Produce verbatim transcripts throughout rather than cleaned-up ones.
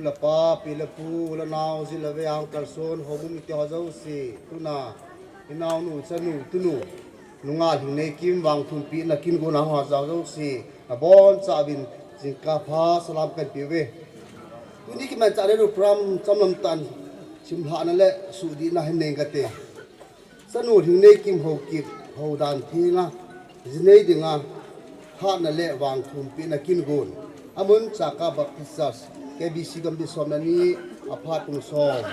Lapa, pi le pu, u le nao, zi le ve, ang kalson, houbung mite ho jouse, tuna, i naonu, chanu, tunu, nungah Lhingneikim, vangthumpi na kin gon a ho jouse, nabonchauvin, jingkah pha, salam kahin peuve. Tuni kimanchah le program, chomlam tah in, simlhahna le, suhdihna hin nei kate. Chanu Lhingneikim Haokip, houdan thenga, jinei dinga, hatna le vangthumpina kin gon. Amun Chakap Baptist Church, K B C Gambih som le ni, aphat pung som.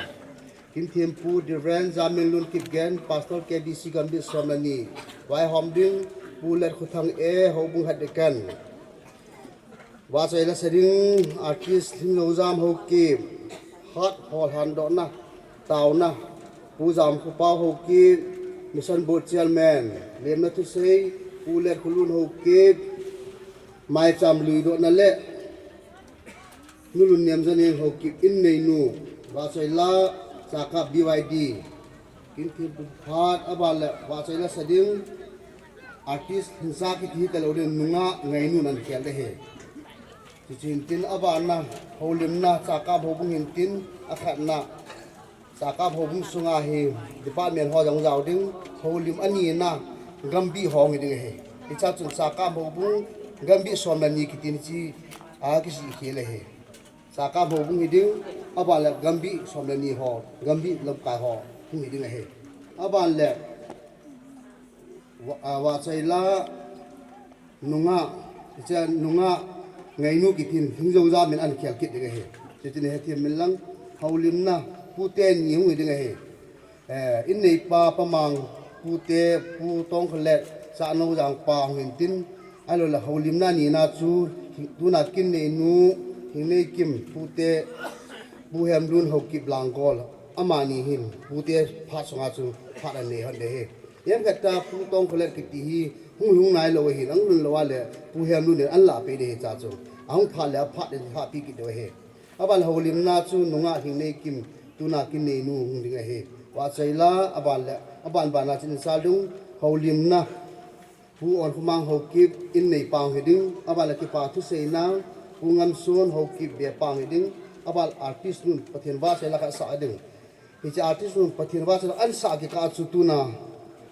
Kinthempu Reverend Jaminlun Kipgen, Pastor K B C Gambih som le ni. Vaihom ding, Pu Letkhothang A, Houbung Head Deacon. Vahchoi la sa ding, artist Lhingzoujam Haokip, hat ho lhandohna, taona, Pu Jamkhopao Haokip, Mission Board Chairman, lemna thusei, Pu Letkholun Haokip, maicham luidohna le, Nu Lunnemjaneng Haokip inneinu, vahchoi la, Chakap B Y D, Kinthempu phat, aban le, vahchoi la sa ding, artist hinsa kiti hi talou ding, nungah Ngeinun ahin khel ding ahi. Chuche hin tin, aban na, houlimna, Chakap Houbung hin tin, akhatna, Chakap Houbung sunga hi, department ho jong jao ding, houlim anina, Gambih ho hung hi ding ahi. Hichea chun Chakap Houbung, Gambih som le ni kiti hiche, akisih khel ahi. Chakap Houbung hi ding, aban le Gambih som le ni ho, Gambih lamkai ho, hung hi ding ahi. Aban le, va-, a, vahchoi la, nungah, hiche nungah, Ngeinu kiti hin, Lhingzoujam in ahin khel kit ding ahi. Chuche hin hethem in lang, houlimna, pute ni hung hi ding ahi. Eh, inneipa, Pamang pute, Pu Tongkholet, Sahnoujang pa hung hin tin, ahilou le houlimna nina chu, tuna kin neinu, Lhingneikim pute, Pu Hemlun Haokip Langkol, amani hin, pute phat sunga chu, phat ahin nei hon ding ahi. Hemkhat a Pu Tongkholet kiti hi, hung lhung nailou ahin, ahung lhun lou a le, Pu Hemlun in ahin lah peh ding ahi hichea chu. Ahung phat le, aphat le, lhahpi kit diu ahi. Aban le houlimna chu nungah Lhingneikim, tuna kin neinu hung ding ahi. Vahchoi la, aban le, aban bana chun insal ding, houlimna, Pu Onkhomang Haokip, inneipa hung hi ding, aban le kipa thuseina, Pu Ngamson Haokip, bepa hung hi ding, aban le artist nun, Pathen vahchoi la khat sah ding. Hiche artist nun Pathen vahchoi la ahin sah kikah chu tuna,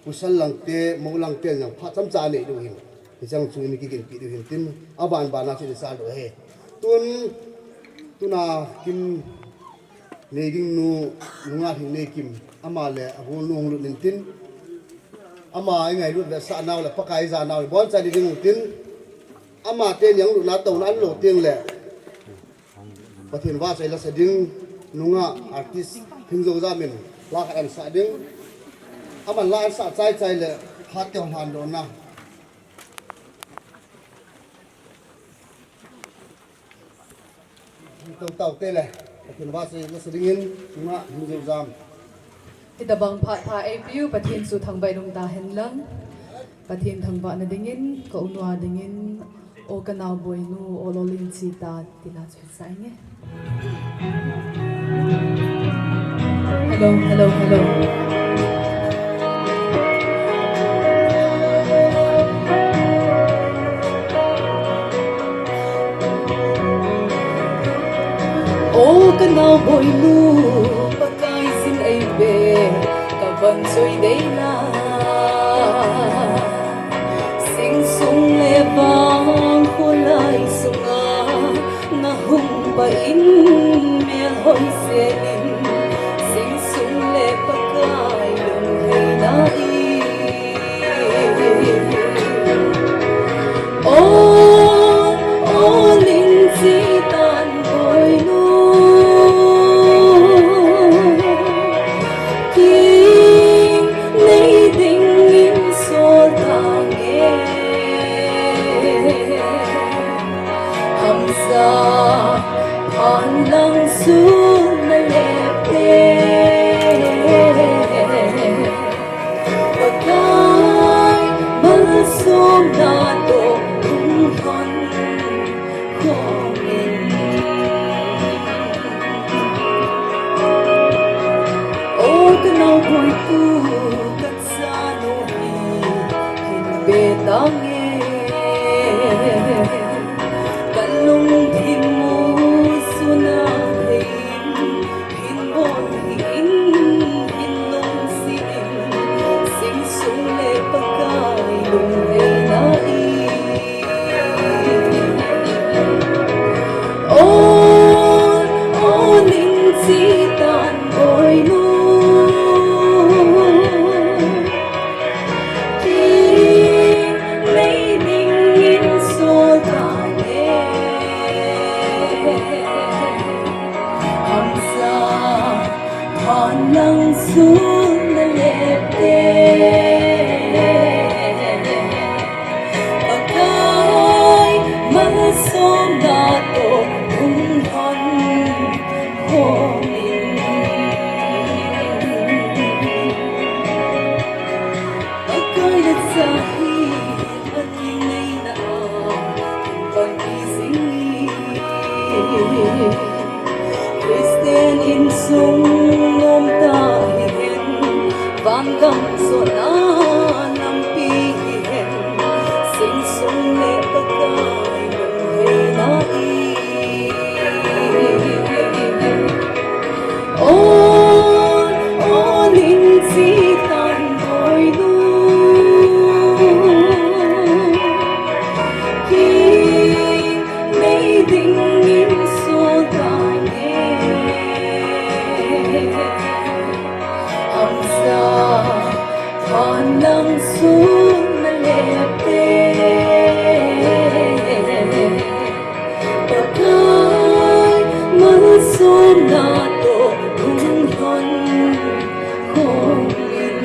Pu Sallangte, Moulangte jong phat chomcha anei diu ahin. Hiche jong chu ikiginpi diu ahin tin, aban bana chun insal diu ahi. Tun, tuna kin nei ding nu, nungah Lhingneikim, ama le agolnu hung lut in tin, ama ingailut vetsah nau le Pakai ija nau le boncha ding u tin, ama teni ahung lutna touna ahin lou teng le, Pathen vahchoi la sa ding, nungah artist Lhingzoujam in la khat ahin sah ding, aman la ahin sah chai chai le, phat teu lhandohna. Tau tau te le, Pathen vahchoi la sa dingin, nungah Lhingzoujam. Hitobang phat pha eipeu Pathen chu thangvah in um tahen lang. Pathen thangvahna dingin, ka u nu a dingin, O ka nao boinu, O lolhing chi ta, tina chu sa inge. Hello, hello, hello. O ka nao boinu, Pakai jin eibe, ka van choi dei na. Sing sung le vang kholai sunga, na hung pah in mel hoi jeh in, sing sung le Pakai lunglhaina i. O, O lolhing chi tan boinu, kin nei dingin sol tange. Hamsa phan lang sun na lep te. Pakai malsomna toh hung lhon khom in. O ka nao boipu, ka chanu hi hin be tange. Ka lungthim mu suna thei Vangam sona lampi hihen, sing sung le Pakai lungheina i. O, o, ning chi tan boinu. Ki nei ding in so ta nge. Hamsa, phanang sun na le te. Pakai, malsomna toh hung lhon khom in.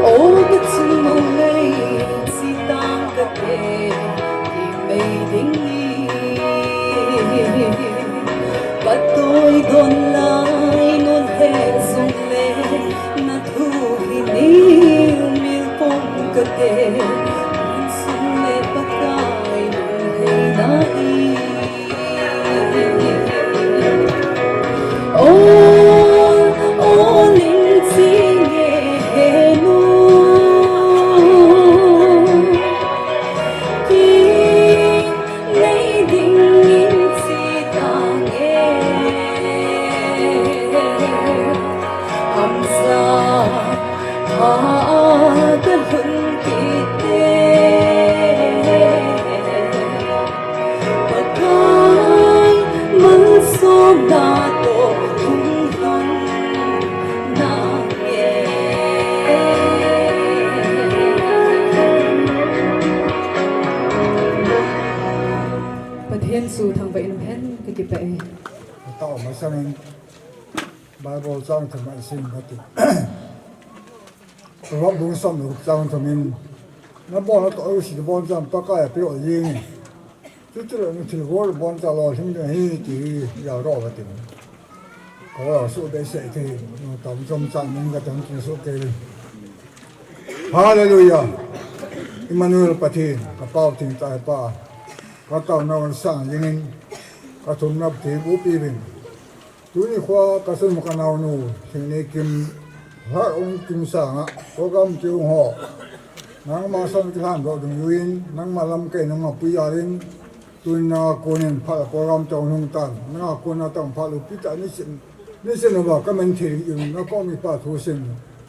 O, ka chung mo lei, si tang ka te, ki mei ding ni. Ka toi don lai, non he sung le, na thu hi ni, mil pom ka te, sung le Pakai, non he na i. O, o, ling chi nge he nu. Ki nei ding in chi ta nge. Hamsa, ha, ka lhun kit te. Pakai, malsomna toh hung lhon na nge. Pathen chu thangvah in um hen, ka kipah e. Tao masangin Bible chang thum a i sim ka ti. Proverb bung som le gup chang thum in, na bol na toh u si bon chang Pakai a pe o jing. Chuti le na thil gol bon cha lolhing ding ahi ti hi jao ro va tin. Ka va su be se thei, nu tam chom chang min ka tam tin su ke. Hallelujah. Emmanuel Pathen, ka pau ting tai pa. Ka tao na wan sang jingin, ka thum na thei bu pi bin. Tuni kho ka sun ka nao nu, Singneikim, Lhar Ong Kim Sanga, program ti ung ho. Nangma san ki lhan do dung yuin, nangma lamkai nangma pui alin, tuni na konin pha program tong hung tan, na kona tong pha lu pi ta ni sin, ni sin ba ka men thei in, na ko mi pa thu sin.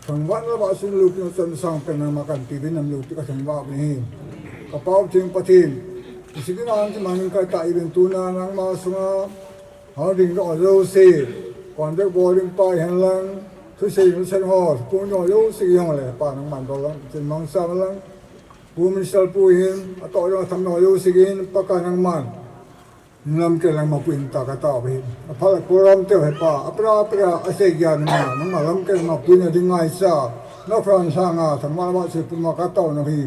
Thangvah na ba sun lu pi na chan sang pen nangma kan pi bin nam lu pi ka thangvah ni. Ka pau ting Pathen, si ki na ang ki man ka ta i bin tuna nangma sunga, Hung ding doh jouse, contact bol ding pa hihen lang, thusei nusen ho, pung doh jouse hung le, pa nangman doh lang, chin mang sa lang, pu minister pu hin, atoh doh tham doh jouse hin, Pakai nangman. Lamkai lang ma pu in ta ka tao hin. Apha le program te he pa, apra apra, asei gyan ma, nangma lamkai ma pu in a ding ngai sa, na pran sa nga, thangvah ba se pu ma ka tao na hi.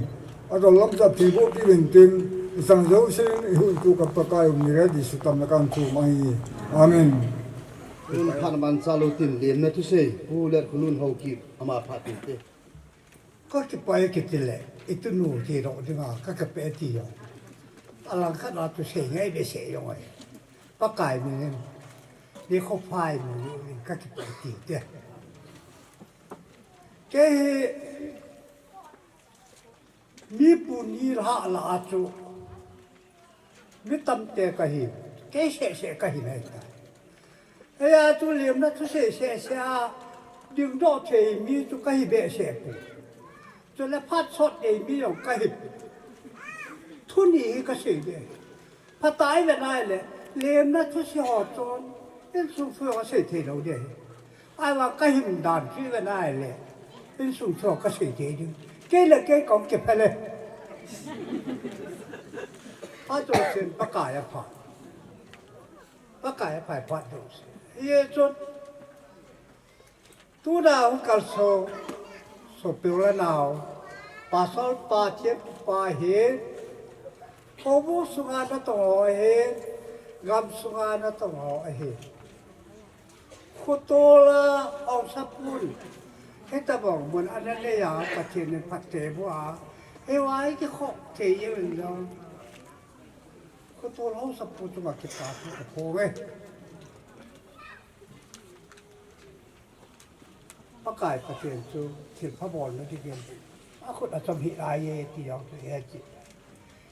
Adol lam jat thei boh pi uvin tin, i sang jousen i huhhingtu ka Pakai um ni le Jesu tam na kan thum ahi. Amen. Tun phat na man cha lou tin lemna thusei, Pu Letkhulun Haokip ama phat tin te. Ka kipah e kiti le, i tunu ti doh dinga, ka kipah e ti jong. Alangkhat a thusei ngai be se jong ahi. Pakai min in, ni kho phai min in, ka kipah e ti te. Kei hi, Mi pu ni lhah lah a chu mi tamte ka hi, kei seh seh ka hi nai ta. Hei a chu lemna thusei seh seh a dingdoh thei mi chu ka hi behseh pu. Chule phat sot nei mi jong ka hi pu. Thu ni hi ka sei de. Phatah a i vet nai le, lemna thusei ho chun, insung thu ho sei thei lou ding ahi. Ahivang ka hin dan chu i vet nai le, insung thu ho ka sei thei ding. Kei le kei kong kiphe le. Phat chun Pakai a pha. Pakai a pha phat chun. Hijeh chun, Tuna hung kalson, sopi u le nao, pasal pa, thiampu pa hi, houbung sunga natong ho ahi, gam sunga natong ho ahi. Khotola haosapun. Hitabang mun ana neiya Pathen in phatthei boh a, hiva hi kikhop thei jeng in jong, Khotol haosapu chunga kipa thu kaphong e. Pakai Pathen chu thilpha bolna dingin akhut achom hih lai e ti jong chu hiche.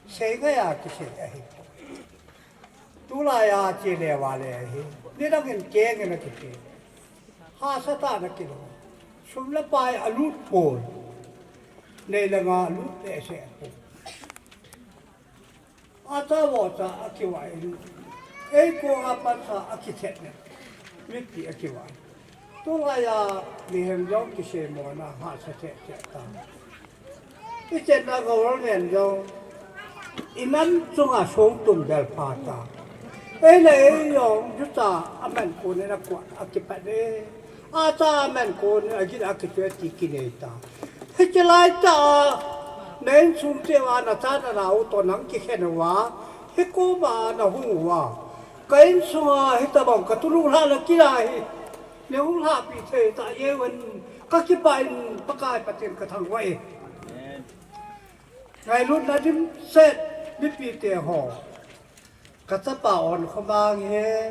Seingai a kisei ahi. Tulai a chele vale ahi. Nidang in keng in akiti. Hahsatah in akilo. Sum le pai alut pon. Nei le gou alut behseh pon. Acha vohcha akivah in, eikou a pansa akithet in, mipi akivah in. Tulai a mihem jong kiseimona hahsa cheh cheh ta. Ichenna government jong inam chunga songtum bel pha ta. Eile ei jong jucha aman kon in akuan akipat e. Acha aman kon in agin akitue ti kinei ta. Hiche laitah a na insung cheh uva nacha nanao toh nang kikhen uva, hikoma nahung uva, ka insunga hitabang katulhah na kila hi, neihung lhahpeh thei tah jeng uvin, kakipah in Pakai Pathen kathangvah e. Ngailutna dimset mipite ho, kachapa onkho mang hi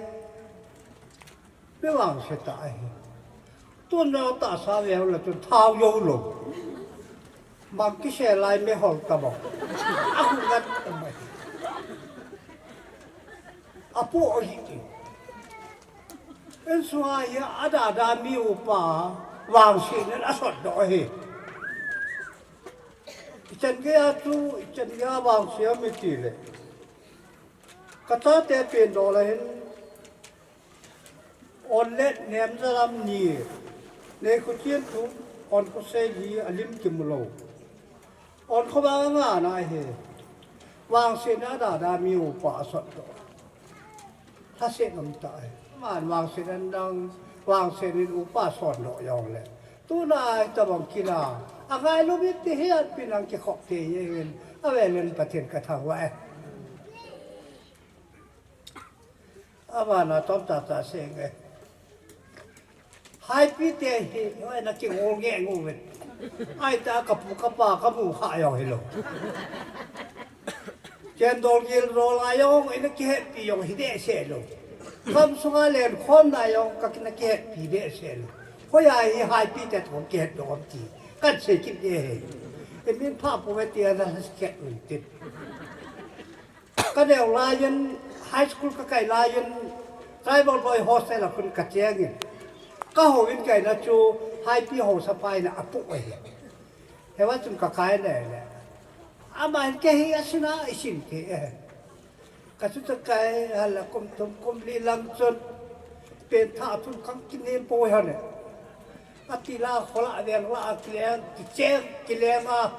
mi vangse tah ahi. Tun jong tahsa veu le chun thao joulou. Mang kisel lai mehol tabang. Ahung ngat umai. Apoh ahi ti. Insunga hi adada mi upa vangse in asotdoh ahi. Ichan geiya chu, ichan geiya vangse ham itile, kachate pendoh le hin, onlet nem jalam ni, neikho chen thum, onkho sei li, alim kimu lou. Onkho vang nga na hi, vangse in adada mi upa asotdoh. Lhaset um tah e. Aman vangset in adang, vangset in upa sondoh jongle, tuna hitabang kila, angailu mite hi atpin ang kikhop thei jeng in, avel in Pathen kathangvah e. Abana chomcha cha seinge. Haipi te hi, hoi na kingol nge ngu uvin. Ahi ta kapu kapa kamu kha jong hilou. Chendol gildol a jong ina kihetpi jong hi behseh lou. Kham sunga lenkhomna jong ka ina kihetpi behseh lou. Hoiya hi Haipi te toh kihetdoh ham ti kahin sei kit e. Imin pha pouve tia na lhaset un tin. Kaneo laiyin, high school kakai laiyin, Tribal Boy Hostel a khun kachengin, kahouin kaina chu Haipi haosapa in apoh ahi. Hiva chun kakai nai le, aman kei hi asin a isin kei e. Kachu kakai hala kum thum kum li lang chun, pengthah thum kang kinem poi hane. Atila khola veng la kileng, kicheng kilenga,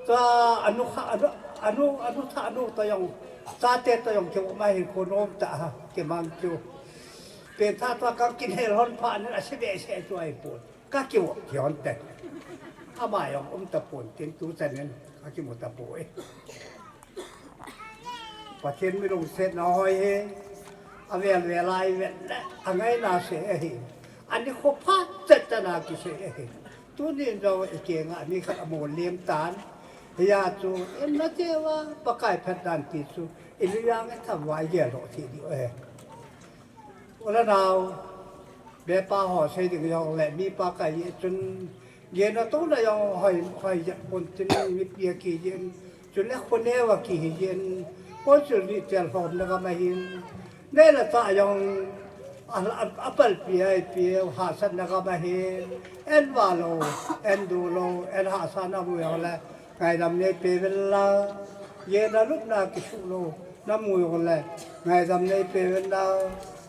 cha anu kha, anu, anu, anu tha anu toh jong, chate toh jong kium ahi, khonom tah a kimang chu. Pengthah tua kang kinel lhon phat in ase behseh chu ahipon, kakium kihon te. Ama jong um tapon tin tuchan in kakimu tapoi. Pathen mi lungsetna hoi hi, avel vel a ivet le, angaina sei ahi. Anikho phat chet chan a kisei ahi. Tunin jong ikenga mi khat amol lem tan. Hia chu, inna cheh uva, Pakai phat dan ti chu, ilu jang itham uva igeldoh thei diu ahi. U le nao, bepa ho sei ding jong le, mipa kahi jeh chun, gena tona jong hoi, hoi jep pon tin mipi akijen, chule khoneo akihi jin, Council ni tel lhomna gam ahin, nei le chah jong a, a, apalpi a ipi, hahsatna gam ahin, en valou, en dulou, en hahsa namu jongle, ngaidam neipe uvin lang, gena lupna kisuh lou namu jongle, ngaidam neipe uvin lang,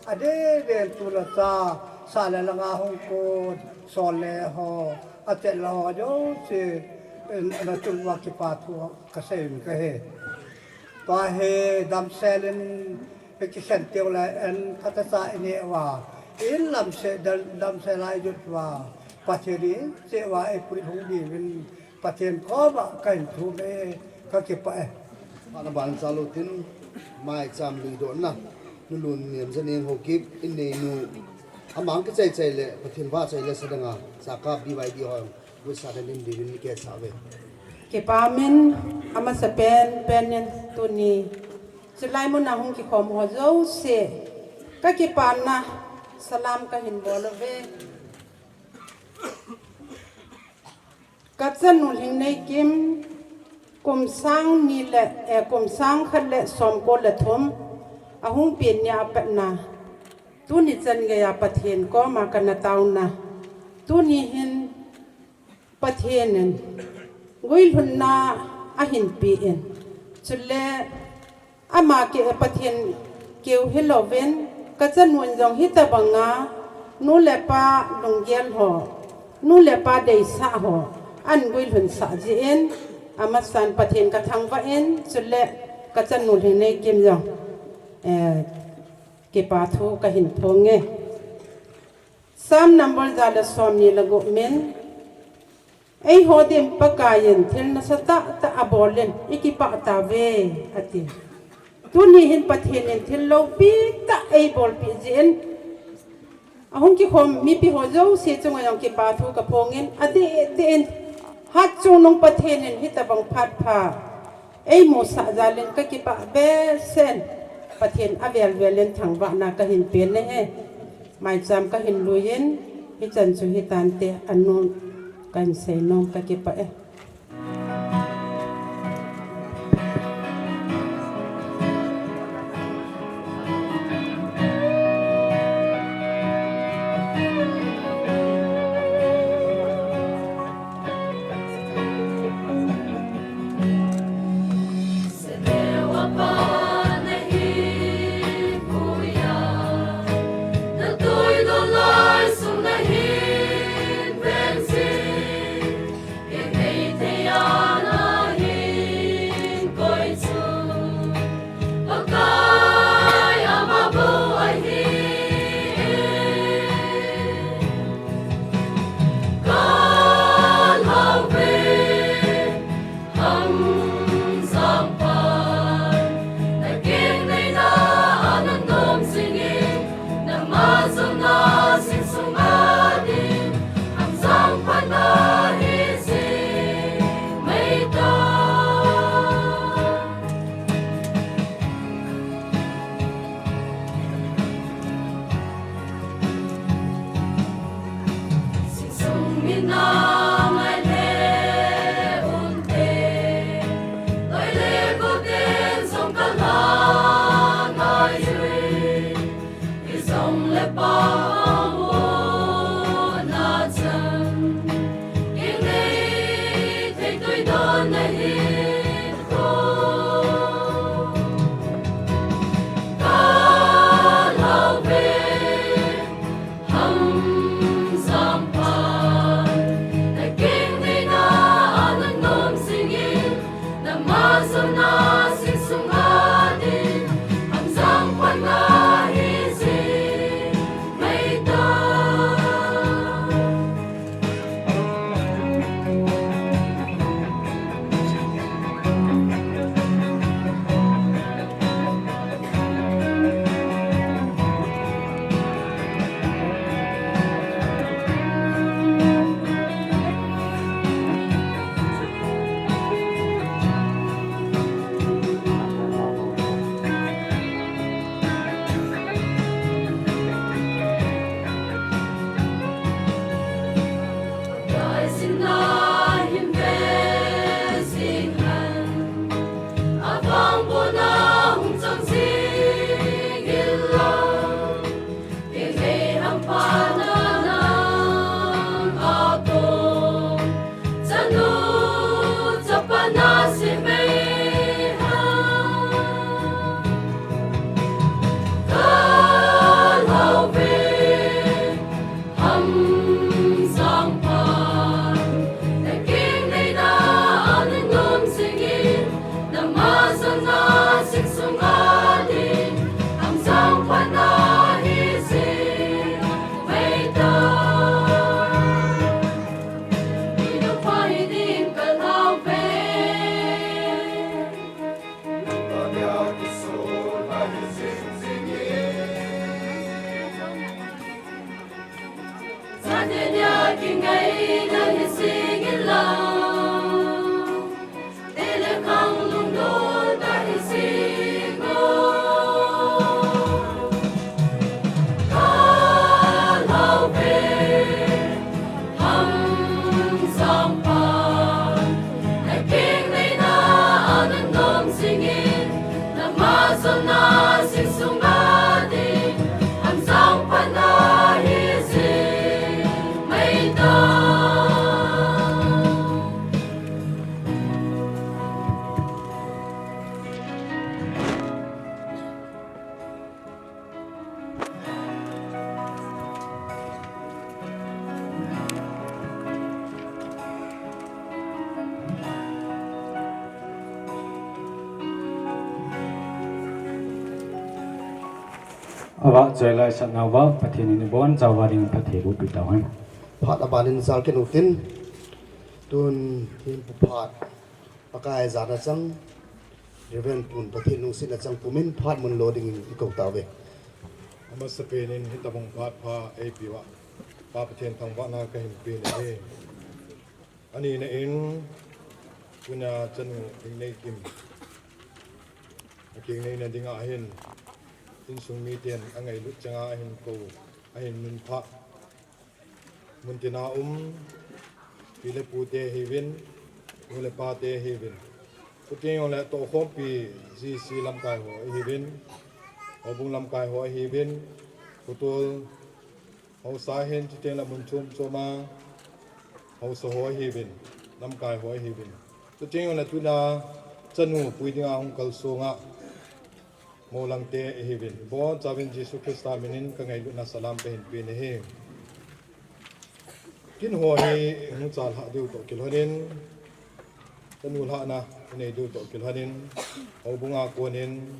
adeh deh in tu le cha, sah le langa hung kon, sol le ho, achet le ho jouse, nachung uva kipa thu kasei in kahi. Tua hi damsel in ikikhen teu le, en phatecha ineh uva, in lamsel, dam, damsel a ijot uva, Pathen in cheh uva eipuilhung diuvin, Pathen koma kahin thum e, kakipah e. Ana ban chalou tin, maicham luidohna, Nu Lunnem Janeng Haokip, inneinu, Amang kichai chai le, Pathen vahchoi le sadanga, saka B Y D ho, gusa na nin divin ni ke sa ve. Kipa min, amasa pen, pen nin, tuni. Chulai muna hung kikhom ho jouse. Ka kipana, salam ka hin bol uve. Ka chanu Lhingneikim, kum sang ni le, eh, kum sang khat le som ko le thum, ahung pen nia apatna. Tuni chan geiya Pathen koma kana tauna. Tuni hin Pathen in guilhunna ahin pen. Chule ama ke Pathen keu hilouvin, ka chanun jong hitabanga, nu le pa lunggel ho, nu le pa deisah ho, ahin guilhun sah jeh in, amasan Pathen ka thangvah in, chule ka chanu Lhingneikim jong, eh, kipa thu ka hin phong e. Psalm number ja le som ni le gup min, eiho din Pakaiyin thil nasatah tah abol in, i kipah tauve, ati. Tuni hin Pathen in thil loupi tah eibolpeh jeh in, ahung kikhom mipi ho jouse chunga jong kipa thu ka phong in, adeh deh in, hatchungnung Pathen in hitabang phat pha eimusah jal in ka kipah behseh in, Pathen avel vel in thangvahna ka hin pen ahi. Maicham ka hin lui in, hichan chu hitante, anu ka hin seinom, ka kipah e. Ava choi lai satna uva Pathen in ibon chauva ding phatthei boh peh tauhen. Phat aban in sal kit utin, tun thempu phat Pakai jana chang, Reverend pun Pathen lungsetna chang pumin phat mun lo dingin ikou tauve. Amasapen in hitabang phat pha eipeuva Pa Pathen thangvahna kahin pe ahi. Anina in, tuna chanu Lhingneikim akeng neina dinga ahin, insung miten angailut changa ahin kou, ahin nunphah. Muntina um pi le pute ahiuvin, nu le pate ahiuvin, chuteng jongle tohkhompi G C lamkai ho ahiuvin, houbung lamkai ho ahiuvin, khotol haosa hin, chuteng le mun chom choma haosa ho ahiuvin, lamkai ho ahiuvin, chuteng jongle tuna chanu pui dinga hung kalsonga mou langte ahiuvin, ibonchauvin Jesu Christa minin kangailutna salam kahin pe ahi. Kin ho hi hung chalhah diu toh kilhonin, chanu lhahna inei diu toh kilhonin, houbunga konin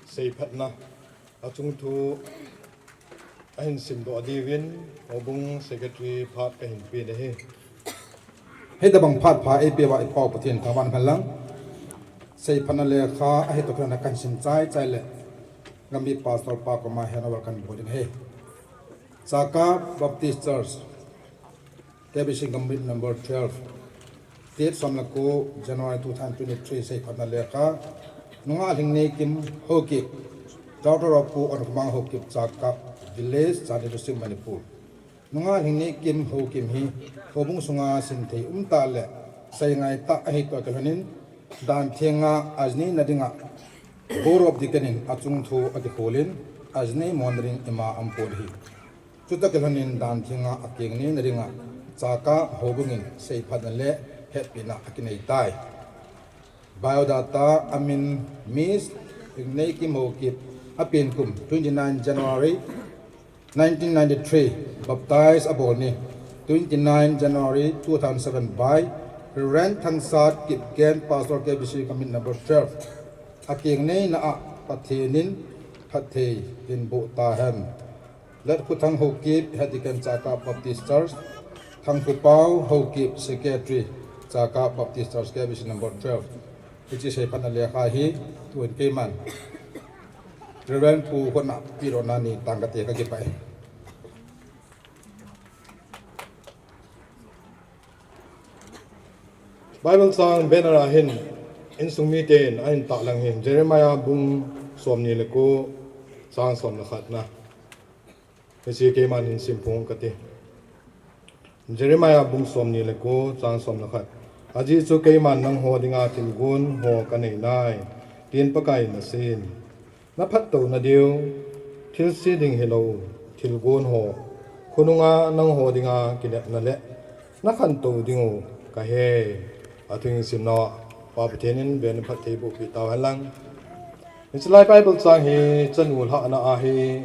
seiphatna achung thu ahin simdoh diuvin, houbung secretary phat kahin pe ahi. Hitabang phat pha eipeuva ipau Pathen thangvahna hen lang, seiphatna lekha ahi toh kilhona kahin sim chaichai le, Gambih Pastor pa koma handover kahin bol ding ahi. Chakap Baptist Church, K B C Gambih number twelve, date som le ko January two thousand twenty-three, seiphatna lekha, Nungah Lhingneikim Haokip, daughter of Pu Onkhomang Haokip, Chakap Village, Chandel District, Manipur. Nungah Lhingneikim Haokip hi houbung sunga simthei umtah le seingaitah ahi toh kilhonin, danthenga ajinei na dinga Board of Deacon in achung thu akikholin, ajinei mona ding ima aum pon ahi. Chutoh kilhonin danthenga akeng neina dinga Chakap houbungin seiphatna le hetpina akinei tai. Biodata amin Miss Lhingneikim Haokip, apen kum twenty-nine January nineteen ninety-three, baptize abol ni twenty-nine January two thousand seven by Reverend Thangsat Kipgen, Pastor K B C Gambih number twelve. Akeng neina a Pathen in phatthei hin boh tahen. Letkhothang Haokip, Head Deacon Chakap Baptist Church, Thangkhopao Haokip, Secretary, Chakap Baptist Church, K B C number twelve. Hiche seiphatna lekha hi tuhin keiman Reverend Pu khutna pilona ni tang kate kakipah e. Bible chang banner a hin insung miten ahin tahlang hin Jeremiah bung somni le ko chang som le khatna. Hiche keiman hin simphong kate. Jeremiah bung somni le ko chang som le khat. Ajeh chu keiman nangho dinga thilgon ho kanei nai, tin Pakaiyin asei. Naphattou nadiu, thilse ding hilou, thilgon ho, khonunga nangho dinga kinepna le nakhantou diu kahe. Athu simna Pa Pathen in ven phatthei boh peh tauhen lang. Hiche lai Bible chang hi chanu lhahna ahi.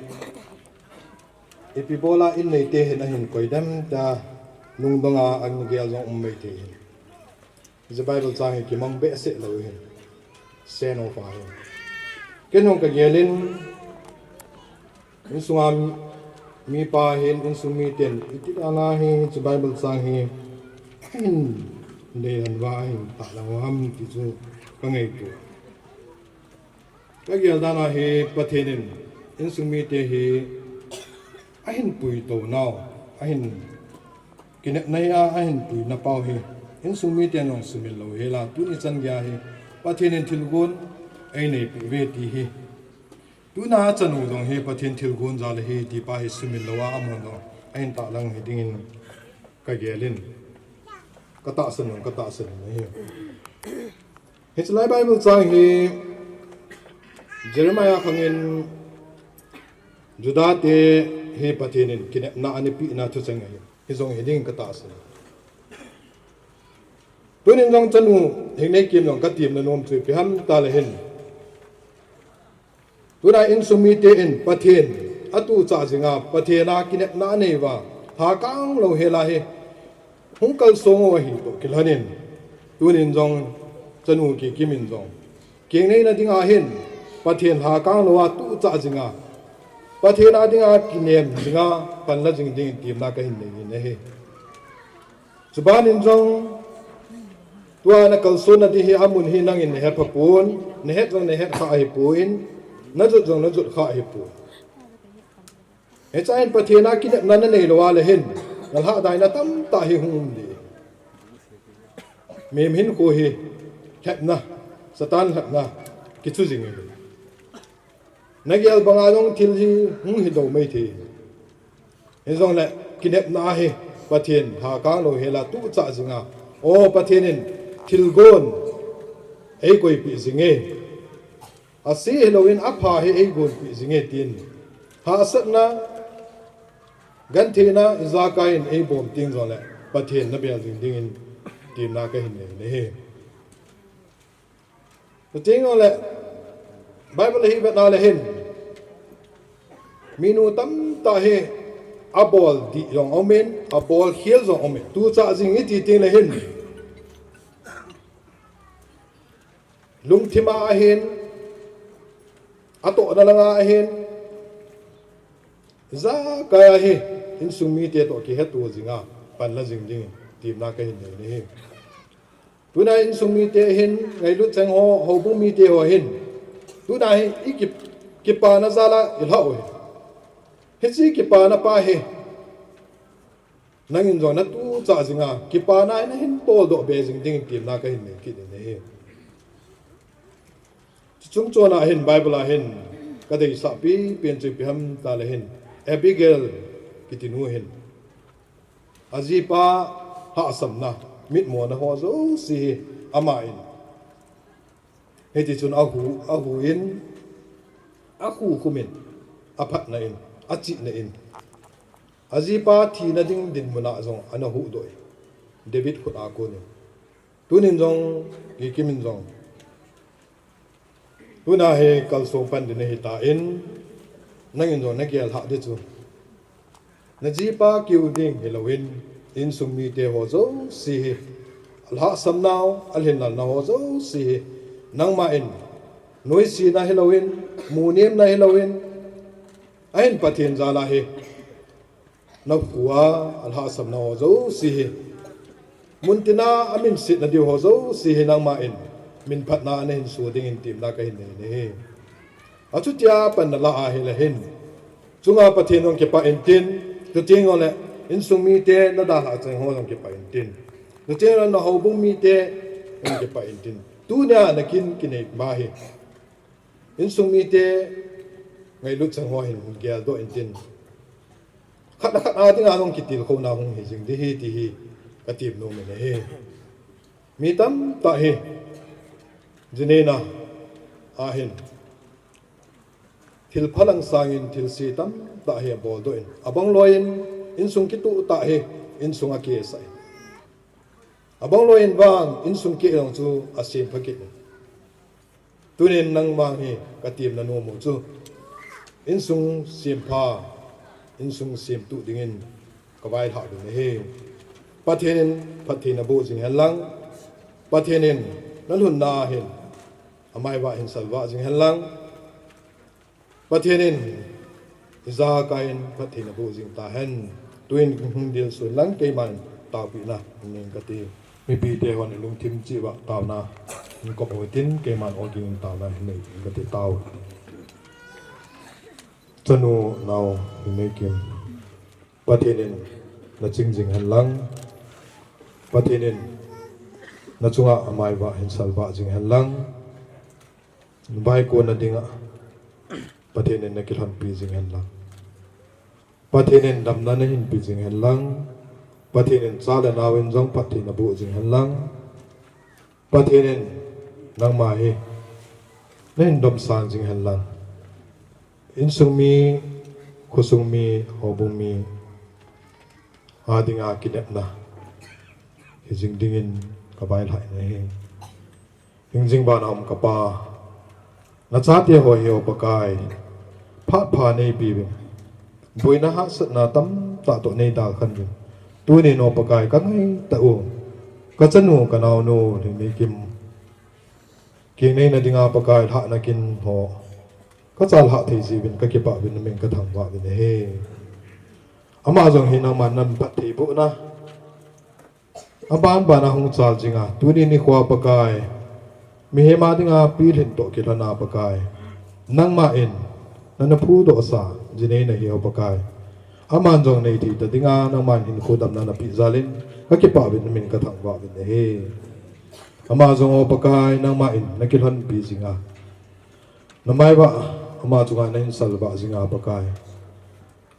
Ipi bola in neite hin ahin koidem tia lungdonga agel jong um maithei hin. Hiche Bible chang hi kimang behseh lou hin. Sen ofa hin. Ken hung kagelin, insunga mipa hin, insung miten, iti dana hi, hiche Bible chang hi, ahin deidan uva ahin tahlang u ham ti chu kangaito. Kagel dan a hi Pathen in insung mite hi ahin puitou nau, ahin Kinepna hi a, ahin puina pau hi insung miten jong sumil lou hela, tuni chan geiya hi Pathen in thilgon einei peh uve ti hi. Tuna achanu jong hi Pathen thilgon jal ahi ti pa hi sumil louva amun jong ahin tahlang hi dingin kagel in, katahsan jong katahsan in ahi. Hiche lai Bible chang hi Jeremiah khang in Judah te hi Pathen in kinepna ana pehna thucheng ahi. Hijong hi ding katahsan. Tunin jong chanu Hingneikim jong katemna nom chu ipi ham itile hin, tuna insung mite in Pathen atuhchah jinga, Pathen a kinepna anei uva, lhakang lou hela hi hung kalsong u ahi toh kilhonin, tunin jong chanu Kikim in jong kingneina dinga hin Pathen lhakang louva tuhchah jinga, Pathen a dinga kinem jinga panla jing dingin temna kahin nei in ahi. Chubanin jong tua nakalsonna ding hi amun hi nangin nahet khapon, nahet jong nahet kha ahipon, najot jong najot kha ahipon. Hichea hin Pathen a kinepna nanei louva le hin, nalhahdaina tamtah hi hung um ding. Mihem hinkho hi lhepna, Satan lhepna kichu jing ahi. Nagel banga jong thil hi hung hilou maithei. Hijongle kinepna hi Pathen lhakang lou hela tuhchah jinga, o Pathen in thilgon eikoipeh jinge, ase hilouvin apha hi eigonpeh jinge tin hahsatna, gentheina ijakai in eibom teng jongle Pathen nabel jing dingin temna kahin nei in ahi. Chuteng jongle Bible hi vetna le hin, minu tamtah hi abol dih jong aumin, abol khel jong aumin. Tuhchah jing iti tengle hin, lungthima ahin, atohna langa ahin, ijakaiya hi insung mite toh kihetto jinga panla jing dingin temna kahin nei in ahi. Tuna insung mite hin, ngailut cheng ho, houbung mite ho hin, tuna hi iki, kipana jala ilhah u ahi. Hiche kipana pa hi nangin jong natuhchah jinga, kipana hi nahin boldoh be jing dingin temna kahin nei kit in ahi. Chuchung chona hin Bible a hin kadeisah pipen chu ipi ham itile hin, Abigail kitinu hin ajipa lhahsamna, mitmona ho jouse hi aman hitichun ahu, ahuin, akhukhum in, aphatna in, achihna in, ajipa thina ding dinmuna jong ana huhdoh in, David khut a konin. Tunin jong Kikim in jong, tuna hi kalsong pan ding nahitan, nangin jong nagel lhah ding chu, najipa kiu ding hilouvin, insung mite ho jouse hi, alhahsamnau, alhinlelnau ho jouse hi, nangman noisena hilouvin, munemna hilouvin, ahin Pathen jala hi, nakhoa alhahsamna ho jouse hi, muntina aminsetna diu ho jouse hi nangman minphatna nahin soh dingin temna kahin nei in ahi. Achutia pan nalah ahile hin, chunga Pathen jong kipah intin, chuteng jongle insung mite nadalhah cheng ho jong kipah intin, chuteng jongle nahoubung mite jong kipah intin, tunia nakin kinei ma hi insung mite ngailut cheng ho hin geldoh intin, khat le khat a dinga jong kitilkhouna hung hi jing ding ahi ti hi katem nom in ahi. Mi tamtah hi jineina ahin thilpha lang sangin thilse tamtah hi aboldoh in, abang loiyin insung kituhtah hi insung akisah in, abang loiyin vang insung keh jong chu asempha kit in. Tunin nangma hi katemna nom u chu, insung sempha, insung semtuh dingin kavailhah ding ahi. Pathen in phatthei naboh jing hen lang, Pathen in nalhunna hin amaivah hin salvah jing hen lang, Pathen in ijakai in phatthei naboh jing tahen. Tuin hung dilsun lang keiman taopehna nei inge kati. Mipite hon ilungthim cheh uva taona inkop uhitin, keiman ogin taona hinei inge kati tao. Chanu nao Hingneikim, Pathen in naching jing hen lang. Pathen in nachunga amaivah hin salvah jing hen lang. Vaikuon nadinga Pathen in nakilhonpi jing hen lang. Pathen in damna nahinpi jing hen lang. Pathen in cha le nao in jong phatthei naboh jing hen lang. Pathen in nangma hi nahin domsang jing hen lang. Insung mi, khosung mi, houbung mi adinga kinepna hi jing dingin kavailhah in ahi. Hingjing vana um ka Pa, nachate ho hi O Pakai, phat pha neipeuvin, boina hahsatna tamtah toh neidalkhan uvin. Tunin O Pakai, kangaitah u, kachanu kanaonu Lhingleikim, kingneina dinga Pakai lhahna kin ho kachalhah thei jiuvin kakipah uvin, namin kathangvah uvin ahi. Ama jong hi nangman naphattheibohna aban bana hung chal jinga, tuni nikhoa Pakai, mihem a dinga pilhin toh kilhona Pakai, nangma in nana phudohsa jinei nahi O Pakai. Aman jong neithei ta dinga nangman hinkho damna napeh jalin kakipah uvin, namin kathangvah uvin ahi. Ama jong O Pakai, nangma in nakilhonpi jinga, namaivah ama chunga nahin salvah jinga Pakai,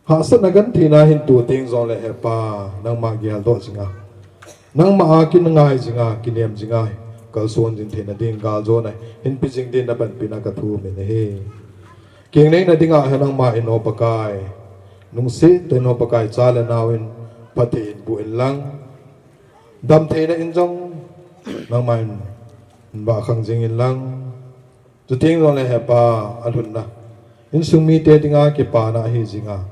hahsatna gentheina hin to teng jongle He Pa, nangma geldoh jinga, nangma a kingai jinga, kinem jinga kalson jing theina ding galjona hinpe jing din napanpina kathumin ahi. Kingneina dinga hi nangma in O Pakai, lungset tah in O Pakai, cha le nao in phatthei in boh inlang, damtheina in jong nangma in vahkhang jing inlang, chuteng jongle He Pa, alhunna insung mite dinga kipana ahi jinga,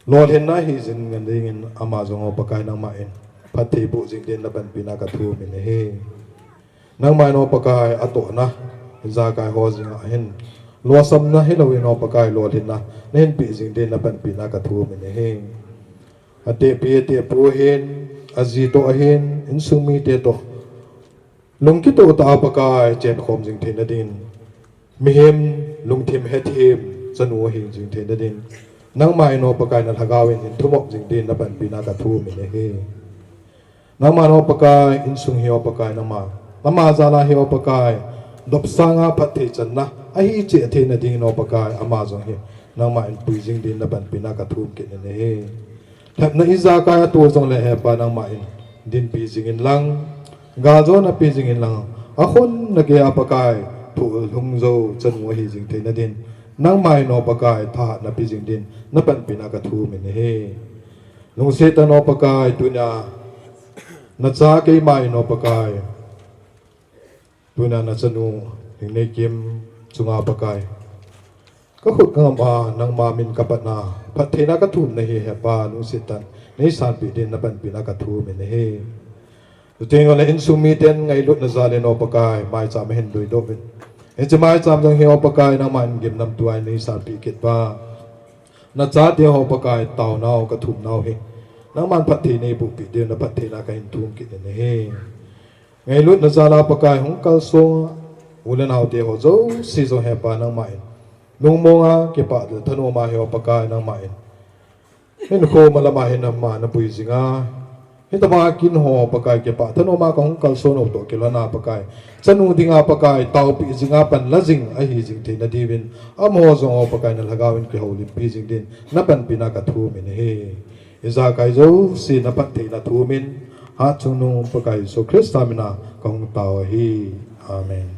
lolhinna ahi jing ngen dingin ama jong O Pakai, nangma in phatthei boh jing din napanpina kathumin ahi. Nangma in O Pakai, atohna ijakai ho jinga hin losamna hilouvin O Pakai, lolhinna nahin peh jing din napanpina kathumin ahi. Atehpi atehpu ahin, aji toh ahin, insung mite toh lungkitoh tah a Pakai chenkhom jing theina din, mihem lungthim hethem chanu ahi jing theina din, nangma in O Pakai, nalhagao in hin thumop jing din napanpina kathumin ahi. Nangma in O Pakai, insung hi O Pakai, nangma, ama jal a hi O Pakai, dopsanga phatthei channa ahi cheh theina dingin O Pakai, ama jong hi nangma in pui jing din napanpina kathum kit in ahi. Lhepna ijakai a to jongle He Pa, nangma in dinpi jing inlang, galjona pe jing inlang, akhonna geiya Pakai, thoh lhung jou chanu ahi jing theina din, nangma in O Pakai, thahatna pe jing din napanpina kathumin ahi. Lungset tah in O Pakai, tunia nacha keima in O Pakai, tunia nachanu Lhingneikim chunga Pakai, kakhut kangam a nangma min kapatna, phattheina kathum nahi He Pa, lungset tah in neisanpeh din napanpina kathumin ahi. Chuteng jongle insung miten ngailutna jal in O Pakai, maicham ahin doidoh uvin, hiche maicham jong hi O Pakai, nangma in gimnamtui in neisanpeh kit uva, nachate ho Pakai, taonau kathumnau hi nangman phatthei neibohpeh diu, naphattheina kahin thum kit in ahi. Ngailutna jal a Pakai hung kalsong u le naote ho jouse jong He Pa, nangma in lungmonga kipah le thanoma hi O Pakai, nangma in hinkho malama hin ama napui jinga, hitobanga kin ho Pakai, kipah thanoma kahung kalson u toh kilhona Pakai, chanu dinga Pakai, taopeh jinga panla jing ahi jing theina diuvin, amaho jong O Pakai, nalhagao in kihoulimpi jing din napanpina kathumin ahi. Ijakai jouse naphattheina thumin, Hatchungnung Pakai Jesu Christa mina kahung tao ahi. Amen.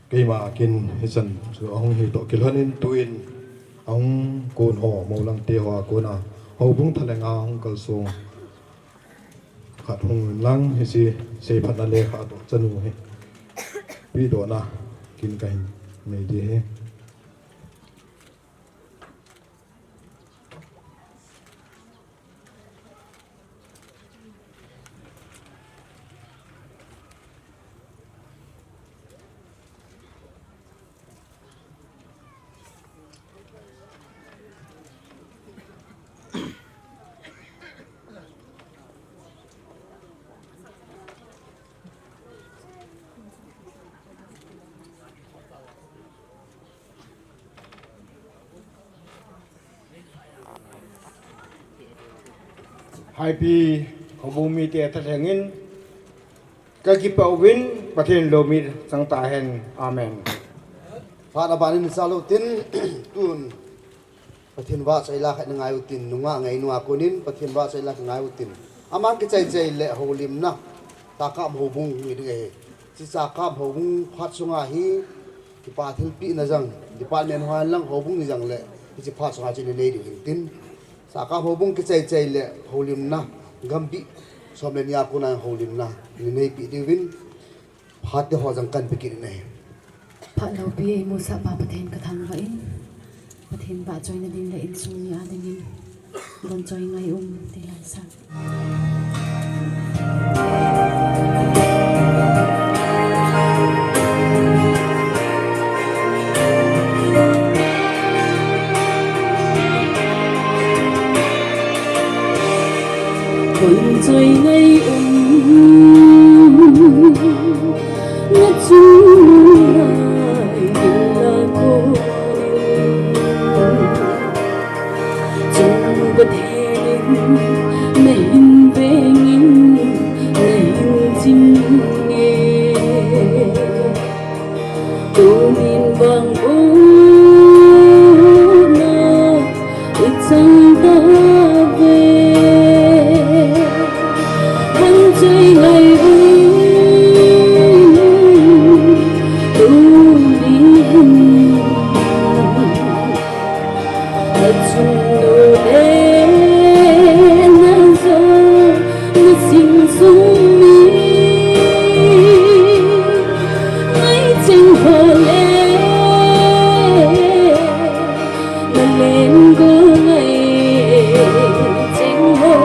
Keima kin hichan chu ahung hi toh kilhonin, tuin ahung kon ho, molang te hoa kona houbung thalenga hung kalsong khat hung inlang, hiche seiphatna lekha toh chanu hi pehdohna kin kahin nei ding ahi. Haipi houbung mite thalhengin kakipah uvin, Pathen lomi chang tahen. Amen. Phat aban in chalou tin, tun Pathen vahchoi la khat ngai utin, nungah ngei nunga konin Pathen vahchoi la ngai utin. Aman kichai chai le houlimna, Chakap houbung ngi ding ahi. Chi Chakap houbung phat sunga hi, kipa thilpeh na jang, department ho lang houbung ni jang le, hichi phat sunga chi ni nei ding hin tin. Chakap houbung kichai chai le houlimna, gampi som le ni a kona houlimna ni neipi diuvin, phat te ho jang kan pe kit in ahi. Phat loupi eimusah pa Pathen kathangvah in, Pathen vahchoina ding le insung mi a dingin, von choi ngai um ti lai sa. Von choi ngai um, na chung lai ila ko. Chung Pathen in nahin vengin, nahin chinge. Tunin vang kona ichang tave. Von choi ngai um, tunin na chunnu le na jo, na sing sung mi, ngai cheng ho le, na lengol ngai cheng ho,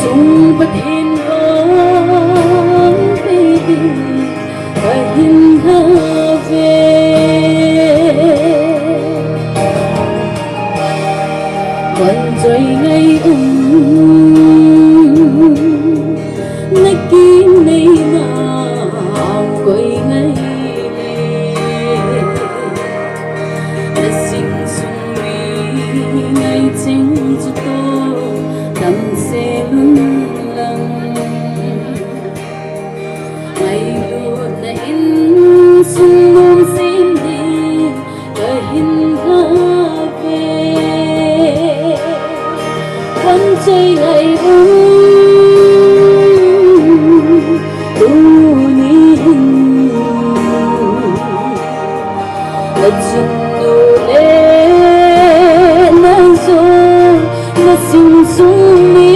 chung Pathen vang pe ding kahin have. Von choi ngai um, na kinei na ang koi ngai le, na sing sung mi ngai cheng chu to, tam se lun lang. Ngailutna in sung nom sem ding kahin have. Von choi ngai um, tunin na chunnu le na jo, na sing sung mi,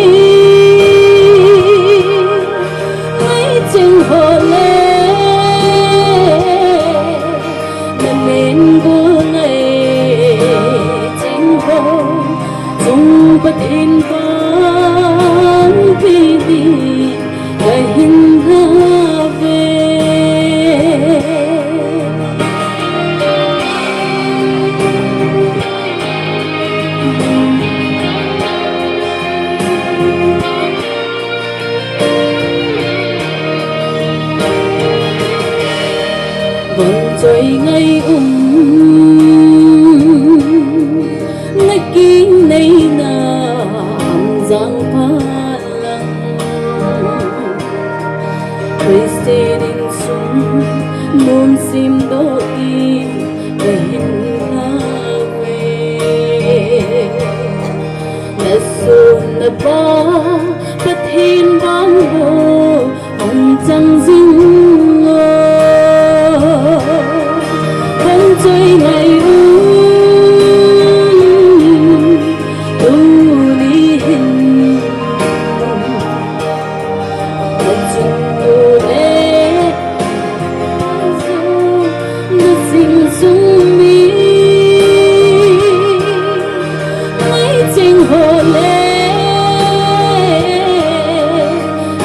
ngai cheng ho le, na lengol ngai cheng ho, chung Pathen vang pe ding kahin have. Von choi ngai um, na kinei na Hamjang pha lang. Christian insung nom sem doh ding kahin have. Na sum na pai Pathen vang bou hung chang jing o. Von choi ngai um, tuni hin na chunnu le na sing sung mi, ngai cheng ho le,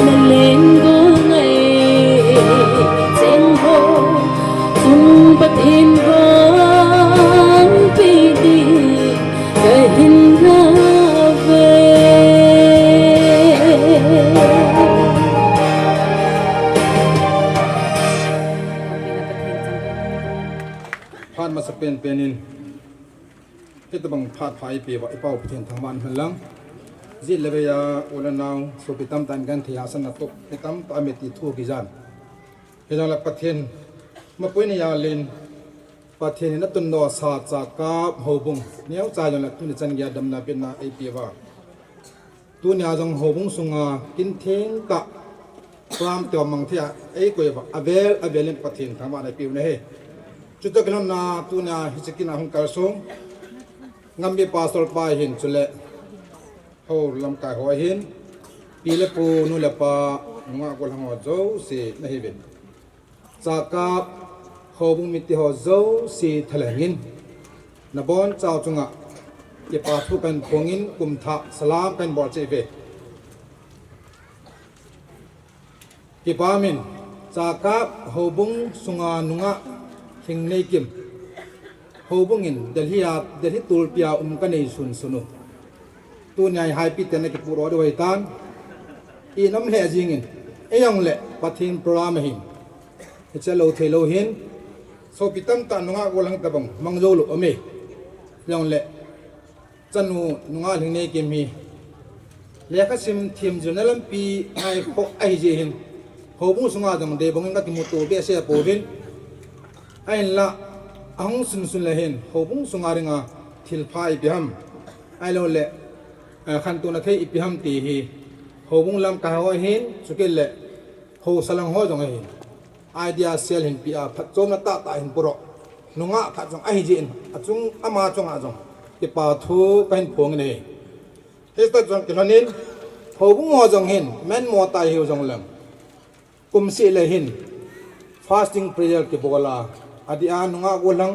na lengol ngai cheng ho, chung Pathen vang pe ding kahin have. Phat masa penpen in, hitobang phat pha eipeuva, i Pau Pathen thangvah in hen lang. Jit le vei a u le nau, sopi tamtah in genthei hahsatna toh, mi tamtah a mitlhi thu kijan. Hijongle Pathen mapui na jalin, Pathen in atun doh sa Chakap houbung neocha jongle tuni chan geiya damna pehna eipeh uva, tunia jong houbung sunga kin theng tah program te mang thei a eikoi uva, avel avel in Pathen thangvahna eipeh u ahi. Chutoh kilhonna tunia hiche kin a hung kalsong Ngambi Pastor pa hin chule hou lamkai ho hin, pi le pu, nu le pa, nungah gollhang ho jouse nahiuvin, Chakap houbung mitlhi ho jouse thalheng in, nabonchau chunga kipa thu kahin phongin, kumthah salam kahin bol cheh uve. Kipa min, Chakap houbung sunga nungah Lhingneikim, houbung in Delhi a, Delhi tulpi a um kanei sunsun u, tunia hi Haipi ten akipoh doh diu ahitan, i nom lheh jingin, eijongle Pathen program ahin, hiche lou theilou hin, sopi tamtah nungah gollhang tobang mang joulou aume. Jongle chanu nungah Lhingneikim hi lekhasim themjilna lampi ngaikhoh ahijeh hin, houbung sunga jong deibang in kakimuto behseh pouvin, ahinla ahung sunsun le hin houbung sunga dinga thilpha ipi ham, ahiloule, eh, khantouna thei ipi ham ti hi houbung lamkai ho ahin, chukit le haosa lang ho jong ahin, idea sel hin peh a, phatchomna tahtah hin pudoh, nungah khat jong ahijeh in, achung, ama chunga jong kipa thu kahin phongin ahi. Hiche toh jong kilhonin, houbung ho jong hin menmo tah hiu jongleng, kumseh le hin fasting prayer kibol a, adeh a nungah gollhang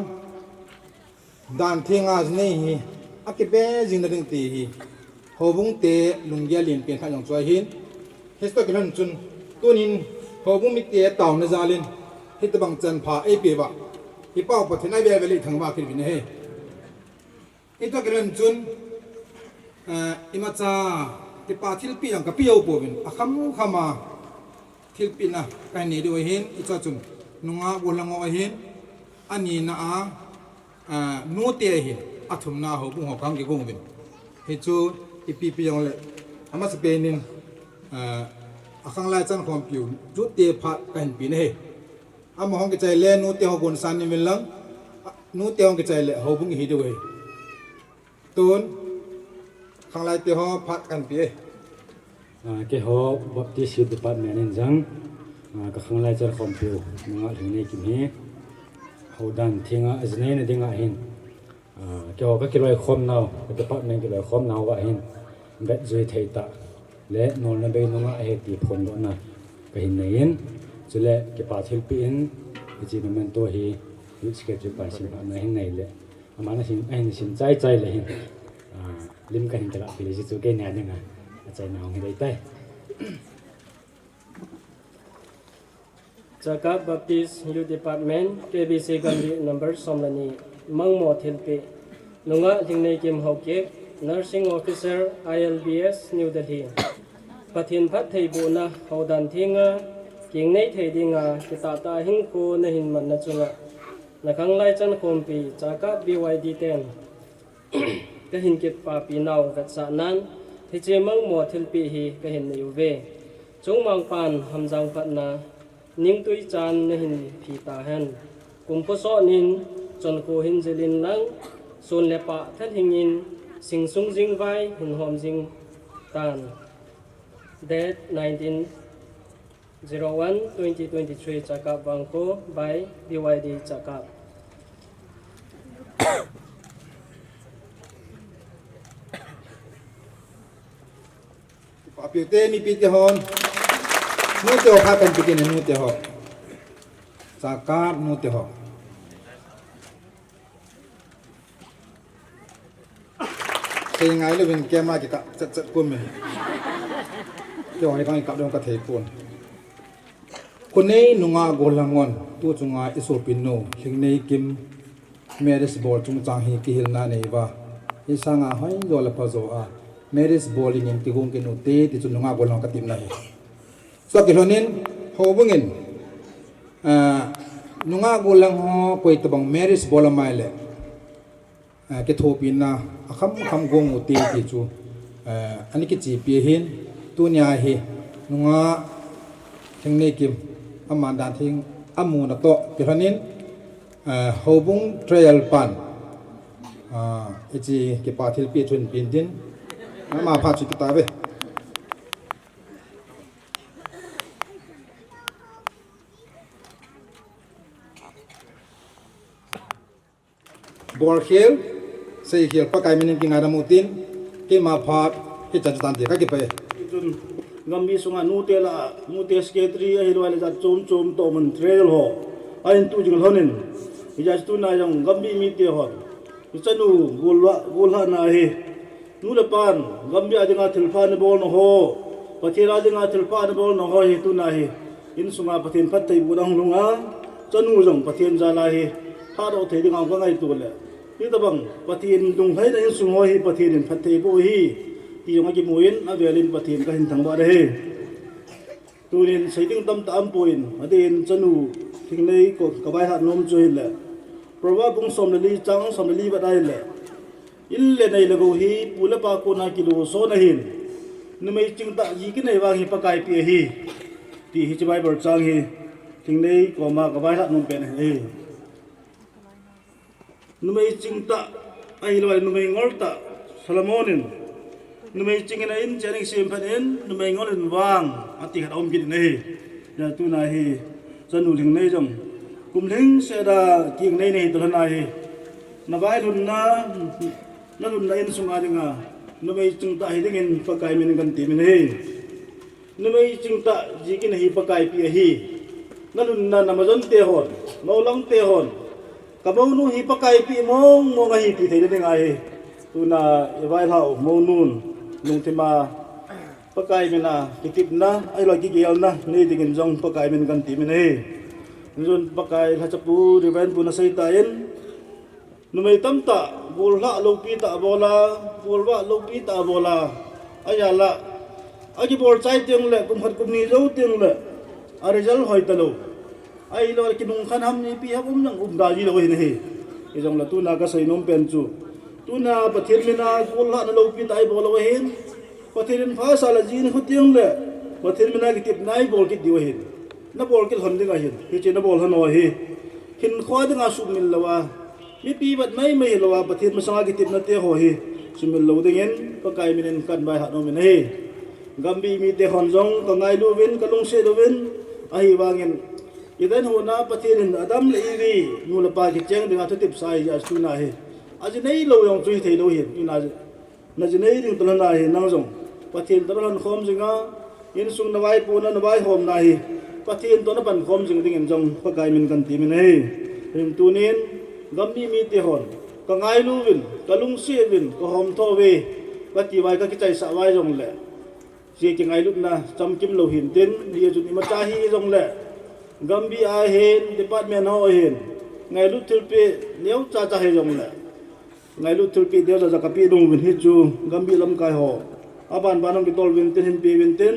dan thenga jinei hi akibe jing nading ti hi houbung te lunggel lenpen khat jong chu ahin. Hiche toh kilhon chun, tunin houbung mite taona jalin hitobang chanpha eipeh uva, i Pau Pathen avel avel in thangvah kit uvin ahi. Hitoh kilhon chun, eh, imacha kipa thilpeh jong kapeh jou pouvin, akham kham a thilpehna kahin nei diu ahin, hichea chun nungah gollhang ho ahin, anina a, eh, nute ahin, athumna a houbung ho kahung kigon uvin. Hichu ipi ipi jongle, amasapen in, eh, akhanglai chankhompiu, jute phat kahin pe ahi. Amaho hung kichai le nute ho gonsan uvin lang, nute hung kichai le houbung ihi diu ahi. Tun, khanglai te ho phat kahin pe e. Ah, keiho Baptist Youth Department in jong, ah, kakhanglai chankhompiu, nungah Lhingneikim hi hou dan thenga ajineina dinga hin, ah, keiho kakiloikhomnau, ka department kiloikhomnau uva hin, vetjui thei tah le nolna bei nungah ahi ti phondohna kahin nei in, chule kipa thilpeh in, hiche memento hi Youth Secretary pa hin simlhahna hin nei le, aman ahin, ahin sim chai chai le hin, ah, lim kahin kilah peh le, hichu keini a dinga achaina hung hi dei tai. Chakap Baptist Youth Department, K B C Gambih number som le ni, mangmo thilpeh, nungah Lhingneikim Haokip, Nursing Officer, I L B S, New Delhi. Pathen phattheibohna, hou dan thenga kingnei thei dinga kitahtah hinkho nahin manna chunga, nakhanglai chankhompi Chakap B Y D ten kahin kipapinau vetsahnan, hiche mangmo thilpeh hi kahin nei uve. Chungmangpan hamjang patna, ningtui chan nahin phi tahen. Kum phusot nin, chonkho hin jil in lang, sun le pah thalhing in, sing sung jingvai hin hom jing tan. Date nineteen zero one twenty twenty-three, Chakap Vangkho by B Y D Chakap. Papiu te, mipi te hon. Nu te ho khat kahin pe kit e, nu te ho. Chakap nu te ho. Sei ngai louvin camera kikap chat chat kum e. Keiho hi kang ikap ding kathei pon. Khonei nungah gollhang hon, tu chunga isopinu Lhingneikim marriage bol chungchang hi kihilna nei uva, isanga hoijo le phajo a marriage bol dingin kigong kit u hite ti chu nungah gollhang katepna ahi. Chua kilhonin, houbung in, ah, nungah gollhang ho koi tobang marriage bol amai le, ah, kithopina akham kham gong u hite ti chu Eh, ani kichepi ahin, tunia hi, nungah Lhingneikim, aman dan theng, amu natoh, kilhonin, eh, Houbung Trail pan, ah, hiche kipa thilpeh chu hin pe intin, ama phat chu kit tauve. Bolkhel, seikhel, Pakai minin kingaidam utin, keima phat, hichan chu tante, kakipah e. Chun, gambi sunga nute lah, nute secretary, ahilou le jat chom chom toh mun trail ho, ahin tu jing lhonin, hijeh chun tuna jong gambi mite hon, ichanu, golvah, golvah na hi, nu le pan, gambi a dinga thilpha nabol nau ho, Pathen a dinga thilpha nabol nau ho hi tuna hi, insunga Pathen phattheibohna hung lunga, chanu jong Pathen jal a hi, thadoh thei dinga kangaito le. Hitobang, Pathen lunglhaina insung ho hi Pathen in phatthei boh u ahi, ti jong akimun, avelin Pathen kahin thangvah e. Tunin seiting tamtah aumpon, adeh in chanu Lhingnei ko kavailhah nom chu ahile. Proverb bung som le li chang som le li vet a ahile. In le nei le gou hi, pu le pa kona kiloson ahin. Numei chingtah ji kinei vang hi Pakai peh ahi. Ti hiche Bible chang hi, Lhingnei koma kavailhah nom pen ahi. Numei chingtah, ahilou le numei ngoltah, Solomon in, numei chingin a in chen in sem phat in, numei ngol in vang, ati khat aum kit in ahi. Hijeh chun tuna hi, chanu Lhingnei jong, kum lhingset a kinei nei toh lhon ahi. Navailhunna, nalhunna insunga dinga, numei chingtah hi dingin Pakai minin kanti min ahi. Numei chingtah ji kinei hi Pakai peh ahi. Nalhunna namajon te hon, moulang te hon, kamounu hi Pakai peh mong mong ahi ti theina dinga hi. Tuna ivailhah u mounun, lungthima, Pakai mina kitepna, ahilou kigelna nei dingin jong Pakai min kanti min ahi. Jun Pakai lhachapu, Reverend pu nasei tan, numei tamtah, golvah loupi tah abola, golvah loupi tah abola. Ajeh a, akibol chai teng le, kum khat kum ni jou teng le, a result hoi talou. Ahilou le kinung khan ham ipi ham um nang um da ji lou ahin ahi. Hijongle tuna kasei nom pen chu, tuna Pathen mina golvahna loupi tah ibol lou ahin. Pathen in phasah le jing khu teng le, Pathen mina kitepna ibol kit diu ahin. Nabol kit lhon ding ahin. Hiche nabol lhon ho hi, hinkho dinga sumil louva, mipi vet maimai hilouva, Pathen masanga kitepna te ho hi sumil lou dingin Pakai minin kanvailhah nom in ahi. Gambi mite hon jong kangailu uvin, kalungset uvin, ahivangin, Eden hon a Pathen in Adam le Evi nu le pa kicheng dinga thutep sa ahi, ajeh chu tuna hi, aji neilou jong chu hithei lou ahin, tuna naji nei ding toh lhon ahi, nang jong Pathen toh nalhon khom jinga, insung navaipuna, navaihomna hi Pathen toh napan khom jing dingin jong Pakai min kanti min ahi. Hin tunin, gambi mite hon, kangailu uvin, kalungset uvin, kahomtho uve, kati uva, kakichaisah uva jongle, hiche kingailutna chamkim lou hintin, hijeh chun imacha hijongle, gambi a hin, department ho hin, ngailut thilpeh neocha cha hijongle, ngailut thilpeh neocha cha kapeh nom uvin, hichu gambi lamkai ho, aban ban hung kitol uvin tin, hinpe uvin tin,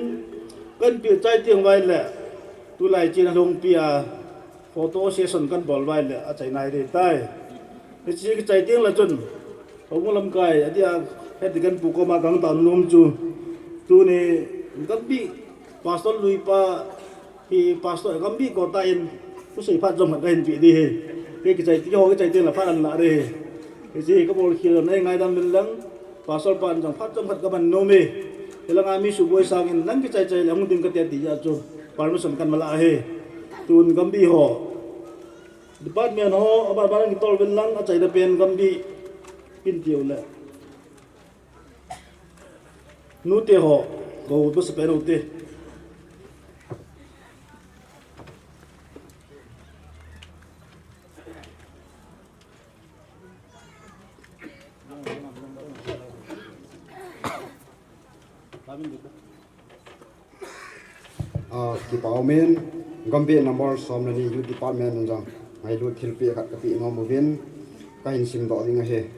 kahinpeh chai teng uva ahile, tulai chena lhungpi a photo session kanbol uva ahile, achaina hiding tai. Hiche kichai teng le chun, Houbung lamkai, adeh a, head deacon pu koma kahung tao nom chu, tuni gambi, Pastor Luipa, hi Pastor gambi kotah in, thusei phat jom khat kahinpeh ding ahi. Kei kichai, keiho kichai teng le phat ahin lah ding ahi. Hiche hi kabolkhel nei ngaidam uvin lang, Pastor pan jong phat jom khat kaman nom e. Hilanga mi suboi sangin nang kichai chai le hung ding kati ati jeh chun permission kaman lah ahi. Tun gambi ho, department ho, aban ban kitol uvin lang, achaina pen gambi, kin tiu le. Nute ho, kou masapen ute. Ah, kipa umin, gambi number som le ni Youth Department in jong ngailut thilpeh khat kapeh nom uvin, kahin simdoh ding ahi.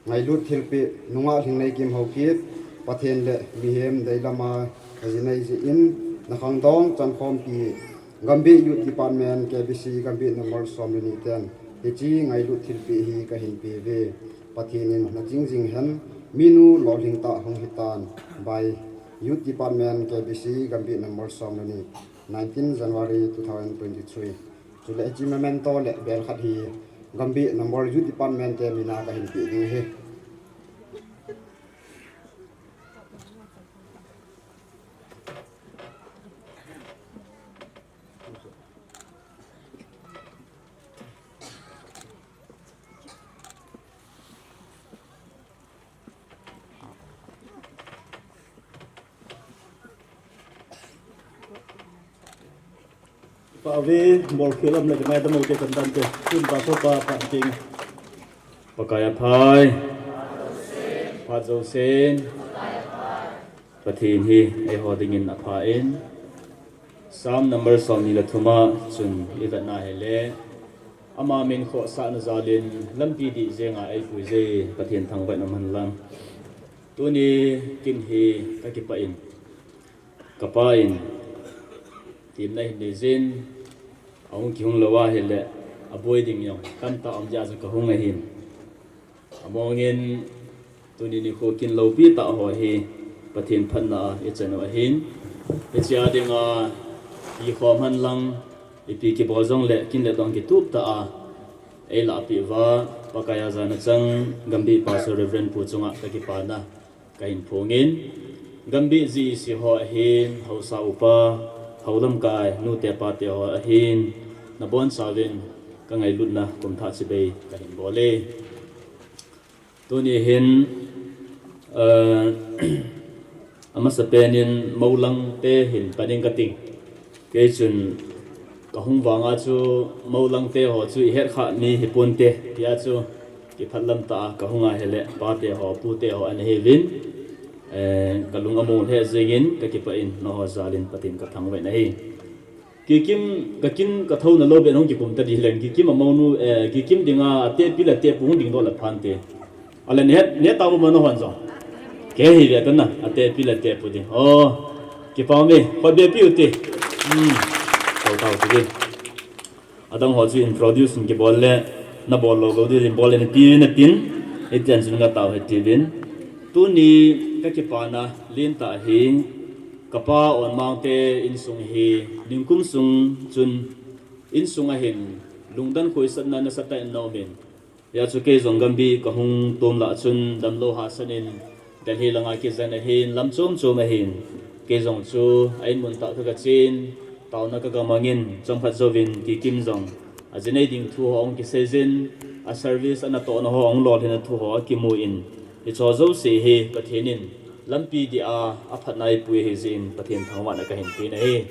Ngailut thilpeh, nungah Lhingneikim Haokip, Pathen le mihem deilama ajinei jeh in, nakhangdong chankhompi, gambi Youth Department, K B C, gambi number som le ni ten, hiche ngailut thilpeh hi kahin pe uve. Pathen in naching jing hen, Minu lolhing tah hung hitan, by Youth Department, K B C, Gambih number som le ni, nineteen January two thousand twenty-three. Chule hiche memento le bel khat hi Gambih number Youth Department te mina kahin pe ding ahi. Pave, bol khel um le kanai dam u te kan dan te, tun ta so pa pa ting. Pakai aphai. Phat jousen. Pathen hi eiho dingin apha in. Psalm number som ni le thum a chun i vet na hile, ama min khohsahna jal in lampi dih jenga eipui je, Pathen thangvah in um hen lang. Tuni kin hi ka kipah in, ka pa in themna hin nei jin, ahung kihung lou ahile, aboi ding jong tamtah um jeh a chu ka hung ahin. Among in, tuni nikho kin loupi tah ho hi Pathen phatna a i chan u ahin. Hiche a dinga, i khom hen lang, ipi kibol jongle, kin le dong kitup tah a ei lahpeh uva, Pakai a jana chang, Gambih Pastor Reverend Pu chunga ka kipana kahin phong in, Gambih G E C ho ahin, haosa upa, hou lamkai, nute pate ho ahin, nabonchauvin ka ngailutna kum thah chibai kahin bol e. Tuni hin, eh, amasapen in Moulang te hin pan ing kating. Kei chun ka hung vanga chu Moulang te ho chu i het kha mi hi ponte, tia chu kiphat lam tah a ka hung ahile, pate ho, pute ho ana hiuvin, eh, ka lung among lheh jengin, ka kipah in, nangho jal in Pathen ka thangvah in ahi. Kikim, ka kin ka thouna lou ben hung kikum ta di leng, Kikim amounu, eh, Kikim dinga atepi le atepu hung dingdoh le phante. Ale ne, ne tao ma nahon jong. Kei hi ve tana, atepi le atepu ding. Oh, kipah me, khut be piu te. Hmm, tao tao te. Adang ho chu introduce in kibol le, nabol lou lou ding bol le, napi, napin, hitian chun ka tao hiti uvin. Tuni ka kipana lentah hi, ka pa Onmang te insung hi, ningkum sung chun insung a hin, lungdon khoisatna nasatah in ana um in. Hia chu kei jong Gambih ka hung tom lah chun damlou hahsat in Delhi langa kijen ahin, lam chom chom ahin. Kei jong chu a in mun tah ka, ka chen, taona ka, ka mangin, chomkhat jouvin Kikim jong a jinei ding thu ho ahung kisei jin, a service ana tohna ho ahung lolhinna thu ho akimu in, hicho jouse hi Pathen in lampi dih a, aphatna eipui ahi jeh in Pathen thangvahna kahin pe in ahi.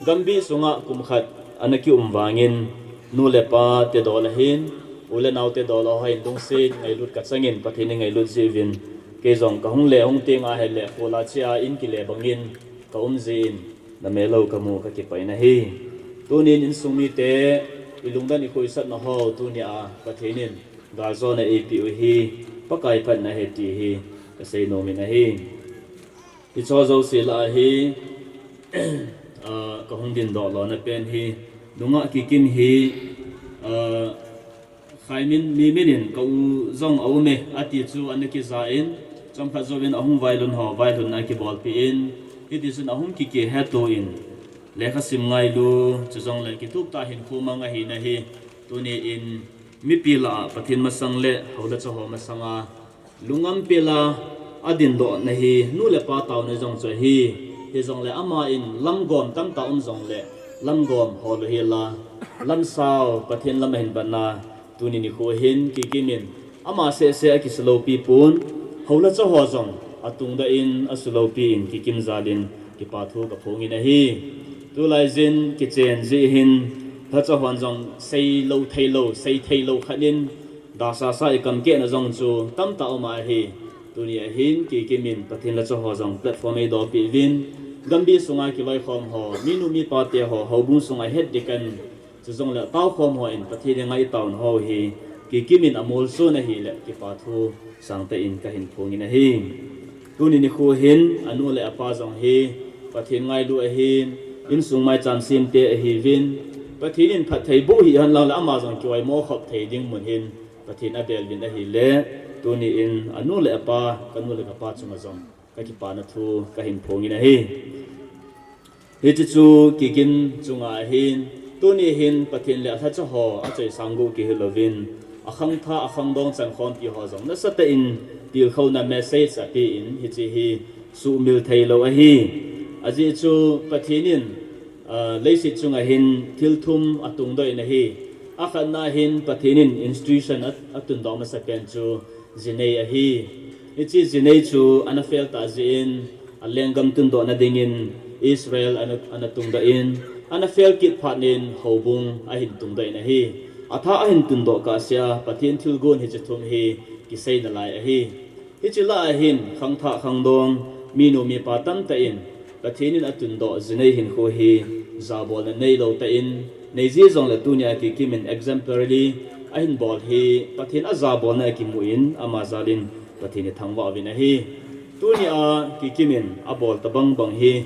Gambih sunga kum khat ana kium vangin, nu le pa te dol ahin, u le nau te dol a ho hin lungset ngailut ka changin, Pathen in ngailut jeh uvin, kei jong ka hung le hung teng ahile, pula chea in kile bangin ka um jeh in, na melou ka mu ka kipah in ahi. Tunin insung mite, i lungdon i khoisatna ho, tunia Pathen in galjona eipeh u hi, Pakai phatna ahi ti hi ka seinom in ahi. Hicho jouse lah a hi, ah, ka hung dingdoh lona pen hi, nungah Kikim hi, ah, Khaimin, mi min in ka u jong a um e, ati chu ana kija in, chomkhat jouvin ahung vailhun ho, vailhunna akibolpeh in, hitichun ahung kike heto in, lekha sim ngailu, chujongle kitup tah hinkho mang ahi nahi, tuni in, mipi lah a Pathen masang le, hou le cha ho masanga, lungngam pela, adingdohna hi, nu le pa taona jong chu ahi, hijongle ama in lamgom tamtah um jongle, lamgom hol u hela, lamsao, Pathen lam ahin batna, tuni nikho hin, Kikim in, ama sehseh akisuloupi pon, hou le cha ho jong, atungdoh in, asuloupi in, Kikim jal in, kipa thu kaphong in ahi. Tulai jin, kichen jeh hin, lhacha hon jong, seilou theilou, sei theilou khat in, dasasa i kamkehna jong chu, tamtah um ahi. Tuni ahin, Kikim in, Pathen lhacha ho jong, platform eidopeh uvin, Gambih sunga kiloikhom ho, minu mipa te ho, houbung sunga het ding kan, chujongle taokhom ho in, Pathen henga i taona ho hi, Kikim in amolso na ahile, kipa thu sangtah in kahin phong in ahi. Tuni nikho hin, anu le apa jong hi, Pathen ngailu ahin, insung maicham semte ahiuvin, Pathen in phatthei boh hih henlang le ama jong kioimo khop thei ding mun hin, Pathen abel uvin ahile, tuni in anu le apa, kanu le kapa chunga jong kakipana thu kahin phong in ahi. Hiche chu Kikim chunga ahin, tuni hin Pathen le alhacha ho achoisang gu kihil louvin, akhangthah akhangdong chankhompi ho jong nasatah in tilkhouna message apen, hiche hi sumil theilou ahi. Ajeh chu Pathen in, ah, leiset chunga hin thil thum atungdoh in ahi. Akhatna hin Pathen in institution a, atundoh masapen chu jinei ahi. Hiche jinei chu ana fel tah jeh in, alenggam tundohna dingin Israel ana, ana tungdoh in, ana fel kit phat in houbung ahin tungdoh in ahi. Atha ahin tundoh kahsea, Pathen thilgon hiche thum hi kisei nalai ahi. Hiche lah a hin khangthah khangdong, minu mipa tamtah in Pathen in atundoh jinei hinkho hi jabolna neilou tah in, neiji jongle tunia Kikim in exemplarily ahin bol hi Pathen ajabolna akimu in, ama jal in Pathen ithangvah uvin ahi. Tunia Kikim in abol tobang bang hi,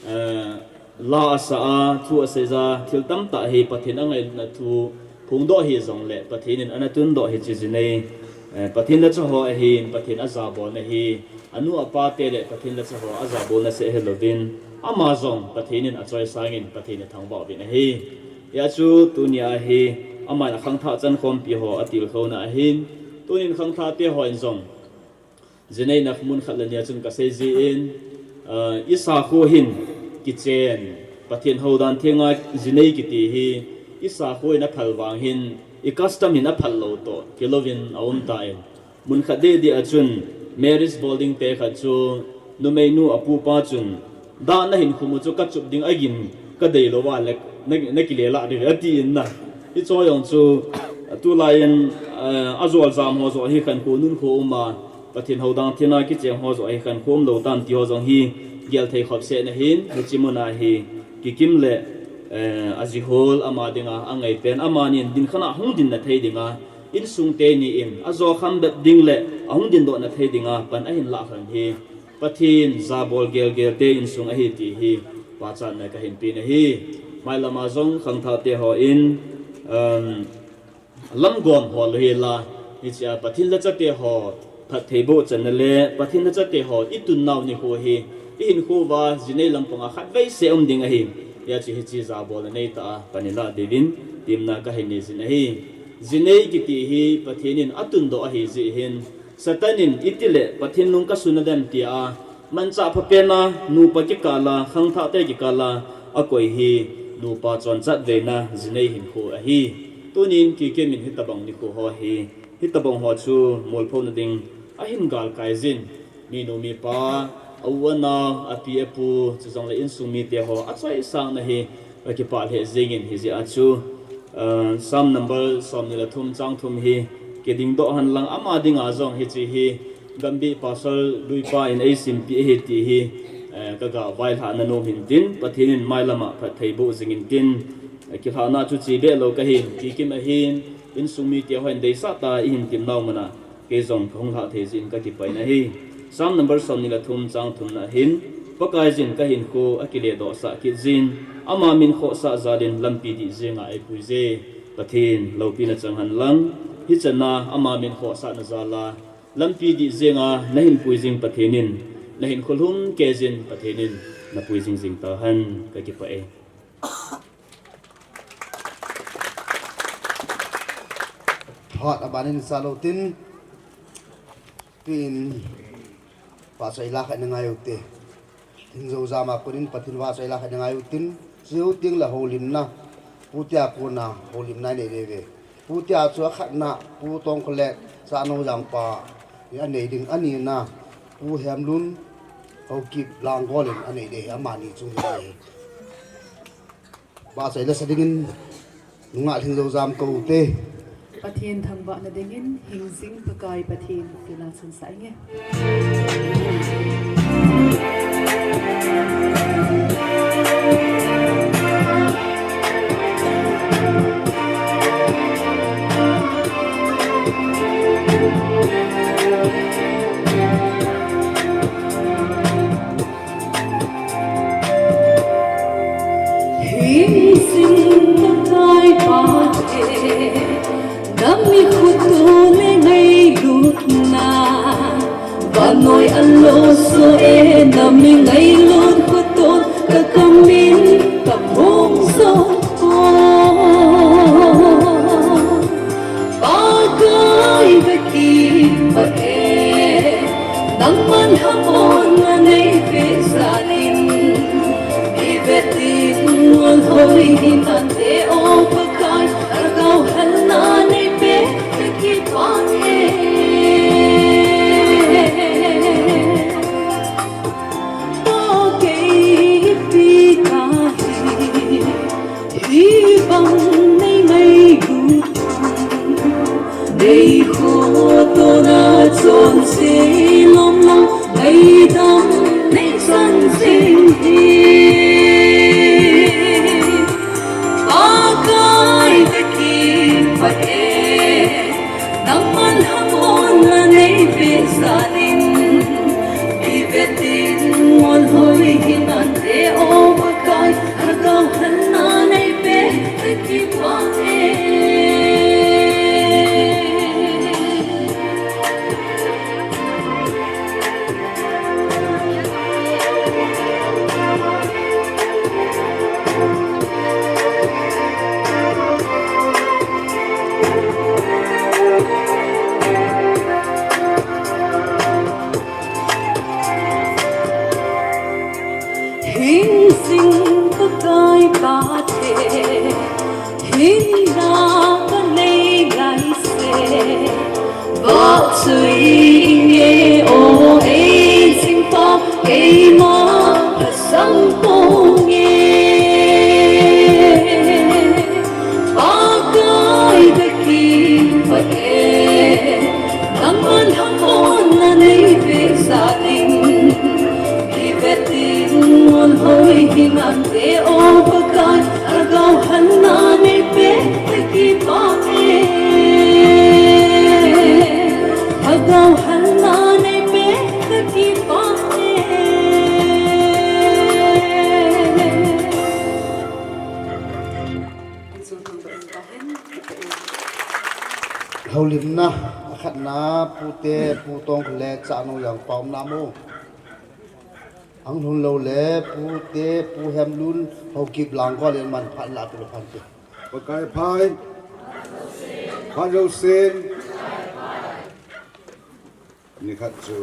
eh, la asa a, thu asei a, thil tamtah hi Pathen angailutna thu phongdoh hijongle, Pathen in ana tundoh hiche jinei, eh, Pathen lacha ho ahin, Pathen ajabolna hi, anu apa te le Pathen lacha ho ajabolna seh hilouvin, ama jong Pathen in achoisang in Pathen ithangvah uvin ahi. Hijeh chun tunia hi, aman akhangthah chankhompi ho atilkhouna ahin, tunin khangthah te hon jong jineina mun khat le ni a chun kasei jin, ah, isakho hin kichen, Pathen houdan thenga jinei kiti hi, isakho in aphal vang hin, icustom hin aphal lou toh kilouvin aum tan. Mun khat deh deh a chun, marriage bol ding te khat chu, numeinu apupa chun, da nahin khum u chu kachup ding agim kadei lou va le, na, nakile lah ding atin na. Hiche jong chu, tulai in, eh, ajol jam ho joh hi khankho nunkho um a, Pathen houdan thenga kichen ho joh hi khankho umlou tam ti ho jong hi gel thei khop seh na hin, hiche muna hi Kikim le, eh, ajihol ama dinga angaipen, amanin dinkhat a hung dinna thei dinga, insung teni in ajo kham bep ding le ahung dindohna thei dinga pan ahin lah khan hi Pathen jabol gelgel te insung ahi ti hi pachatna kahin pe na hi. Mailam a jong khangthah te hon, um, lamgom hol u hila, hichea Pathen lacha te ho phattheiboh channa le Pathen lacha te ho itun nau nikho hi, ihinkho uva jinei lampanga khatvei seh um ding ahi. Hijeh chun hiche jabolna neitah a pan ilah diuvin temna kahin nei jin ahi. Jinei kiti hi Pathen in atundoh ahi jeh hin, Satan in itile Pathen lung kasun nadem tia, manchah phapen a, nupa kikah a, khangthah te kikah a, akoi hi, nupa chonchat veina, jinei hinkho ahi. Tunin Kikim in hitobang nikho ho hi, hitobang ho chu molphona ding ahin galkai jin. Minu mipa, a u a nao, api apu, chujongle insung mite ho achoisangna hi, kakipah lheh jingin hijeh a chu, ah, Psalm number somni le thum chang thum hi kidingdoh hen lang ama dinga jong hiche hi Gambih Pastor Luipa in eisimpi ahi ti hi, eh, kaga vailhah na nom hin tin, Pathen in mailam a phattheiboh jingin tin, eh, kilhahna chu che behlou kahin, Kikim ahin, insung mite hon deisah tah a ihin tim nau muna, kei jong kahung lhah thei jeh in kakipah in ahi. Psalm number somni le thum chang thumna hin, Pakaiyin kahinkho akiledohsah kit jin, ama min khohsah jal in lampi dih jenga eipui je. Pathen loupina chang hen lang, hichan a ama min khohsahna jal a lampi dih jenga nahin pui jing Pathen in, nahinkho lhumkeiyin Pathen in napui jingjing tahen, kakipah e. Phat aban in sa lou tin, tin, vahchoi la khat na ngai u te. Lhingjou jam a kon in Pathen vahchoi la khat na ngai u tin, chujou teng le houlimna, Pu tia kona houlimna inei uve. Pu tia chu akhatna, Pu Tongkholet, Sahno Jangpa, anei ding, anina, Pu Hemlun, Haokip Langgol in anei ding, amani chung hi. Vahchoi la sa dingin, nungah Lhingjou jam kou te. Pathen thangvahna dingin, hingjing Pakai Pathen, ti la chun sa inge. Hingjing Pakai Pathen, nami khutu Noi alo so e na mi ngai lon ko ton ka kamin ka phong so ko. Pakai ka kipa e, nangman hamon na nei pe sanin. Ivetin ngol hoi hinante o Pakai, argau hanna nei pe ka kipa e. Pakai pi ka hi. Hibang nei mai gu nei kho to na chon se lom lom nei dam nei san sing hi. Pakai ka kipa e, nangman hamon na nei pe sanin. Ivetin ngol hoi hinante o Pakai, argau hanna nei pe ka kipa e. Hingsing Pakai Pathe, hinna ka nei lai se. Vahchoi nge o ei singpa, keima ka sang pong nge. Pakai ka kipa e, nangman hamon na nei pe sanin. Ivetin ngol hoi hinante o Pakai, argau hanna nei pe ka kipa e. Argau hanna nei pe ka kipa e. Houlimna, akhatna, pute, pu Tongkhu le chanu jangpa umna mo. Anglhun lou le, pute, pu Hemlun, Haokip lang ko le man phat la tu phan tu. Pakai phai. Phat jousen. Nikhat chu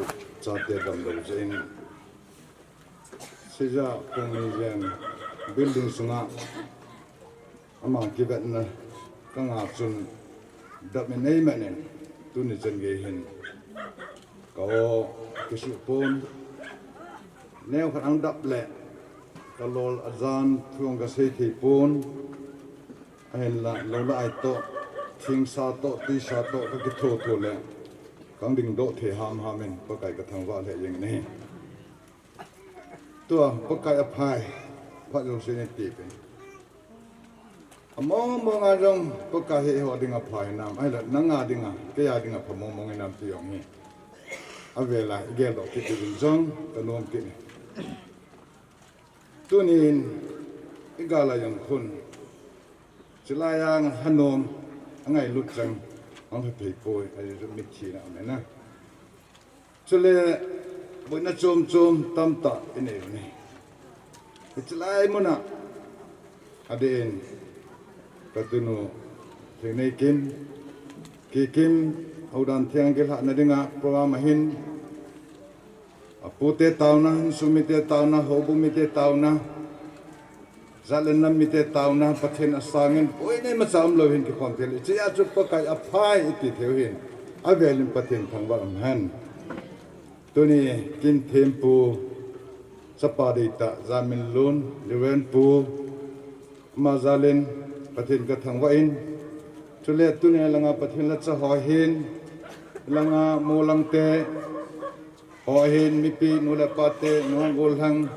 chate damlou jeh in. Seija Pungni jen building sunga ama kivetna ka nga chun dap in ei man in tuni chan gei hin ka o kisu pon neo khat ang dap le ka lol ajan thu ang ka sei thei pon ahin la lo la ai to thing sa to ti sa to ka kitho tho le kang ding do the ham ham in Pakai ka thangvah le jeng ni. Tua, Pakai aphai, phat jousen iti pen. Among mong a jong, Pakai hi eiho dinga phai nam, ahi la, nanga dinga, keiya dinga pha mong mong inam ti jong hi. Avela, igel doh kit ding jong, ka nom kit ni. Tunin, igala jong khun. Chulai a hanom, angailut chang, ang pha phei poi, ahi jong mit thina, amen na. Chule, boina chom chom tamtah inei u ahi. Hichelai muna, adeh in, ka tunu, Thingneikim, Kikim, Houdan Theng kilhahna dinga, program ahin, apute taona, insung mite taona, houbung mite taona, Jalen nam mite taona, Pathen asangin, boina imacha umlou hin kikhom thei le. Hichea chu Pakai aphai iti thei u hin. Avelin Pathen thangvah um hen. Tuni kin thempu, chapa deitah, Jaminlun, Lirenpu, ama jalin, Pathen ka thangvah in. Chule tuni langa Pathen la cha ho hin, langa molangte, ho hin, mipi, nu le pate, nu golhang,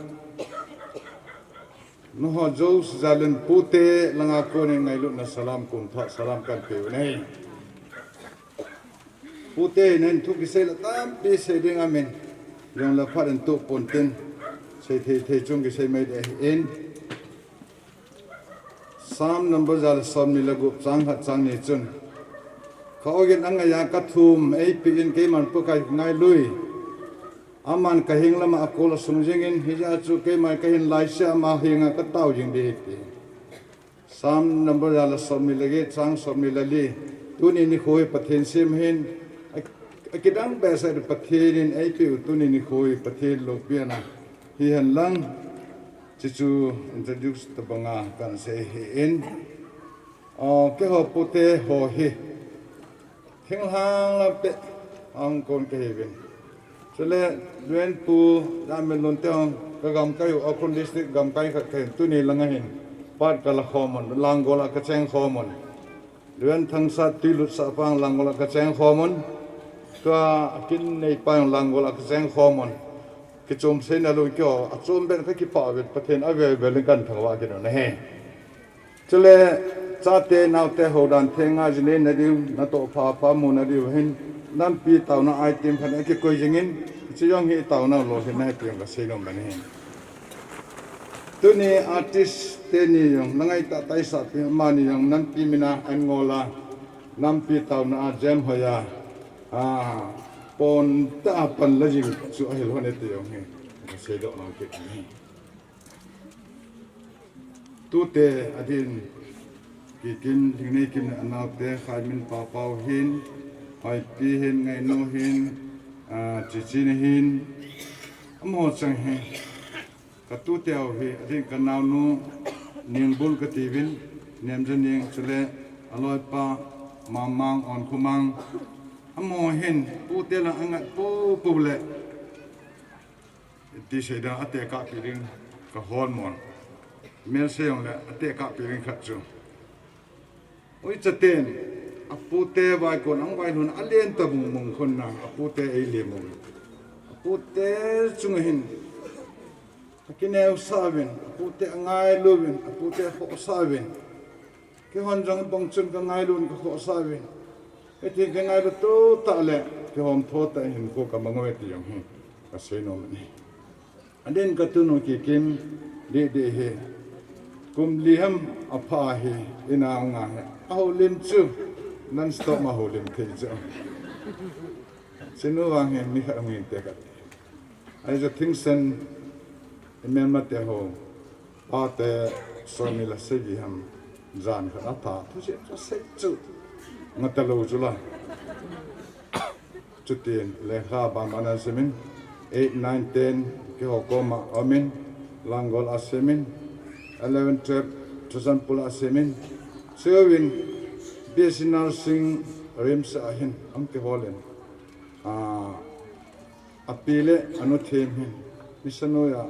Nuho Jose Jalen pute langa konin ngailutna salam kumthah salam kan peu nei. Pute nen thu kisei la tampi sei ding amin. Jong la phat in tu pon tin. Sei thei thei chung kisei mai de in. Psalm number ja le som ni le gup chang khat chang ni chun. Ka ogin angaiya ka thum eipi in keiman Pakai ngailui. Aman kahing lama akol asung jingin, hijeh chun keima kahin laise ama henga katao jing ding ahi ti. Psalm number ja le somni le get, chang somni le li. Tuni nikho hi Pathen sem ahin, a, akidang behseh Pathen in eipeh u tuni nikho hi Pathen loupina hihen lang. Chuchu introduce tabanga kahin sei ahin. O, keiho pute ho hi thinglhang lampi a hung kon kahiuvin. Chule, Luen Pu, Lamminlun te hung, kagamkai u, Ukhrul District gamkai khat kahin, tuni langa hin, pat kala khom un, Langol a kacheng khom un. Luen Thangsat, Tuilutsat pa hung Langol a kacheng khom un. Tua, akin neipa hung Langol a kacheng khom un. Kichom seina lou keiho, achom ben kakipah uvin, Pathen avel vel in kahin thangvah kit u ahi. Chule, chate, naote, houdan theng a jinei nadiu, natoh pha pha mu nadiu hin, nampi taona item khat akikoi jingin, hiche jong hi taona lolhinna ahi ti jong kasei nom ahi. Tuni artist teni jong, nangai tah taisah pi, amani jong, nampi mina an ngol a, nampi taona a, jem hoiya, a, pon tah a pan la jing chu ahilhon e ti jong hi, kasei doh nom kit ahi. Tute adin, Kikim, Lhingneikim le anaote, Khaimin, Paopao hin, Hoipi hin, Ngainu hin, a, Chichina hin, amaho chang hi, katute ho hi, adin kanaonu, Ningbul katiuvin, Nemjaning, chule, aloipa, Mamang, Onkhomang, amaho hin, pute lang angat popo le, ti seida atekahpi ding kahol mon. Mel sei jongle atekahpi ding khat chu. Uichaten, apute vaikon ang vailhun alen tabung mong khonna, apute eile mong. Apute chunga hin, akineosah uvin, apute angailuvin, apute akhohsah uvin. Keihon jong ibang chun kangailu in kakhohsah uvin. Hiti kangailu totah le, kihom tho tah in hinkho kamang uve ti jong hi, kasei nom ahi. Adin katunu Kikim, Didi hi, kum li ham apha hi, ina nga hi. Ahoulim chu, non stop ma houlim thei chu. Chinu vang hi, mi khat hung inte kati. Ahi chu thingsen, imelmate ho, pate, somni le sagi ham, jan khat atha, thuchih chu sei chu, ngata lou chu la. Chutin, lekha banban a simin, eight, nine, ten, keiho koma umin, Langol a simin, eleven, twelve, Churachandpur a simin, chuin, B S C Nursing, RIMS a hin, ahung kiholin. A, api le anu them hin, mission noiya,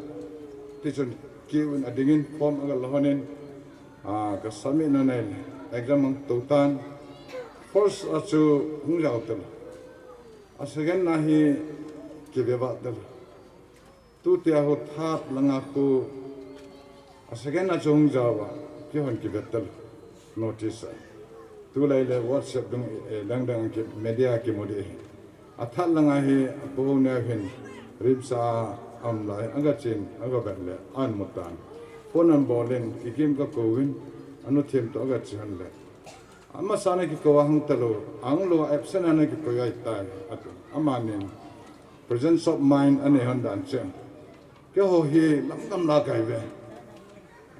tichun kiu in adingin form aga la honin, a, ka submit na nei le, exam ang to tan, first a chu hung jao tel. A second na hi kive vat tel. Tutia ho third langa khu, a second a chu hung jao a, keihon kive tel notice a. Tulai le WhatsApp dung, eh, dang dang ki media kimu ding. A third langa hi, a pu ho neo hin, RIMS a um lai, aga chen, aga vet le, ahin mu tan. Phone ahin bol in, Kikim ka kou in, anu them toh aga che hon le. Amasa na kikou a hung talou, ahung lou a absent a na kikou ahitai, ati. Amanin presence of mind anei hon dan chu. Keiho hi lamdam la kahi ve.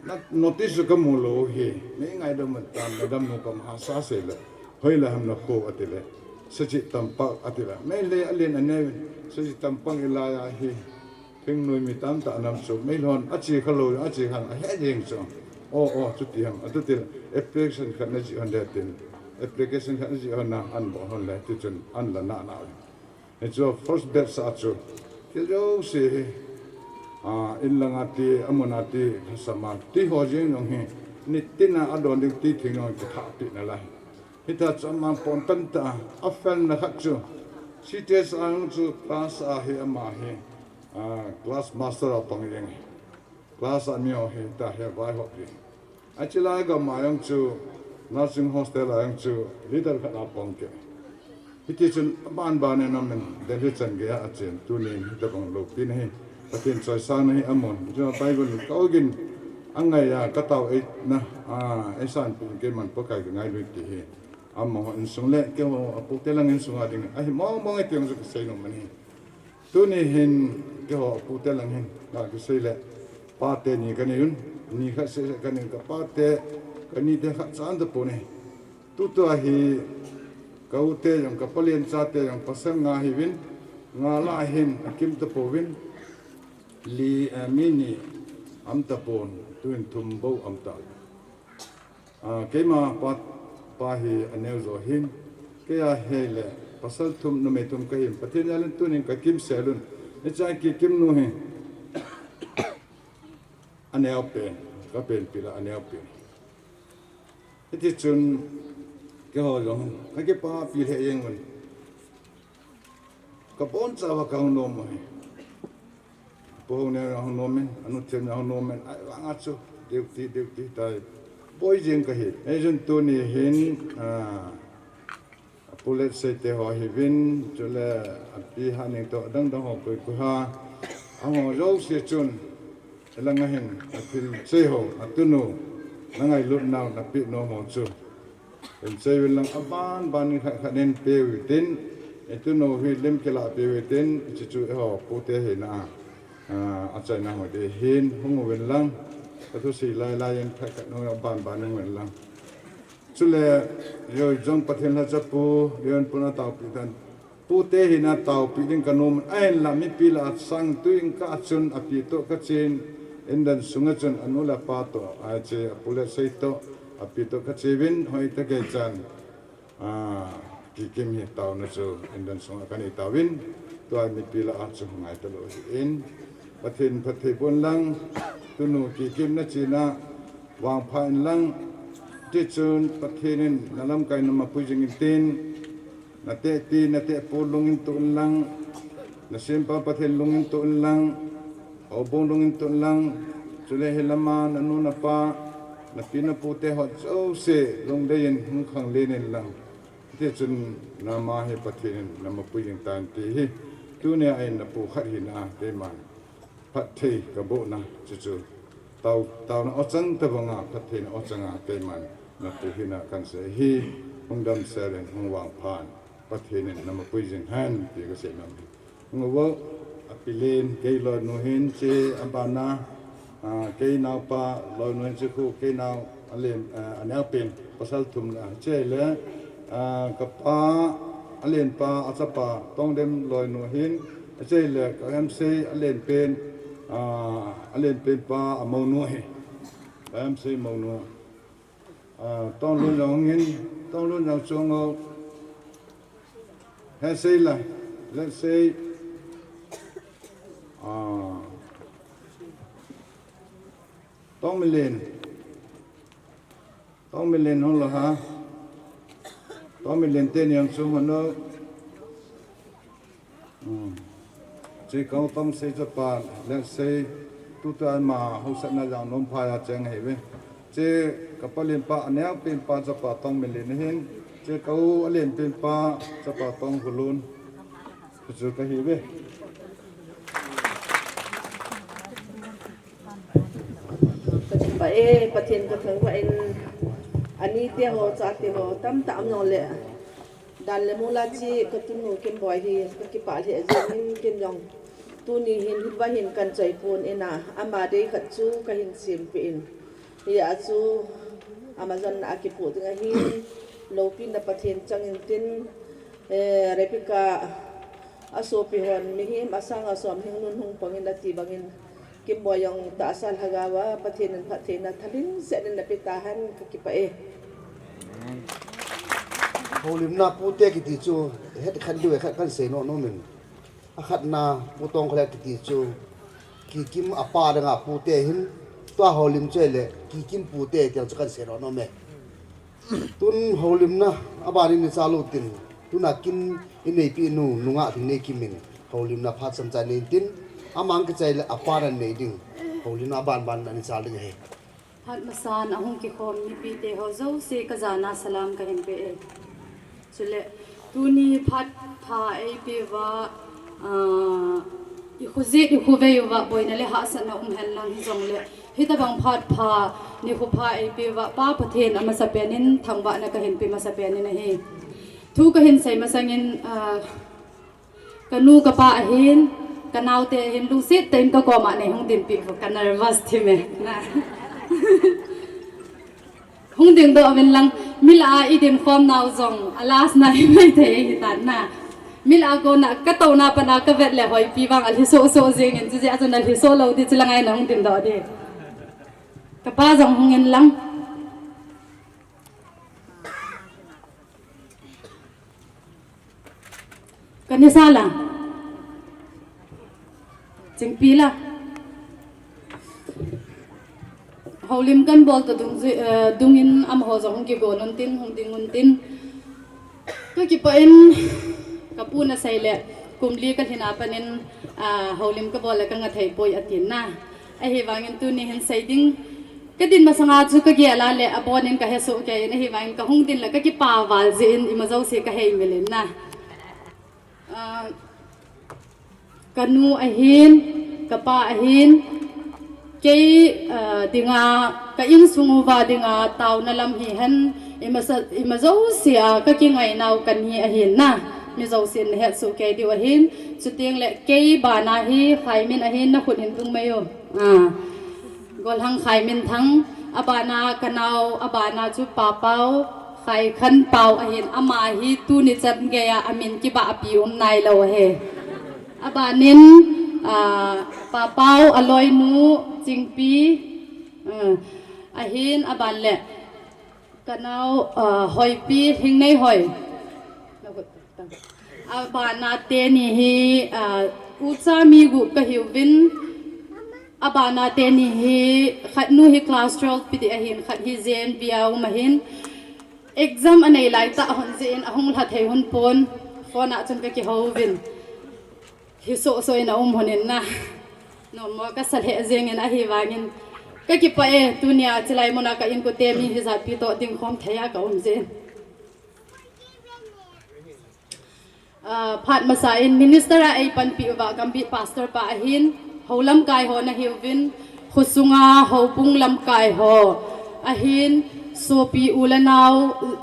Na notice chu kamu lou hi. Nei ngaidam tan, madam nu kam hasa sei le. Hoilai ham na kou ati le. Sachi tampak ati le. Meilhei alen anei, sachi tampak ilai a hi. Thingnoi mi tamtah nam chu, meilhon, ache khalou, ache khan, ahe jeng chu. O, o, chuti ham, atuti le, application khat na jih hon le tin. Application khat na jih hon na, ahin bol hon le, tichun, ahin la na na. Hichu first batch a chu. Kei jouse hi, a, in langa ti, amun a ti, lhasam a ti ho jeng jong hi, nitin a adon ding ti thing jong kithahpeh nalai. Hita chu ama pon tamtah a, a fail na khat chu. C T S a jong chu class a hi ama hi, a, class master a pang jeng. Class a mi ho hi ta hi vaihop jeng. Ache lai gam a jong chu nursing hostel a jong chu leader khat a pang kei. Hiti chun aban ban in amin Delhi chan gei a achen tunin hitabang loupina hi. Pathen choisangna hi amun. Chu Bible in ka ogin angai a katao ei na, a, eisanpeh in keiman Pakai kangailu ti hi. Amaho insung le keiho apute lang insung a ding ahi mong mong e ti jong chu kasei nom ahi. Tuni hin keiho pute lang hin, nga kisei le, pate ni kanei un, ni khat seh seh kanei un, ka pate, ka nite khat cha um tapon ahi. Tutua hi, ka ute jong, ka palen chate jong, pasal nga hiuvin, nga lah hin, akim tapouvin, li, eh, mi ni um tapon, tuhin thum bou um ta. Ah, keima pa, pa hi aneo jo hin, kei a hile, pasal thum, numei thum kahin, Pathen jal in tunin kakimsel un. Hiche a kikim nu hi, aneo pen, ka penpi lah aneo pen. Hiti chun, keiho jong, kakipapi lheh jeng un. Kabonchauva kahung nom u ahi. Pu Haoneo jong ahung nom in, anu Themneo jong ahung nom in, ahivanga chu, duty, duty tai. Boi jeng kahi. Hijeh chun tuni hin, ah, Pu Letseite ho hiuvin, chule api Hatning toh adang dang ho koi koi ham, amaho jouse chun, hilanga hin, athil cheiho, atunu, na ngailutnau, napeh nom ho chu. Hin cheiuvin lang aban ban in khat khat in peh uvin tin, itunu hi lim kilah peh uvin tin, hiche chu eiho pute hina a, ah, achaina ho ding ahin, hung uvin lang, kathusei lai lai in khat khat in aban ban in hung uvin lang. Chule, joi jong Pathen lhacha pu, joi pun ataopi tan. Pute hina taopi ding kanom, ahinla mipi lah a sangtui in kah chun api toh kachen, indan sunga chun anu le apa toh, ache Pu Letsei toh, api toh kache uvin, hoitah kei chan. Ah, kikim hi taona chu, indan sunga kanei tauvin, tua mipi lah a chu ngai talou ahin. Pathen phatthei boh in lang, tunu kikim nachena, vangpha in lang, tichun Pathen in nalamkai in namapui jing in tin, Natehpi, natehpu lungin toh in lang, nasempa Pathen lungin toh in lang, houbung lungin toh in lang, chule hilama nanu napa, napi napute ho jouse lungdei in hung khanglen in lang. Tichun nama hi Pathen in namapui jing tan ti hi, tunia in napu khat hina a, keiman phatthei kabohna, chuchu. Tao, taona ochang tabanga, phattheina ochanga, keiman napu hina kansei hi, hung damsel in, hung vangphan, Pathen in namapui jing hen, ti kasei nom hi. Hung uvo, api len, kei loinu hin, che abana, ah, kei naopa, loinu hin, che khu, kei nao, alen, ah, aneo pen, pasal thum na, che le, ah, kapa, alenpa, achapa, Tongdem loinu hin, Achei le, ka M C alen pen, ah, alen pen pa, amounu hi. Ka M C mounu. Ah, Tonglun jong hin, Tonglun jong chung o. He sei la, let's say, ah, Tongmilen. Tongmilen hung lou ha. Tongmilen teni jong chung hung lou. Hmm. Che kau Tongsei chapa, let's say, tutua ama hausatna jang nom pha a cheng ahi ve. Che kapa lenpa, aneo penpa chapa Tongmilen ahin. Che kau alen penpa chapa Tonghulun. Chu kahi ve. Ka kipah e, Pathen kathangvah in, anite ho, chate ho, tamtah um jongle, dan le mol a che katunu Kimboi hi kakipah lheh jengin, ken jong tuni hin hiva hin kahin choi pon in a, ama dei khat chu kahin sempeh in. Hia chu Amazon a kipoh ding ahin, loupina Pathen chang intin, eh, Rebecca asopi hon mihem asang a som hingnun hung pang in ati bangin, Kimboi jong tahsa lhagao a Pathen in phattheina thalheng seh in napeh tahen, kakipah e. Houlimna pute kiti chu het khat diu khat kahin sei nom nom in. Akhatna Pu Tongkholet kiti chu Kikim apa danga pute ahin, tua houlim chu ahile Kikim pute tia chu kahin sei nom nom e. Tun houlimna abanin ichal u tin, tuna kin ineipi nu, nungah Lhingneikim in houlimna phat chomcha nei intin, amang kichai le apan anei ding, houlimna aban ban ana chal ding ahi. Phat masan ahung kikhom mipite ho jouse kajana salam kahin pe e. Chule, tuni phat pha eipeuva, ah, ikhojet ikhovei uva boina le hahsatna um henlang hijongle, hitobang phat pha, nikho pha eipeuva, Pa Pathen amasapen in thangvahna kahin pe masapen in ahi. Thu kahin sei masangin, ah, kanu kapa ahin, Ka naote hin lungset tah in ka koma nei hung dinpi vo, ka nervous thim e. Na. Hung dingdoh uvin lang, mi lah a i dinkhom nau jong, a last na hi maithei ahi tan na. Mi lah a kona, ka touna pat a ka vet le Hoipi vang a lhi soh soh jeng in, chuche a chun a lhi soh lou di, chulang a na hung dingdoh di. Ka pa jong hung in lang. Ka nisa la. Chingpi la. Houlim kan bol toh dung, eh, dungin amaho jong hung kigol un tin, hung ding un tin. Ka kipah in, ka pu na sei le, kum li ka lhin a pat in, ah, houlim ka bol le ka nga thei poi a tin na. Ahivangin tuni hin sei ding, ka din masanga chu ka gel a le, abon in ka he soh kei in, ahivangin ka hung din le ka kipa val jeh in, ima jouse ka hei mil in na. Ah, ka nu ahin, ka pa ahin, kei, ah, dinga, ka insung uva dinga, taona lam hihen, ima sa, ima jouse a, ka kingai nau ka ni ahin na, mi jousen na het soh kei diu ahin, chuteng le kei bana hi, Khaimin ahin, na khut hin tung mai u. Ah. Golhang Khaiminthang, abana ka nao, abana chu Papau, Khaikhanpau ahin, ama hi tuni chan geiya amin kibahpi um nailou ahi. Abanin, ah, Papau aloinu Chingpi, ah, ahin, aban le ka nao, ah, Hoipi, Lhingneihoi. Abana teni hi, ah, ucha mi gup ka hiuvin. Abana teni hi, khat nu hi class twelve piti ahin, khat hi J N V a um ahin. Exam anei lai tah hon jeh in, ahung lha thei hon pon, phone a chun ka kihouvin. Hi soh soh in a um hon in na. Nommo ka sa lheh jeng in ahivangin. Ka kipah e, tunia chilai muna ka inkote mi hijat pi toh dingkhom thei a ka um jeh in. Ah, phat masa in minister a ei panpi uva Gambih pastor pa ahin, hou lamkai ho na hiuvin, khosunga houbung lamkai ho ahin, sopi u le nao,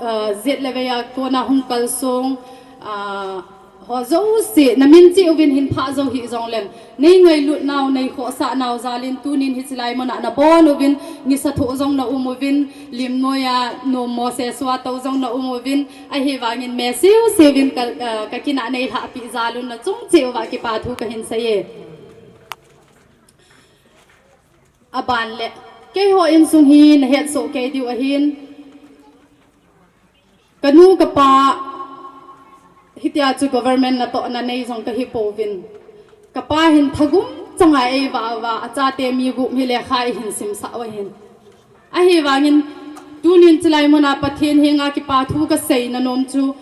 ah, jet le vei a kona hung kalsong, ah, ho jouse, na min cheh uvin hin pha jou hih jongleng, nei ngailut nau, nei khohsah nau jal in tunin hiche lai muna na bon uvin, nisa thoh jong na um uvin, lim noiya nommo sesua tou jong na um uvin, ahivangin me siu siu vin ka, ka, ka kinah nei lhahpi jal un na chung cheh uva kipa thu ka hin sei e. Aban le, keiho insung hi na het soh kei diu ahin. Ka nu ka pa, hitia chu government natohna nei jong ka hi pouvin. Ka pa hin thagum changa ei vah uva, achate mi gup hi lekha ei hin simsah u ahin. Ahivangin, tunin chilai muna Pathen henga kipa thu ka seina nom chu,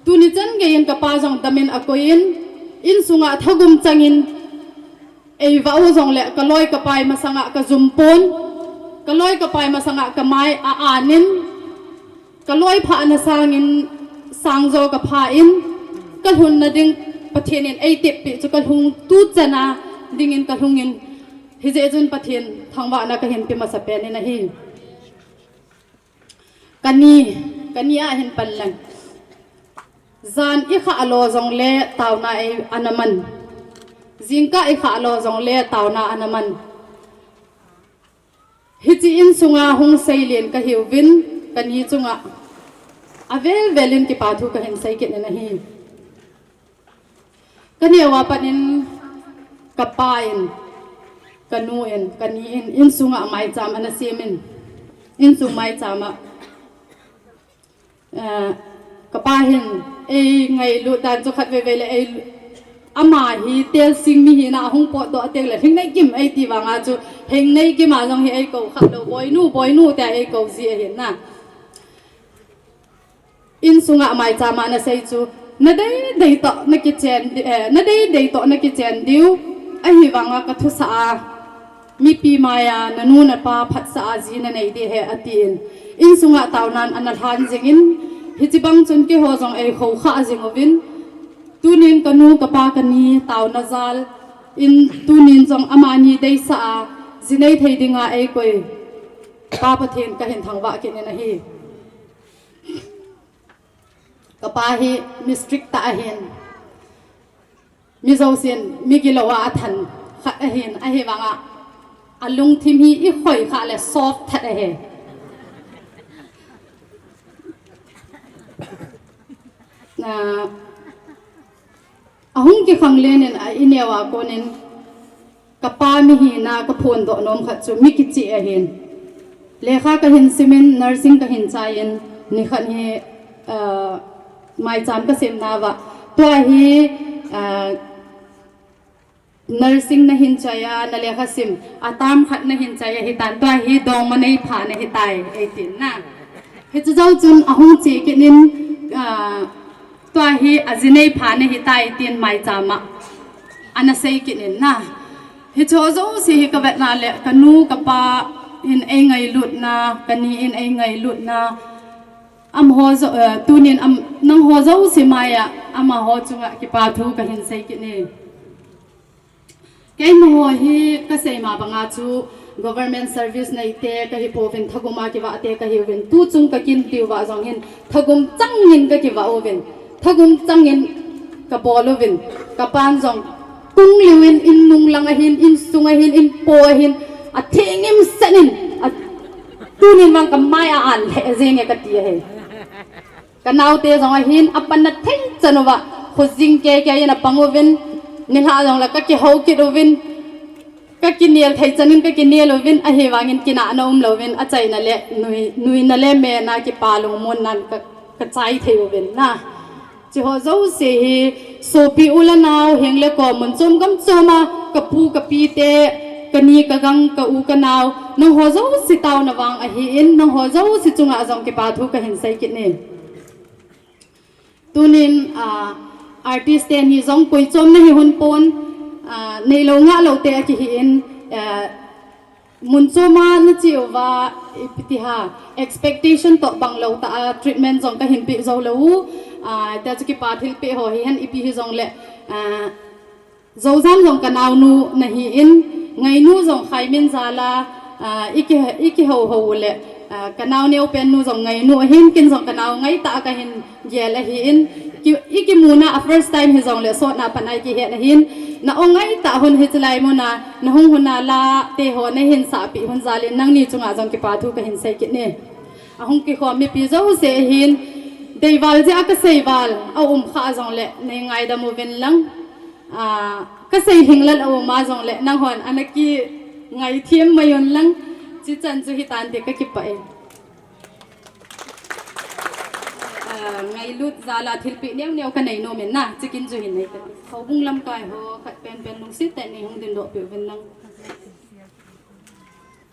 tuni chan geiyin ka pa jong damin a koiyin, insunga thagum changin, ei vah u jongle, ka loi ka pai masanga ka jum pon, ka loi ka pai masanga ka mai a anin, ka loi phahna sangin sangjo ka pha in, ka lhunna ding Pathen in ei teppeh chu ka lhung tu chana dingin ka lhungin, hijeh chun Pathen thangvahna ka hin pe masapen in ahi. Kani, kani a hin pan leng. Jan i khah lo jongle taona ei ana man. Jingkah i khah lo jongle taona ana man. Hiche insunga hung seilen ka hiuvin, kani chunga avel velin kipa thu ka hin sei kit in ahi. Ka neo a pat in ka pa in, ka nu in, ka ni in, insunga maicham ana sem in, insung maicham a, eh, ka pa hin ei ngailut dan chu khat veve le ei, ama hi telsing mi hina ahung potdoh teng le Lhingneikim ei ti vanga chu, Lhingneikim a jong hi ei kou kha lou, boinu, boinu tia ei kou ji ahin na. Insunga maicham a na sei chu, na dei dei toh na kichen di, eh, na dei dei toh na kichen diu, ahivanga ka thusah a, mipi maiya na nu na pa phatsah a ji na nei di ahi, atin. Insunga taonan ana lhan jingin, hiche bang chun keiho jong ei khoukhah jing uvin, tunin ka nu ka pa ka ni taona jal in, tunin jong amani deisah a, ji nei thei dinga ei koi Pa Pathen ka hin thangvah kit in ahi. Ka pa hi mi strict tah ahin. Mi jousen, mi gilou a athan khat ahin, ahivanga alungthim hi ikhoi khah le soft that ahi. Na, ahung kikhanglen in a ineo a konin, kapa mihina kaphondoh nom khat chu mi kicheh ahin. Lekha kahin simin, nursing kahin chaiyin, nikhat hi, ah, maicham kasemna uva. Tua hi, ah, nursing nahin chai a, nalekha sim a, term khat nahin chai ahitan, tua hi dongma neipha nahitai, eitin na. Hichu jou chun ahung che kit in, ah, tua hi aji neipha nahitai tin maicham a ana sei kit in na. Hichu jouse hi kavetna le kanu kapa in eingailutna, kani in eingailutna, amaho jo-, eh, tunin am-, nangho jouse maiya amaho chunga kipathu kahin sei kit e. Keiho hi kasei ma banga chu government service neite kahipouvin, thagum a kivahte kahiuvin, tuchung kakin diuva jong hin thagum changin kakivah uvin, thagum changin kabol uvin, kapan jong tung liuvin, in nunglang ahin, insung ahin, inpo ahin, athengim senin, a, tunin vang kamai a-an lheh jenge kati ahi. Kanaote jong ahin, apanna thei chan uva, khojing keikei in apang uvin, nilhah jongle kakihou kit uvin, kakinel thei chanin kakinel uvin, ahivangin kinahna umlouvin, achaina le nui, nuina le mena kipa lungmonna ka, kachai thei uvin na. Chiho jouse hi, sopi u le nao, heng le kom, mun chom gam chom a, kapu kapite, kani kagang, ka u kanao, nangho jouse taona vang ahin, nangho jouse chunga jong kipathu kahin sei kit e. Tunin, ah, artist teni jong koi chom nahi hon pon, ah, neilou ngahlou te akihin, ah, mun chom a nache uva, ipi ti ham, expectation toh banglou tah a treatment jong kahin pe joulou u, ah, tia chu kipa thilpeh ho hihen ipi hijongle, ah, Joujam jong kanaonu nahin, Ngainu jong Khaimin jala, ah, iki, ikihou hou le, ah, kanao neopen nu jong Ngainu ahin, ken jong kanao ngaitah kahin gel ahin, ki, ikimuna a first time hijongle sotna pana ikihet ahin, na-ong ngaitah hon hiche lai muna, nahung hon a la teho nahin sahpeh hon jalin nangni chunga jong kipathu kahin sei kit e. Ahung kikhom mipi jouse ahin, deival jeh a kaseival aum khah jongle neingaidam uvin lang. Ah, kasei lhinglel aum a jongle, nanghon ana kingaithem mai un lang, chichan chu hitante kakipah e. Ah, ngailut jala thilpeh neo neo kanei nom in na, chikin chu hin nei kati. Houbung lamkai ho, khat penpen lungset tah in neihung dindoh peh uvin lang.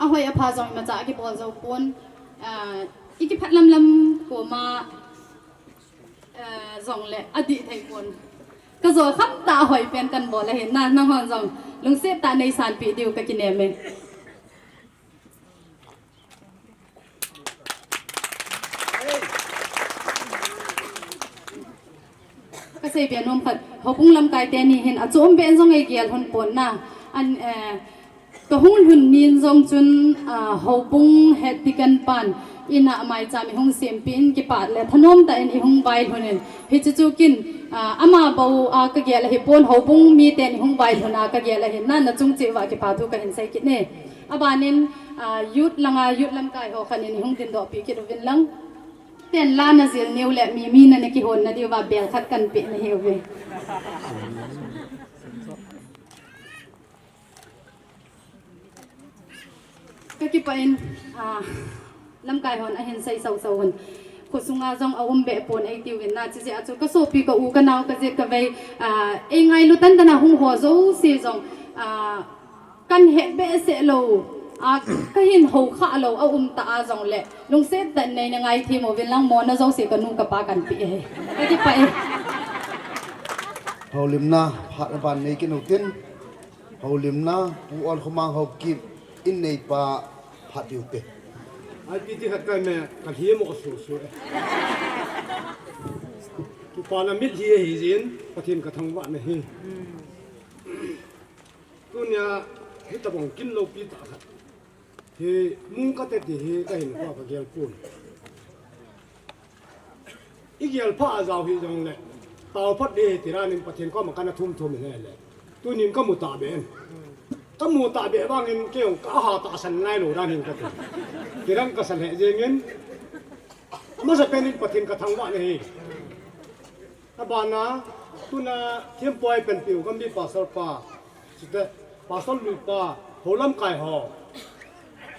Ahoi apha jong imacha kibol jou pon, ah, ikiphat lamlam koma, ah, jongle adih thei pon. Kajou kham tah a hoipen kanbol ahin na, nanghon jong lungset tah neisanpeh diu kakinem e. Kasei be nom khat, houbung lamkai teni hin achom be jong eigel hon pon na. An, eh, kahung lhun nin jong chun, ah, houbung head deacon pan ina maicham ihung sempeh in kipat le thanom tah in ihung vailhun in. Hichu chu ken, ah, ama bou a kagel ahipon houbung miten ihung vailhun a kagel ahin na, nachung cheh uva kipathu kahin sei kit e. Abanin, ah, youth langa youth lamkai ho khat in ihung dindoh peh kit uvin lang. Ten la najil niu le mi mi na nakihon nadiuva bel khat kanpeh nahiuve. Kakipah in, ah, lamkai hon ahin sei sau sau hon. Khosunga jong aum be pon eitiuvin na, chijeh a chu kasopi ka u kanao kajeh kavei, ah, eingailu tan tan a hung ho jouse jong, ah, kanhet behseh lou a, kahin houkhah lou aum tah a jongle, lungset tah in neina ngaithem uvin lang, mona jouse kanu kapa kanpeh e. Kakipah e. Houlimna phat aban nei kit utin, houlimna Pu Olkhomang Haokip in neipa phat diu te. Ipi ti khat kaime, kalhi mo su su e. Kipana mitlhi ahijin, Pathen kathangvah nahi. Tunia, hitobang kin loupi tah khat hi, mung kate ti hi kahinkhoa kagel pon. Igel pha a jao hijongle, Tao phat ding ahi ti dan in Pathen koma kana thum thum in ahile, tunin kamu tahbeh in. Kamu tahbeh vangin kei jong kaha tahsan nailou dan in kati. Ti dan kasah lheh jengin, amasapen in Pathen kathangvah in ahi. Abana, tuna thempu a eipanpiu Gambih Pastor pa, chuteng Pastor Lui pa, hou lamkai ho,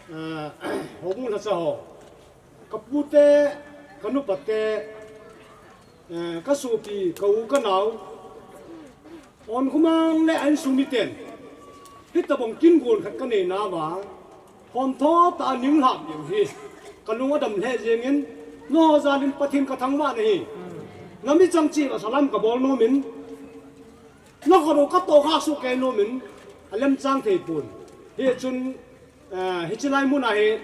eh, houbung lhacha ho, kapute, kanupate, eh, kasopi, ka-u, kanao, Onkhomang le a insung miten, hitobang kin gon khat kanei nauva, hom tho tah a ning lhap diu hi kalung adam lheh jengin, nangho jal in Pathen kathangvah in ahi. Nami chang cheh uva salam kabol nomin, nakhut u katoh kha soh kei nomin, alemchang thei pon. Hichun, eh, hiche lai mun a hi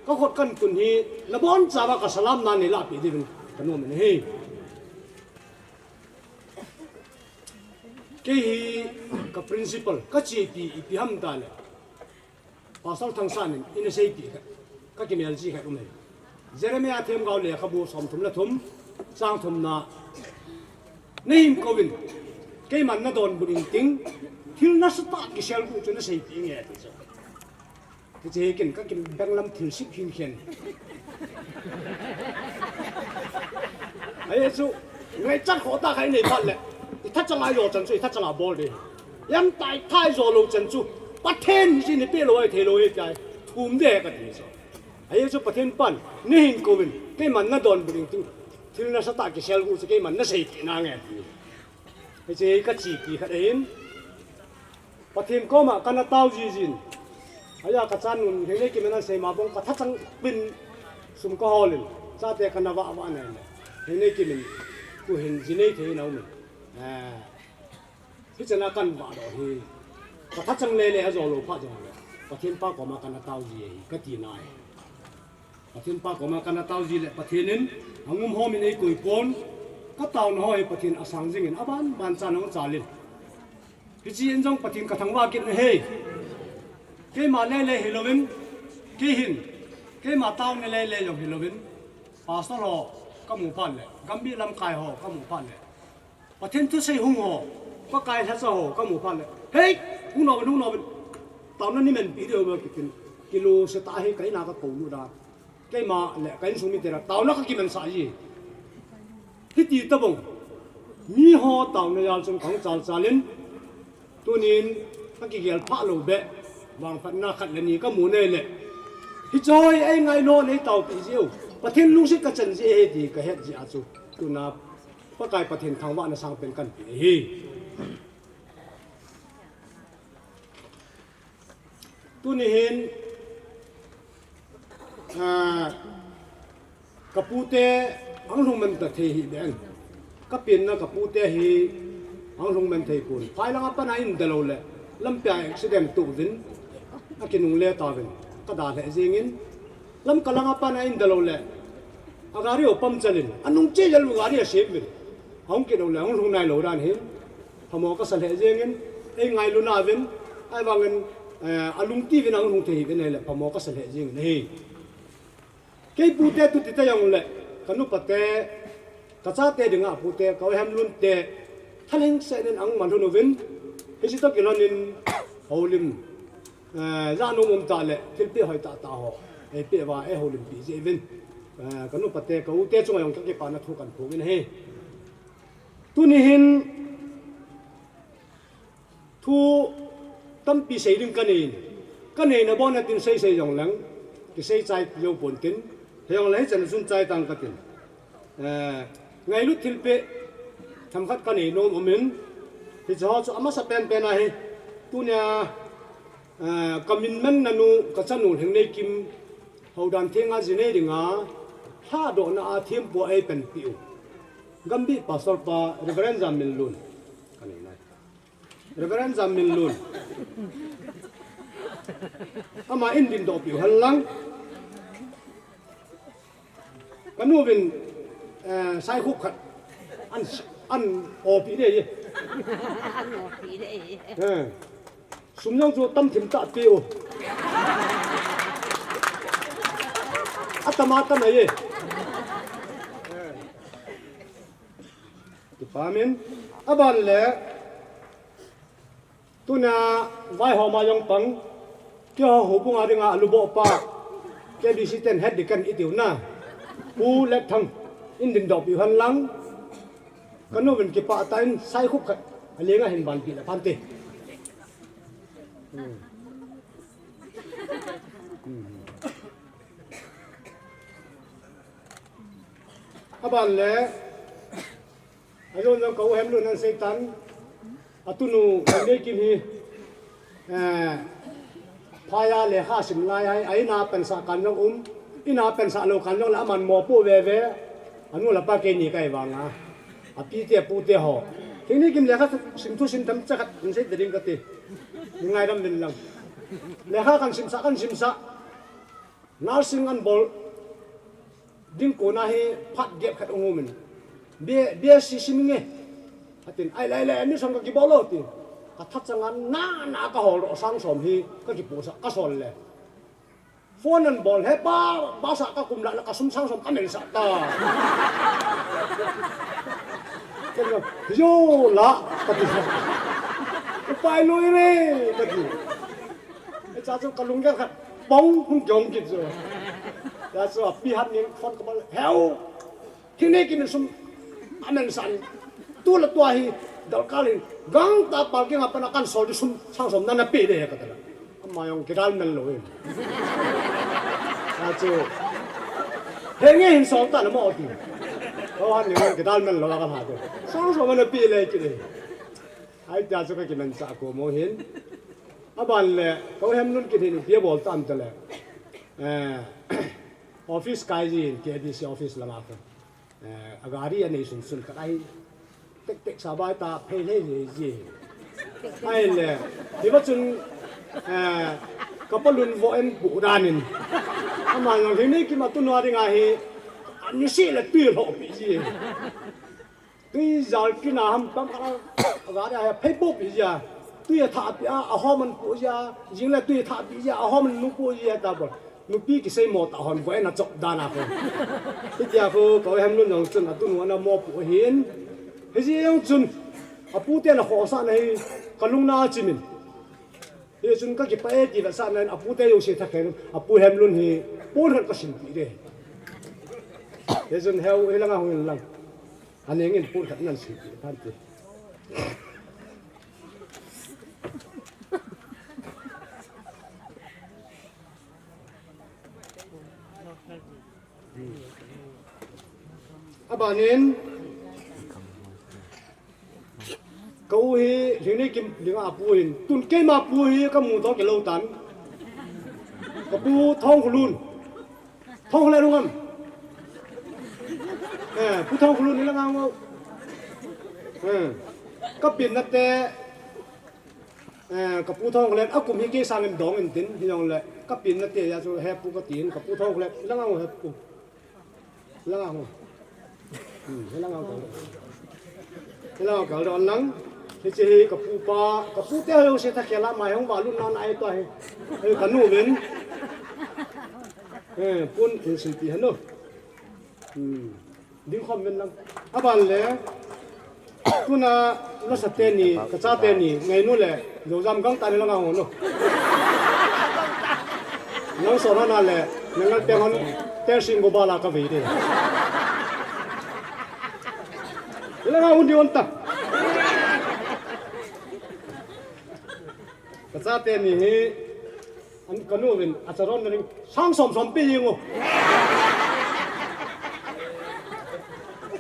kakhut kantun hi nabonchauva kasalamna neilahpeh diuvin kanomin ahi. Kei hi ka principle, kachepi ipi ham tile, Pastor Thangsan in eina seipeh khat, kakimel ji khat um e. Jeremiah themgao lekhabu somthum le thum, chang thumna, nahin kouvin, keiman nadonbut inting, thil nasatah kiselguh chu naseipeh inge ati chu. Hiche hi ken kakibenglam thilsip hinkhen. Ahi chu, ngaichat khoh tah khat inei phat le, ithachanga ijo chan chu ithachanga bol ding. Jamtah itha ijo lou chan chu, Pathen in eipeh lou ahi theilou ahi tia thum ding kati chu. Ahi chu Pathen pan neihin kouvin, keiman nadonbut inting, thil nasatah kiselguh chu keiman naseipeh nange ti. Hiche hi kachepi khat ahin, Pathen koma kana tao jijin. Ahi a kachanun Hengneikim in asei ma bang kathachang pin sum kaholin, chate kana vah vah nai le, Hengneikim in tuhin ji nei thei in aumin. Eh, hichana kan vahdoh hi, kathachang lele ajo lou phat jongle, Pathen pa koma kana tao ji ahi kati nai. Pathen pa koma kana tao ji le Pathen in angum homin eikoi pon, kataona ho hi Pathen asang jingin aban ban chan ahung chalin, hiche in jong Pathen kathangvah kit in ahi. Keima lele hilouvin, kei hin, keima taona lele jong hilouvin, Pastor ho kamu phat le, Gambih lamkai ho kamu phat le, Pathen thusei hung ho, Pakai lhacha ho kamu phat le, hei, hung nauvin, hung nauvin, taona nei manpi diu ve kitin, kilungset tah a hi ka in a kakou lut a, keima le ka insung mite a taona kakimansah ji. Hiti tobang miho taona jal chun kahung chal chalin, tunin kakigel phah lou beh, vangphatna khat le ni kamu nai le, hiche hi eingailu nei taopi jiu, Pathen lungset kachan ji ahi ti kahet jeh a chu, tuna Pakai Pathen thangvahna sangpen kanpe ahi. Tuni hin, ah, kapute ahung lhung man ta thei hih beh in, kapenna kapute hi ahung lhung man thei pon. Phai langa pat a in dalou le, lampia accident toh uvin, akinungle tauvin, kada lheh jengin, Lamka langa pat a in dalou le, agari u puncture in, anung cheh jal u gari asem uvin, ahung kit u le, ahung lhung nailou dan hin, phamo kasa lheh jengin, eingailu nauvin, ahivangin, eh, alungtiuvin ahung lhung thei hih uvin ahile, phamo kasa lheh jengin ahi. Kei pute tuti te jongle, kanupate, kachate dinga pute, ka u Hemlun te, thalheng seh in ahung man lhun uvin, hiche toh kilhonin, houlim, eh, jahnom um tah le, thilpeh hoi tah tah ho eipeh uva, eihoulimpi jeh uvin, eh, kanupate, ka ute chunga jong kakipana thu kaphong in ahi. Tuni hin, thu tampi sei ding kanei in, kaneina bon a tin seisei jongleng, kisei chai jou pon tin, hijongle hichan a chun chai tang katin. Eh, ngailut thilpeh themkhat kanei nom umin, hiche ho chu amasapen pen ahi, tunia, eh, kamin manna nu, kachanu Hengneikim, houdan thenga ji nei dinga, lhahdohna a thempu a eipanpiu, Gambih Pastor pa, Reverend Jamminlun, kanei nai. Reverend Jamminlun. Ama in dindohpiu henlang. Kanu uvin, eh, saikhup khat an, an opi dei e. An opi dei e. Eh. Sum jong chu tamthim tah peh u. Atam atam ahi e. Eh. Amen. Aban le, tuna vaihom a jong pang, keiho houbung a dinga aluboh pa, K B C ten head deacon itiu na, Pu Letthang, in dingdoh peh hen lang, kanu vin kipah tah in saikhup khat, alenga hin banpi le phante. Hmm. Hmm. Aban le, ajon jong ka u Hemlun ahin seitan, atunu Neikim hi, eh, phai a lekha sim lai ahi, a in a pensah kan jong um, in a pensah lou kan jong le aman mopoh veve, anu le apa keini kahi vanga, api te apu te ho. Neikim lekha sim thu sim themcha khat in sei ding kati, ngaidam uvin lang. Lekha kan simsah, kan simsah. Nursing an bol ding kona hi phat gep khat ahung um in. B, B S C sim inge. Atin, ahile, ahile, admission kakibol lou ti. Katha changa nana kahol doh sang som hi kakipohsah, kasol le. Phone an bol, he pa, basa kakum lah le kasum sang som kamelsah ta. Kati, yo la, kati. Upai loi re, kati. Hiche chu kalunggel khat pong hung jong kit chu. Hiche chu api hat nin phone kabol, heu. Thil nei kimin sum amelsah in. Tu le tua hi darkar in. Gangtah pal kinga pana kan sol di sum sang som nana pe de kati la. Ama jong kidalmen lou in. Hiche chu. Henge hin sol ta na mo ti. Ko han ni kidalmen lou la ka ha tu. Sang som nana pe le kiti. Ahi tia chu kakimanchah ko mo hin. Aban le, ko Hemlun kiti hin ipi abol tam tile. Eh, office kai jin, K B C office langa ko. Eh, agari anei sunsun khat ahi. Tek tek sa bai ta phei lei lei ji. Ahile, hiva chun, eh, kapa lun vo en pu danin. Ama jong hi Neikim a tunu a dinga hi, anise le tui lhoh pi ji. Tui jal kina ham tam khat a, agari a phei po pi jia. Tui athah pi a, ahom an po jia. Jing le tui athah pi jia, ahom an nu po jia ta bol. Nupi kisei mo ta hon ko ena chop dan a ko. Hitia ko, ko Hemlun jong chun atunu ana mopoh hin. Hijeh jong chun, apu te ana khosah na hi, kalung na achimin. Hichun kakipah e ti vetsahna in apu te jouse thakhel in, apu Hemlun hi pon khat kasilpeh de. Hichun heu, hilanga hung in lang. Aneng in pon khat nan silpeh tan ti. Abanin, ka u hi, Lhingneikim dinga apu hin, tun keima pu hi kamu doh kilou tan. Ka pu Thongkholun. Thongkholen hung am? Eh, Pu Thongkholun hi langa hung o. Eh, ka pinna te, eh, ka Pu Thongkholen, akum hi kei sangin dong intin, hijongle, ka pinna te a chu he pu katin, ka Pu Thongkholen, hi langa hung he pu. Hi langa hung. Hmm, hi langa hung. Hi langa hung kal don lang. Hiche hi ka pu pa, ka pu te ho jouse thakhel a mai hung valut na na ahi tua hi. Hi ka nu vin. Eh, pon in silpeh hen o. Hmm. Ding khom vin lang. Aban le. Tuna nasa teni, ka cha teni, ngainu le, Joujam gangtah ni langa hung o. Nang sona na le, nang ngal peng hon, ter sing go bala ka vei de. Hi langa hung di on ta. Ka cha teni hi, an ka nu vin, acharon na ring, sang som som pe jing o.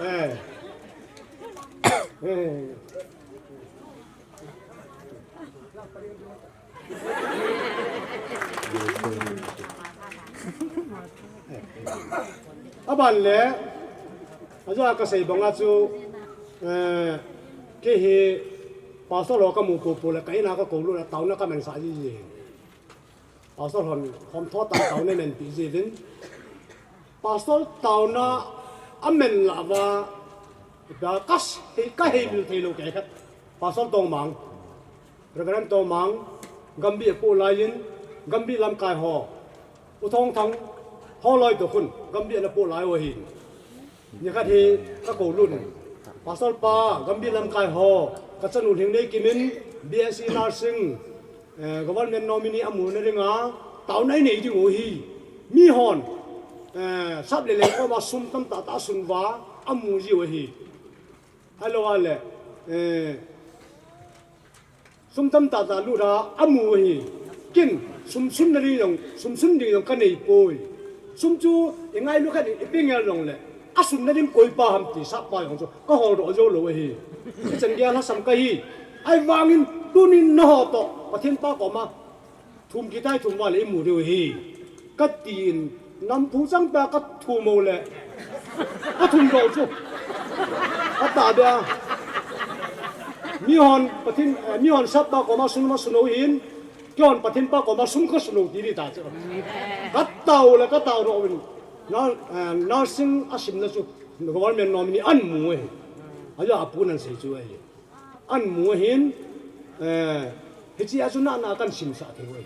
Eh. Eh. Aban le, ajo a kasei banga chu, eh, kei hi pastor ho kamu popo le ka in a kakou lut le taona kamensah jiji. Pastor hon, hom tho tah taona menpi jiuvin. Pastor taona amen lah uva, ka, ka hei, ka heimil thei lou kei khat. Pastor Tongmang, Reverend Tongmang, Gambih apoh lai in, Gambih lamkai ho, U Thongthang, holoi toh khun, Gambih ana poh lai u ahin. Nikhat hi kakou lut in. Pastor pa, Gambih lamkai ho, ka chanu Lhingneikim in B S C Nursing, eh, government nominee amu na dinga, taona inei diu ahi. Mihon, eh, sap le leng koma sum tamtah tah asun uva, amu jiu ahi. Ahilou le, eh, sum tamtah tah lut a, amu ahi. Ken, sum sun na ding jong, sum sun ding jong ka nei poi. Sum chu, i ngailu khat in i pe ngel jongle, asun na ding koi pa ham ti sap pa jong chu, ka holdoh jou lou ahi. Hichan gei a lhasam ka hi. Ahivangin, tunin nangho toh, Pathen pa koma, thum kit tai, thum uva le i mu diu ahi. Ka tin, namphu chang pa ka thum u le. Ka thum doh chu. Ka tahbeh a. Mihon, Pathen, eh, mihon sap pa koma sun ma sun u hin. Keihon Pathen pa koma sun ka sun u ti di ta chu. Ka tao le, ka tao doh uvin. Na, eh, nursing a simna chu government nominee amu e. Ajo apu nan sei chu e. Amu ahin, eh, hiche a chu nana kan simsah thei u ahi.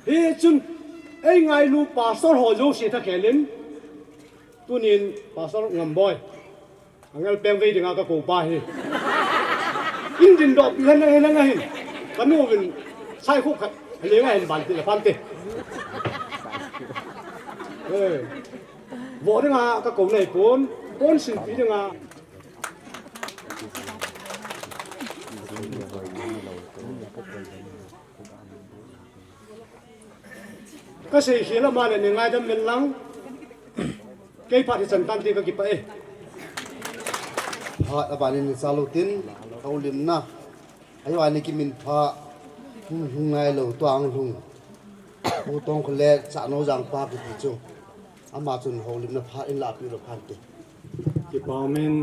Hichun, ei ngailu pastor ho jouse thakhel in, tunin pastor Ngamboi, angel peng vei dinga ka kou pa hi. Indin doh pi hen, hen, hen, hen. Ka nu vin, sai khu khat, le nga hen ban ti la pan te. Eh, vo dinga ka kou nei pon, pon sin pi dinga. Ka sei khel a male nei ngaidam men lang. Kei phat hichan tante ka kipah e. Phat a ban in cha lou tin, ka houlimna. Ahivangin kimin pha, hung, hung ngai lou, tua ang lhung. Pu Tongkholet, Chahno Jangpa kiti chu. Ama chun houlimna phat in la pi lou phan te. Kipa um in,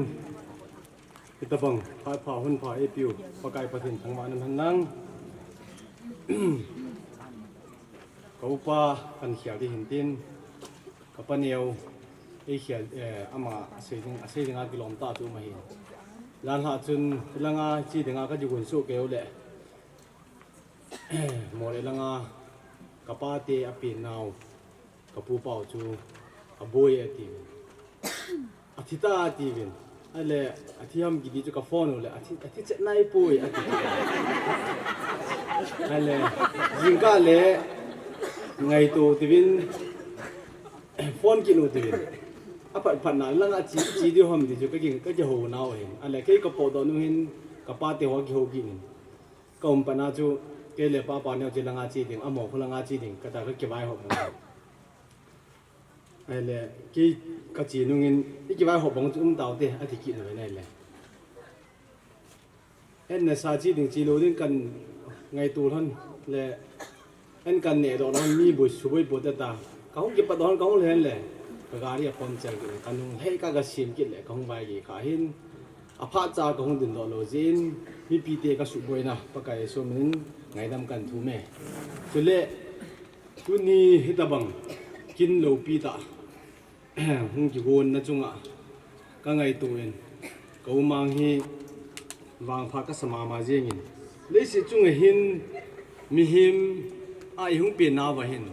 Hitabang, phat pha, hun pha, eipiu, Pakai Pathen thangvahna um hen lang. Ka upa kan khel di hin tin, ka paneo, ei khel, eh, ama sei ding, asei dinga kilom tah chu um ahi. Jan lhah chun, hilanga che dinga ka kigon soh kei u le. Moreh langa, ka pate apen nau. Ka pu pau chu, aboi atiuvin. Athi ta atiuvin. Ahile, athi ham kiti chu ka phone u le, athi, athi chet nai poi ati. Ahile, jingkah le, ngaito tiuvin, phone kit u tiuvin. Aphat phat na, langa che, che diu ham ti chu ka ki, ka kihou nau hin. Ahile, kei ka potdoh nu hin, ka pate ho kihou kit in. Ka um pat na chu, kei le papa neo che langa che ding, amaho khu langa che ding, kati a ka kivaihop u. Ahile, kei ka che nungin, i kivaihop bang chu um taute, ati kit nauvin ahile. An nasa che ding che lou ding kan ngaito lhon le, an kan neh doh lhon mi boi suboi pote ta. Ka hung kipat doh lhon ka hung lhen le, ka gari a puncture kit le, ka nung lheh ka ga sem kit le, ka hung vai gei kha hin. Aphat cha ka hung ding doh lou jeh in, mipite ka suhboina, Pakai Jesu min in ngaidam kan thum e. Chule, tuni hitabang, kin loupi tah. Hung kigon na chunga ka ngaito in, ka umang hi vangpha ka sa mama jeng in. Leiset chunga hin mihem a i hung pen nauva hin,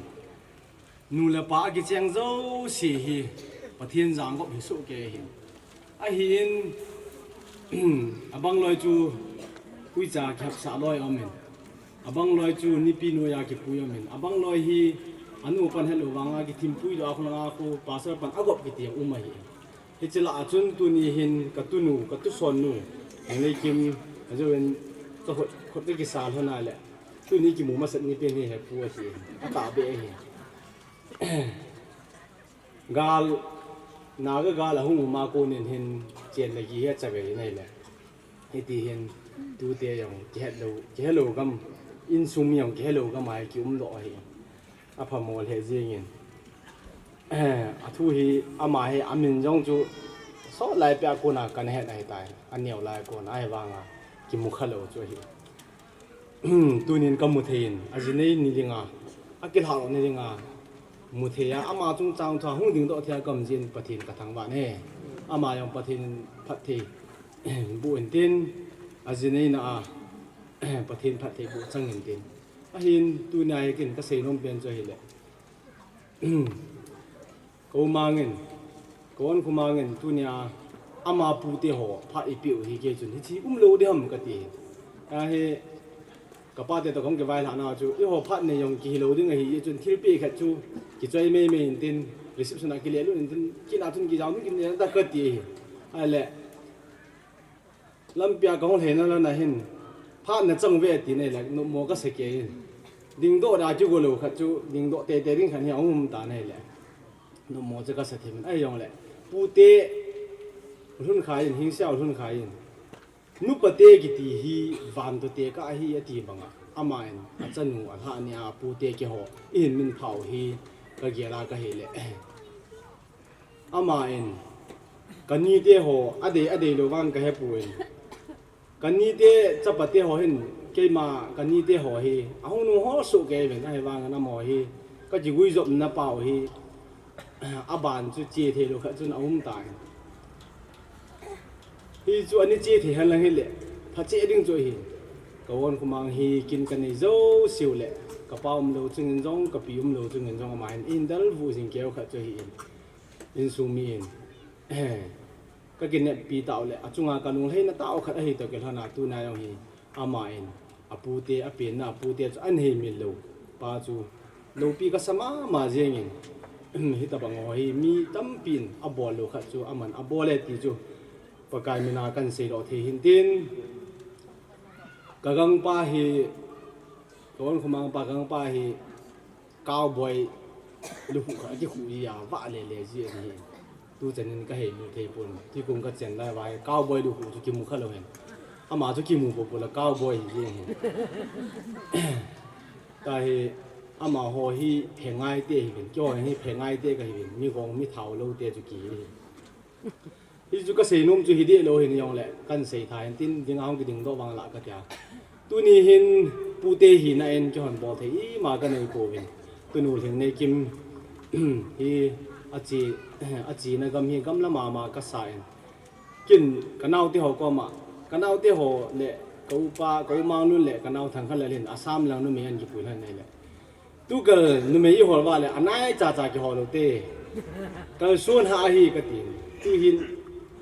nu le pa a kicheng jouse hi Pathen jangop hi soh kei ahin. Ahin, abang loi chu uicha kihapsah loi aum in. Abang loi chu nipi noiya kipui aum in. Abang loi hi anu pan helou vanga kithimpui doh a khu langa khu pastor pan agop kiti a um ahi. Hiche lah a chun tuni hin ka tunu, ka tuson nu, Lhingneikim, ajou in ka khut, khut ka kisa lhon a le. Tuni kimu masat ni pen hi he pu ati. Atahbeh ahi. Gal, Naga gal ahung um a konin hin chen le gih hi achavei in ahile. Hiti hin tute jong kihet lou, kihe lou gam, insung mi jong kihe lou gam a hi kium doh ahi. Aphamo lheh jeng in. Athu hi ama hi amin jong chu sot lai peh a kona kana het ahitai. Aneo lai a kona ahivanga kimu kha lou chu ahi. Tunin ka mu thei in, ajinei ni dinga, akilhah lou ni dinga, mu thei a, ama chungchang thua hung ding doh thei a ka um jeh in Pathen ka thangvah e. Ama jong Pathen in phatthei boh in tin, ajinei na a, Pathen phatthei boh chang in tin. Ahin tunia hi ken ka seinom pen chu ahile. Ka u Mangin, ka u Onkhu Mangin tunia ama pute ho phat ipeh u hi kei chun hichi umlou ding ham kati. Ahi, kapate toh kahung kivailhah nau chu, eiho phat nei jong kihilou ding ahi, chun thilpeh khat chu kichoi meimei intin, reception a kile lut intin, kina chun kijao ding kinei ta kati ahi. Ahile, lampia kahung lhei na lana hin, phat nachang uve ati nahile, nopmo kasa kei in. Dingdoh da kigo lou khat chu, dingdoh teitei ding khat hi ahung um tan ahile, nopmo chu kasa thim in, ahijongle, pute lhunkhai in, hingsea lhunkhai in, nupate kiti hi vantoh tekah ahi ati banga, aman achanu alhah nia pute keiho ihin minphah u hi kagel a kahile, aman kanite ho adei, adeilou vang kahepoi. Kanite chapate ho hin, keima kanite ho hi ahung nung ho soh kei uvin, ahivangin amaho hi kakiguijopna pau hi, aban chu che theilou khat chun aum tan. Hichu ani che thei henlang hile, phache ding chu ahi. Ka-on khomang hi kin kanei jouseu le, kapa umlou chungin jong, kapi umlou chungin jong, ama hin eidalvuh jing keu khat chu ahin, insung mi in kakineppi tau le, achunga kalunglhaina tau khat ahi toh kilhona, tuna jong hi, aman apute, apenna apute chu ahin heimil lou pa chu loupi kasa mama jengin, hitobang ho hi mi tampin abol lou khat chu aman abol e ti chu Pakai mina kahin seidoh thei hintin, kagangpa hi, ka-on khomang pa kagangpa hi, cowboy lukhuh khat akikhuh ji a, vah lele ji ahi. Tuchan in kaheimil theipon, tukum kachen lai uva hi cowboy lukhuh chu kimu khalou hin. Ama chu kimu popo le cowboy hiji ahi. Tahi, amaho hi phengaite ahiuvin, keiho hi phengaite kahiuvin, mi gong mi thaoloute chu kihi ahi. Hichu kaseinom chu hideh lou hin jongle, kahin seitha hintin, dinga hung kidingdoh vanglah katia. Tuni hin pute hina in keihon bolthei ima kanei pouvin, tunu Lhingnekim hi ache, achena gam hi gamla mama kasa in, kin kanaoteho koma, kanaoteho le ka-upa, ka-u Manglun le kanao Thangkhanlal hin Assam lang numei ahin kipui lhon ahile, tukal numei ihol uva le anaichacha kihol u te, kalson hah ahi katin. Tuhin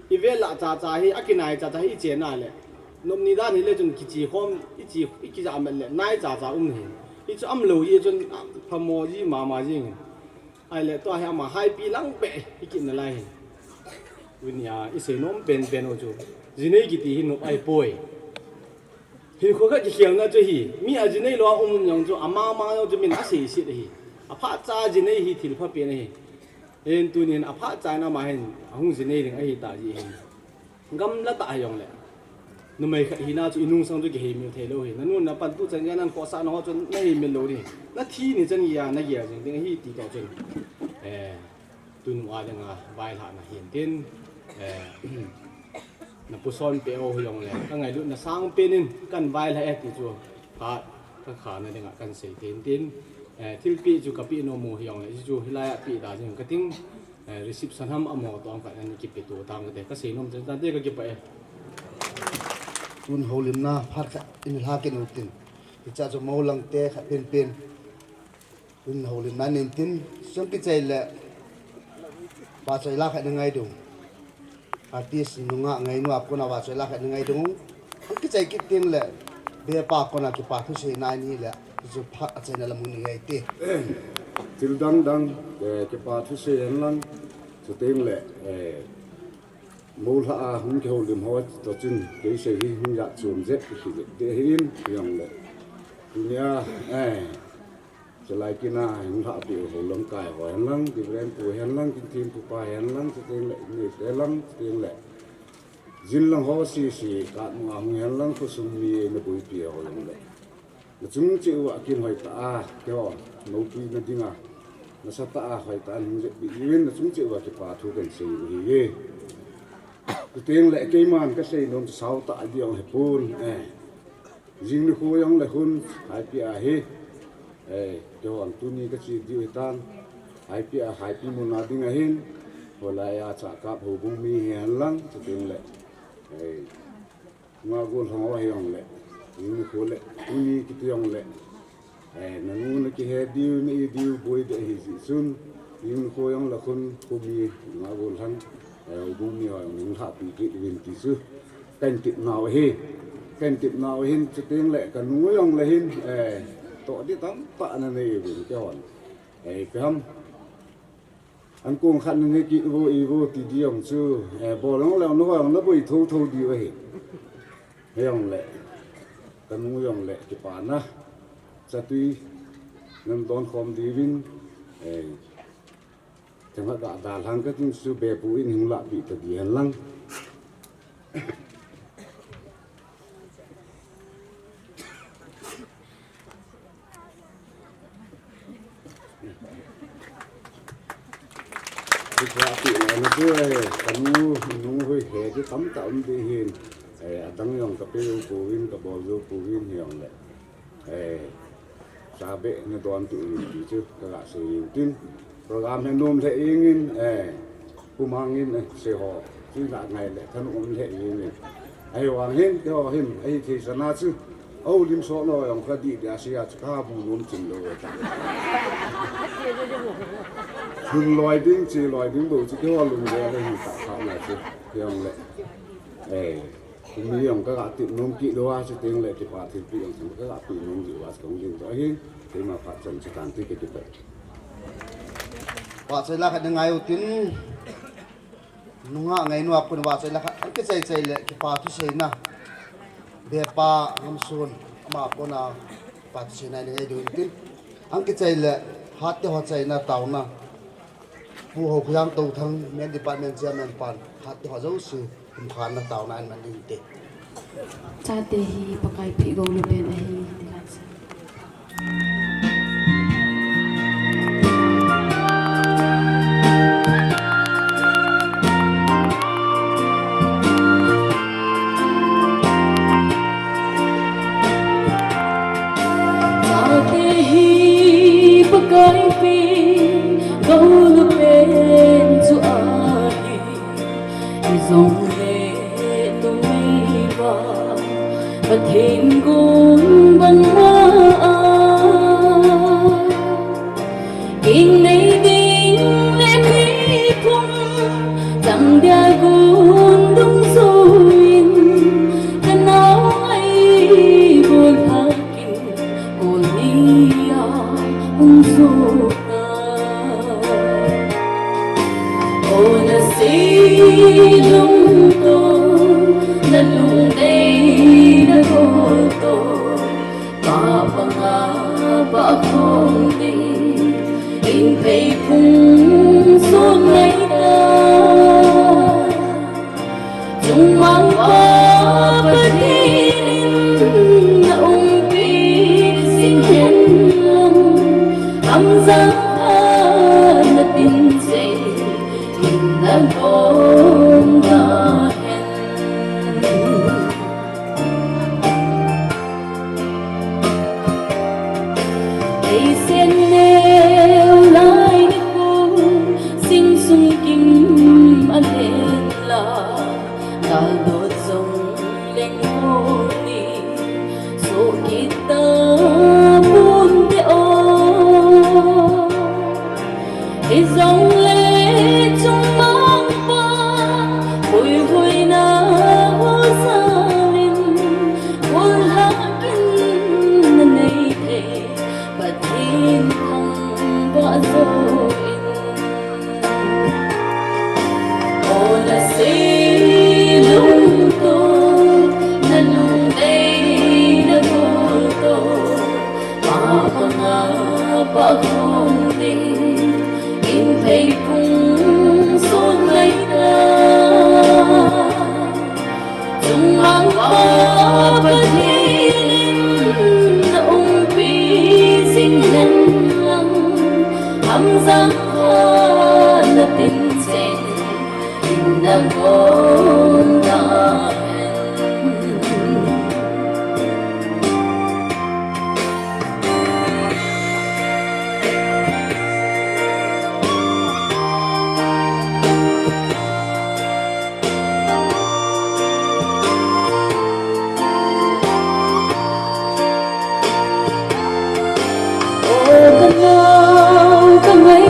ivel lah chacha hi, akinai chacha hi ichena le, nopni dan hile chun kichekhom, iche, ikijahmat le naichacha um ahi. Hichu umlou jeh chun phamo ji mama jengin, ahile tua hi ama haipi lang beh hikit nalai hin. Tunia iseinom penpen u chu, jinei kiti hi nop ahipoi. Hinkho khat kikhelna chu ahi, mi ajinei lou a um jong chu, amama jong chu min aseiset ahi. Aphatcha jinei hi thil phapen ahi. Hin tunin aphatcha in ama hin ahung jinei ding ahitah jeh hin, gamla tah hijongle, numei khat hina chu inungsang chu kiheimil theilou ahi. Nanu napan tuchan geiya nahin khohsah nao chun naheimil lou ding, nathi ni chan geiya nagel jing ding ahi ti toh chun, eh, tunu a dinga vailhahna hintin, eh, napuson peh u hijongle, kangailutna sangpen in kahin vailhah e ti chu, phat kakhana dinga kahin sei thei hintin, eh, thilpeh chu kapeh nom u hijongle, hichu hilaiya peh da jing kating, eh, reception ham amaho toh khat ana kipeto tang kate, kaseinom chu tante, kakipah e. Tun houlimna phat khat in lha kit utin, hichea chu moulangte khat penpen tun houlimna nei intin, sum kichai le vahchoi la khat nei ngai diu, artist nungah ngainu a kona vahchoi la khat nei ngai diu. Hung kichai kit tengle, bepa kona kipa thusei nei hile, hichu phat achaina lam hung nei ngai te. Thil dangdang, eh, kipa thusei henlang, chutengle, eh, moulhah a hung kihoulim ho toh chun keisei hi hung jat chom jep kiti jep te ahin, hijongle, tunia, eh, chulai kina hung lhahpeh u houlamkai ho henlang, Reverend pu henlang, Kinthinpu pa henlang, chutengle neite lang, chutengle jin lang ho sese, katmu a hung henlang, khosung mi naboipi ho jongle, nachung cheh uva kin hoitah a, keiho, moupina dinga, nasatah a hoitah a nahung jeppi uvin, nachung cheh uva kipa thu kahin sei u ahi. Chutengle keiman kaseinom chu saotah ding ahipon, eh, jing nikho jongle khun, Haipia hi, eh, keihon tuni kache diu hitan, Haipia, Haipi muna dinga hin, holaiya chahkap houbung mi hihenlang, chutengle, eh, Ngahgol ho hijongle, jing nikho le tuni kiti jongle, eh, nanu nakihe diu, na-i diu boi deh ahijeh chun, jing nikho jongle khun kho mi Ngahgol hon, Eh, u bung mi hoi nung lhahpi kit uvin ti chu kahin tep nau ahi. Kahin tep nau ahin, chuteng le kanu jong le hin, eh, toh di tamtah ana nei uvin keihon. Eh, ipi ham. An kong khat na nei kit vo i vo ti di jong chu, eh, bol jong le, nahoi jong naboi thotho diu ahi. Hijong le, kanu jong le, kipana, chatui, nan don khom diuvin, eh, Themkhat ga dalhang kati chu bepu in hung lahpeh ta di hen lang. Kipah peh lona chu, eh, kanu nung hoi he chu tamtah um ding ahin, eh, adang jong kapeh pouvin, kabol jou pouvin hijong le. Eh, Sabeh na don tu in ti chu kaga sei in tin. Program hi nom lheh jeng in, eh, kumang in, eh, sei ho. Chu la ngai le thanom lheh jeng in. Ahivang hin, keiho hin, ahi thei sana chu. Aho lim so no jong kadih dia sei a chu kabu nom chim lou ta. Lhun loi ding, che loi ding bou chu keiho lungdei le hi ta kha na chu. Hijong le. Eh. Tuni jong kaga tep nom kit lou a, chuteng le kipa thilpeh jong chu kaga pe nom diu a, kahung ding toh ahin, keima phat chan chu tan ti kiti pai. Phat sei la khat na ngai u tin, nunga ngai nua pun phat sei la khat, an kichai chai le kipa thuseina. Bepa Ngamsun, ama pona phat thuseina na ngai diu tin. An kichai le, hat te ho chaina taona. Pu Haokhohjang Touthang, Main Department Chairman pan, hat te ho jouse, kum khan na taona an man ding te. Chate hi Pakai peh gou le pen ahi, ti lai sa. Chate hi Pakai peh gou le pen chu ahi. Hijongle numei vang Pathen gon bang ma a, kin nei ding le mi phung chang dia gon dungjuiyin, kanao ngai bol lhah in, kol ni a hung jo na. O nasei lungtoh, nalungdei nabol toh, pa banga pa khom ding, in phei phung sot nai ta. Chungmang pa Pathen in na umpi jing hen lang, Hamjang a na tin cheh in na gon da hen. Ei sen neo lai nikho, sing sung kim a len la, gal dot jong leng ko ni, so kit ta pon te o. Hijongle chungmang pa, huihuina ho jal in, kol lhah in na nei thei, Pathen thangvah jo in. O nasei lungtoh, nalungdei nabol toh, pa banga pa khom ding, in phei phung sot nai ta. Chungmang pa Pathen in na umpi jing hen lang, Hamjang a na tin cheh in na gon da hen. O ka nau ka ngai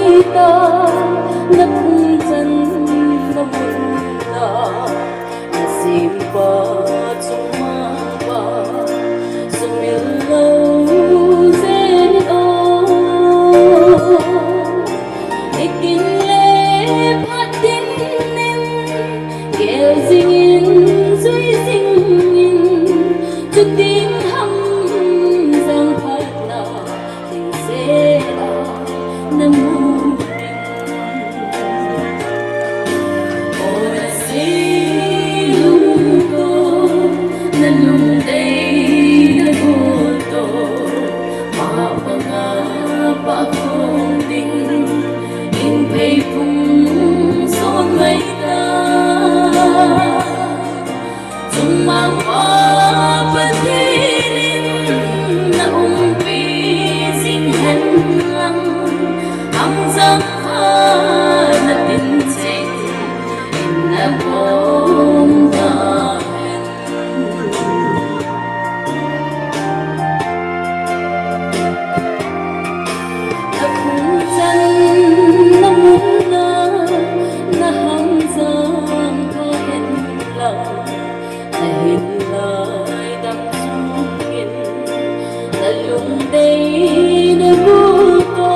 Nalungdei nabulto,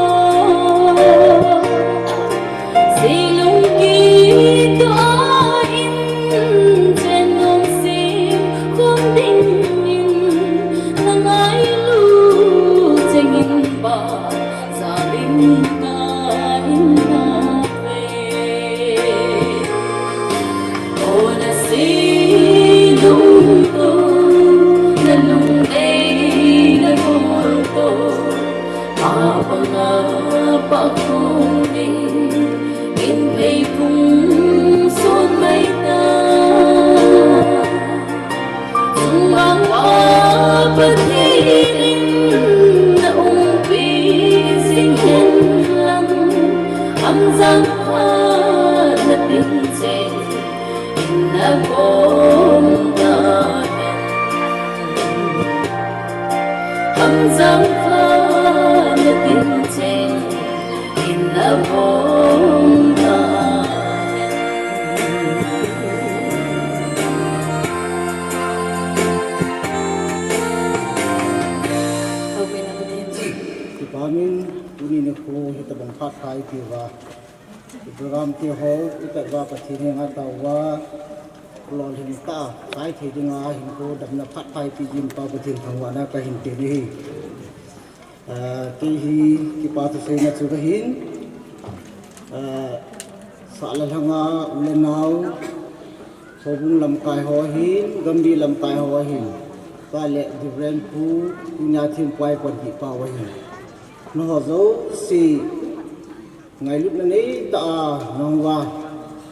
silungki tua in chen nung sim khom dingin, nangailu chengin ba, zalim ka in na ve. O nasilungto, nalungdei nabulto, apanga pakhum ding, in pei phung son mai ta. Sumang pa Pathen in na umpi jing hen lang, hamjang pha na tin che in na bom ta hen. Hamjang pha na tin che in na bom ta hen. Kipa min, tuni nikho hitabang phat pha ipi uva, program te ho ipat uva Pathen henga tao uva, lolhing tah a chai thei dinga hinkho damna phat pha ipi jing pa Pathen thangvahna kahin pe ahi. Ah, kei hi kipa thu seina chu kahin, ah, sah le lhanga u le nao, houbung lamkai ho ahin, gamgi lamkai ho ahin, chule Reverend Pu, tunia thempu a eipanpi pau ahin, nangho jouse ngailutna neitah a nangho uva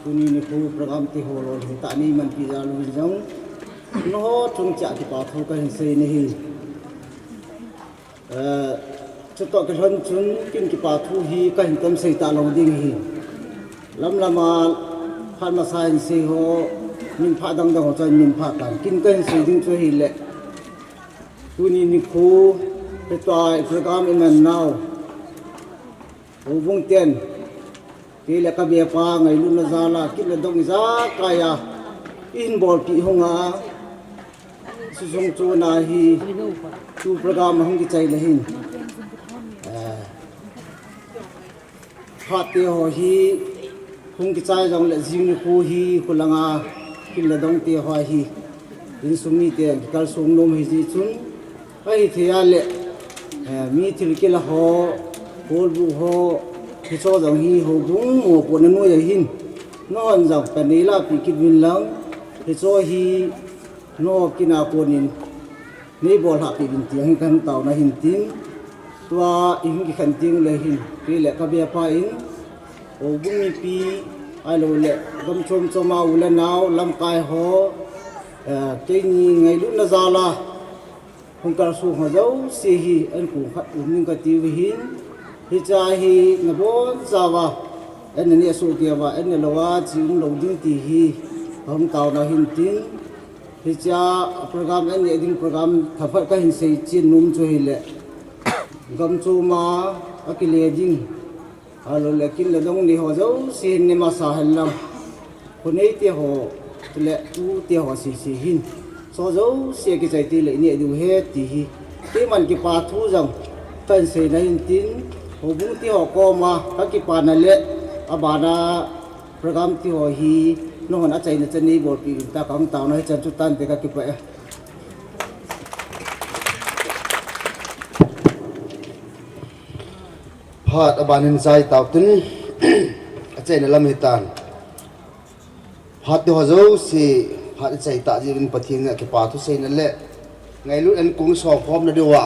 tuni nikho program te ho lolhing tah a neimanpi jal uvin jong, nangho chunga kipa thu kahin sei ahi. Eh, chutoh kilhon chun ken kipa thu hi kahin tam sei talou ding ahi. Lamlam a phat masa hin sei ho, minpha dangdang ho chun minpha tan. Ken kahin sei ding chu ahile, tuni nikho, hitia program iman nau, houbung ten, kei le ka bepa ngailutna jal a, kit le dong ijakai a, ihin bolpi hunga, susung chuna hi, tu program ahung kichai le hin. Eh, phat te ho hi, hung kichai jongle jing nikho hi, khulanga, kit le dong te ho hi, insung mite, kikalsong nom ahi jeh chun, ahithei a le, eh, mi thilkila ho, kolbu ho, hicho jong hi houbung mopohna noiya hin, nanghon jong kanei lahpeh kit uvin lang, hicho hi nangho kin a konin neibolhahpeh uvin ti ahin kahin taona ahin tin, tua ihin kikhen teng le hin, kei le ka bepa in, houbung mipi, ahilouleh gam chom chom a u le nao, lamkai ho, eh, keini ngailutna jal a hung kalsong ho jouse hi, ankong khat um ning kati uva hin, hiche hi nabonchauva, ananeh soh kei uva, aneh louva, che umlou ding ti hi, kahung taona ahin tin, hiche program, aneh ding program, thaphat kahin seichen nom chu ahile, gam chom a, akile ding, ahilouleh kin le dong nei ho jouse hin nei masa hen lang, khonei te ho, chule tute ho sese hin, hicho jouse kichai teng le ineh diu ahi ti hi, keiman kipa thu jong kahin seina ahin tin, houbung te ho koma kakipana le, abana program te ho hi, nanghon achaina chan neibolpeh uvin tia kahung taona hichan chu tante, kakipah e. Phat aban hin chai taotin, achaina lam hitan. Phat te ho jouse, phat ichai tah jeh uvin Pathen henga kipa thu seina le ngailut ankong songkhomna diuva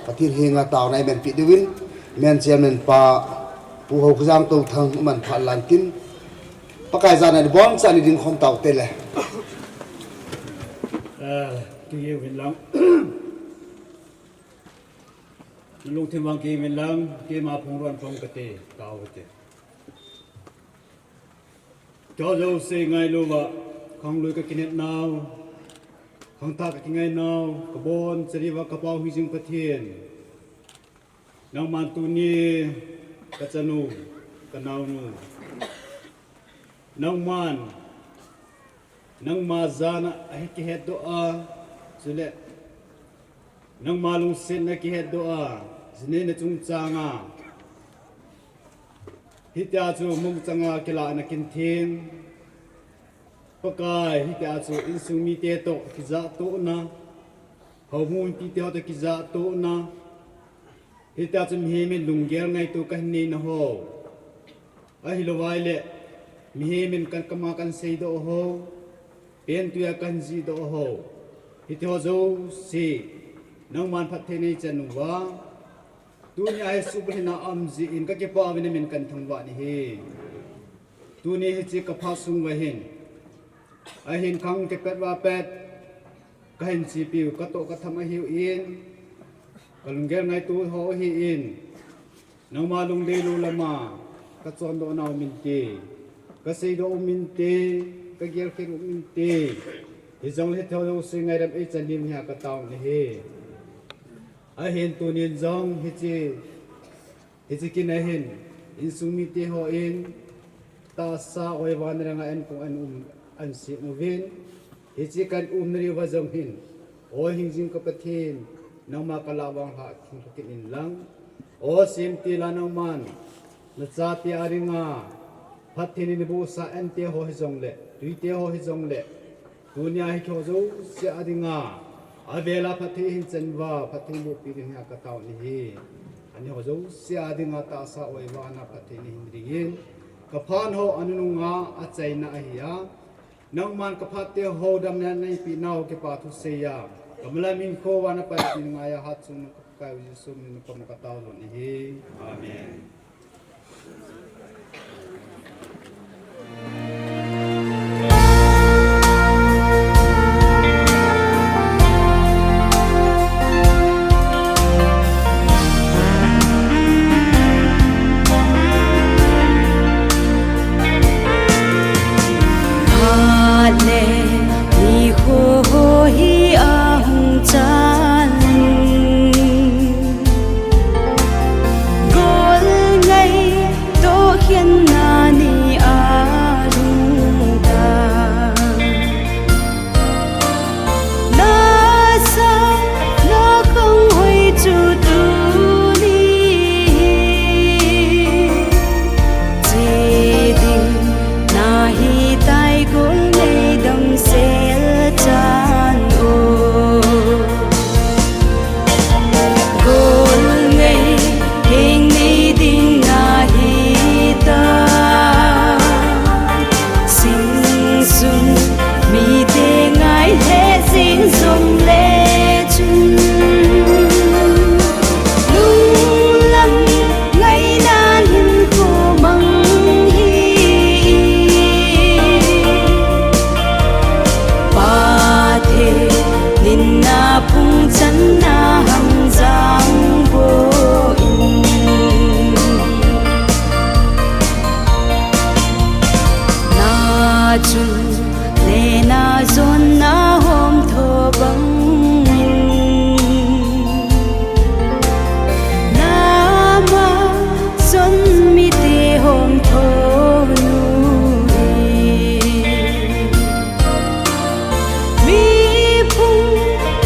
Pathen henga taona imanpeh diuvin, men chairman pa Pu Haokajang Touthang aman phat alan tin, Pakai jana ibonchauvin iding khom taute le. Eh, kigel uvin lang. Nalungthim vang kigel uvin lang, keima phung ron phong kate, tao kate. Cho jouse ngailuva, khanglui kakinepnau, khangthah kakingainau, kabonchauva kapao hijing Pathen. Nangman tuni kachanu, kanaonu. Nangman, nangma jana ahi kihetdoh a, chule Nangma lungsetna kihetdoh a, jinei na chungchang a, hitia chu mong chang a kilah na kin theng. Pakai, hitia chu insung mite toh kijahtohna, houbung mipite ho toh kijahtohna, hitia chu mihem in lunggel ngaito kahin nei na ho. Ahilou vai le, mihem in kan kama kan seidoh ho, pen tuia kan jihdoh ho. Hiti ho jouse, nangman phatthei nei chan uva. Tunia hi subulhit na um jeh in kakipah uvin namin kan thangvah nahi. Tuni hiche ka phat sung uva hin, ahin khang kipet uva pet, kahin chepiu, katoh katham ahiuvin, kalunggel ngaito ho ahin, nangma lungdeilou lama kachondoh nau minte, kaseidoh u minte, kagelkhen u minte, hijongle hithei jouse ngaidam eichan diu hi katao nahi. Ahin tunin jong hiche Hiche kin ahin, insung mite hon, tahsa oiva na langa an kong an um, an sem uvin. Hiche kan umna diuva jong hin, O hingjing ka Pathen, nangma kalah vang lha thim kit in lang. O semtil a nangman, nachate a dinga, phatthei in nabohsah ante ho hijongle, tuite ho hijongle, tunia hi kho jouse a dinga, avel a phatthei hin chan uva, phatthei bohpi ding hi katao nahi. Ani ho jouse a dinga tahsa oiva na phatthei nahin dingin, ka phat ho anunung a achaina ahi a, nangman ka phat te ho damna neipeh nau kipa thusei a, ka malam hinkho uva napai ding ngai a, hatchungnung ka Pakai u Jesu min in ka pam katao lhon nahi. Amen. Phat le nikho ho hi ahung chan, gol ngai toh khenna ni alhung tan. Nasa na khang hoi chu tuni hi che ding nahi tai, gol nei damsel chan o. Gol nei, heng nei ding nahi ta. Singsun mite ngai lheh jing jongle chun, lunglam ngaina hinkho mang hi. Pathen in na phung channa hang jang boh in. Na chun le na jon na hom tho bang in, nama jon mite hom tho nu hi. Mi phung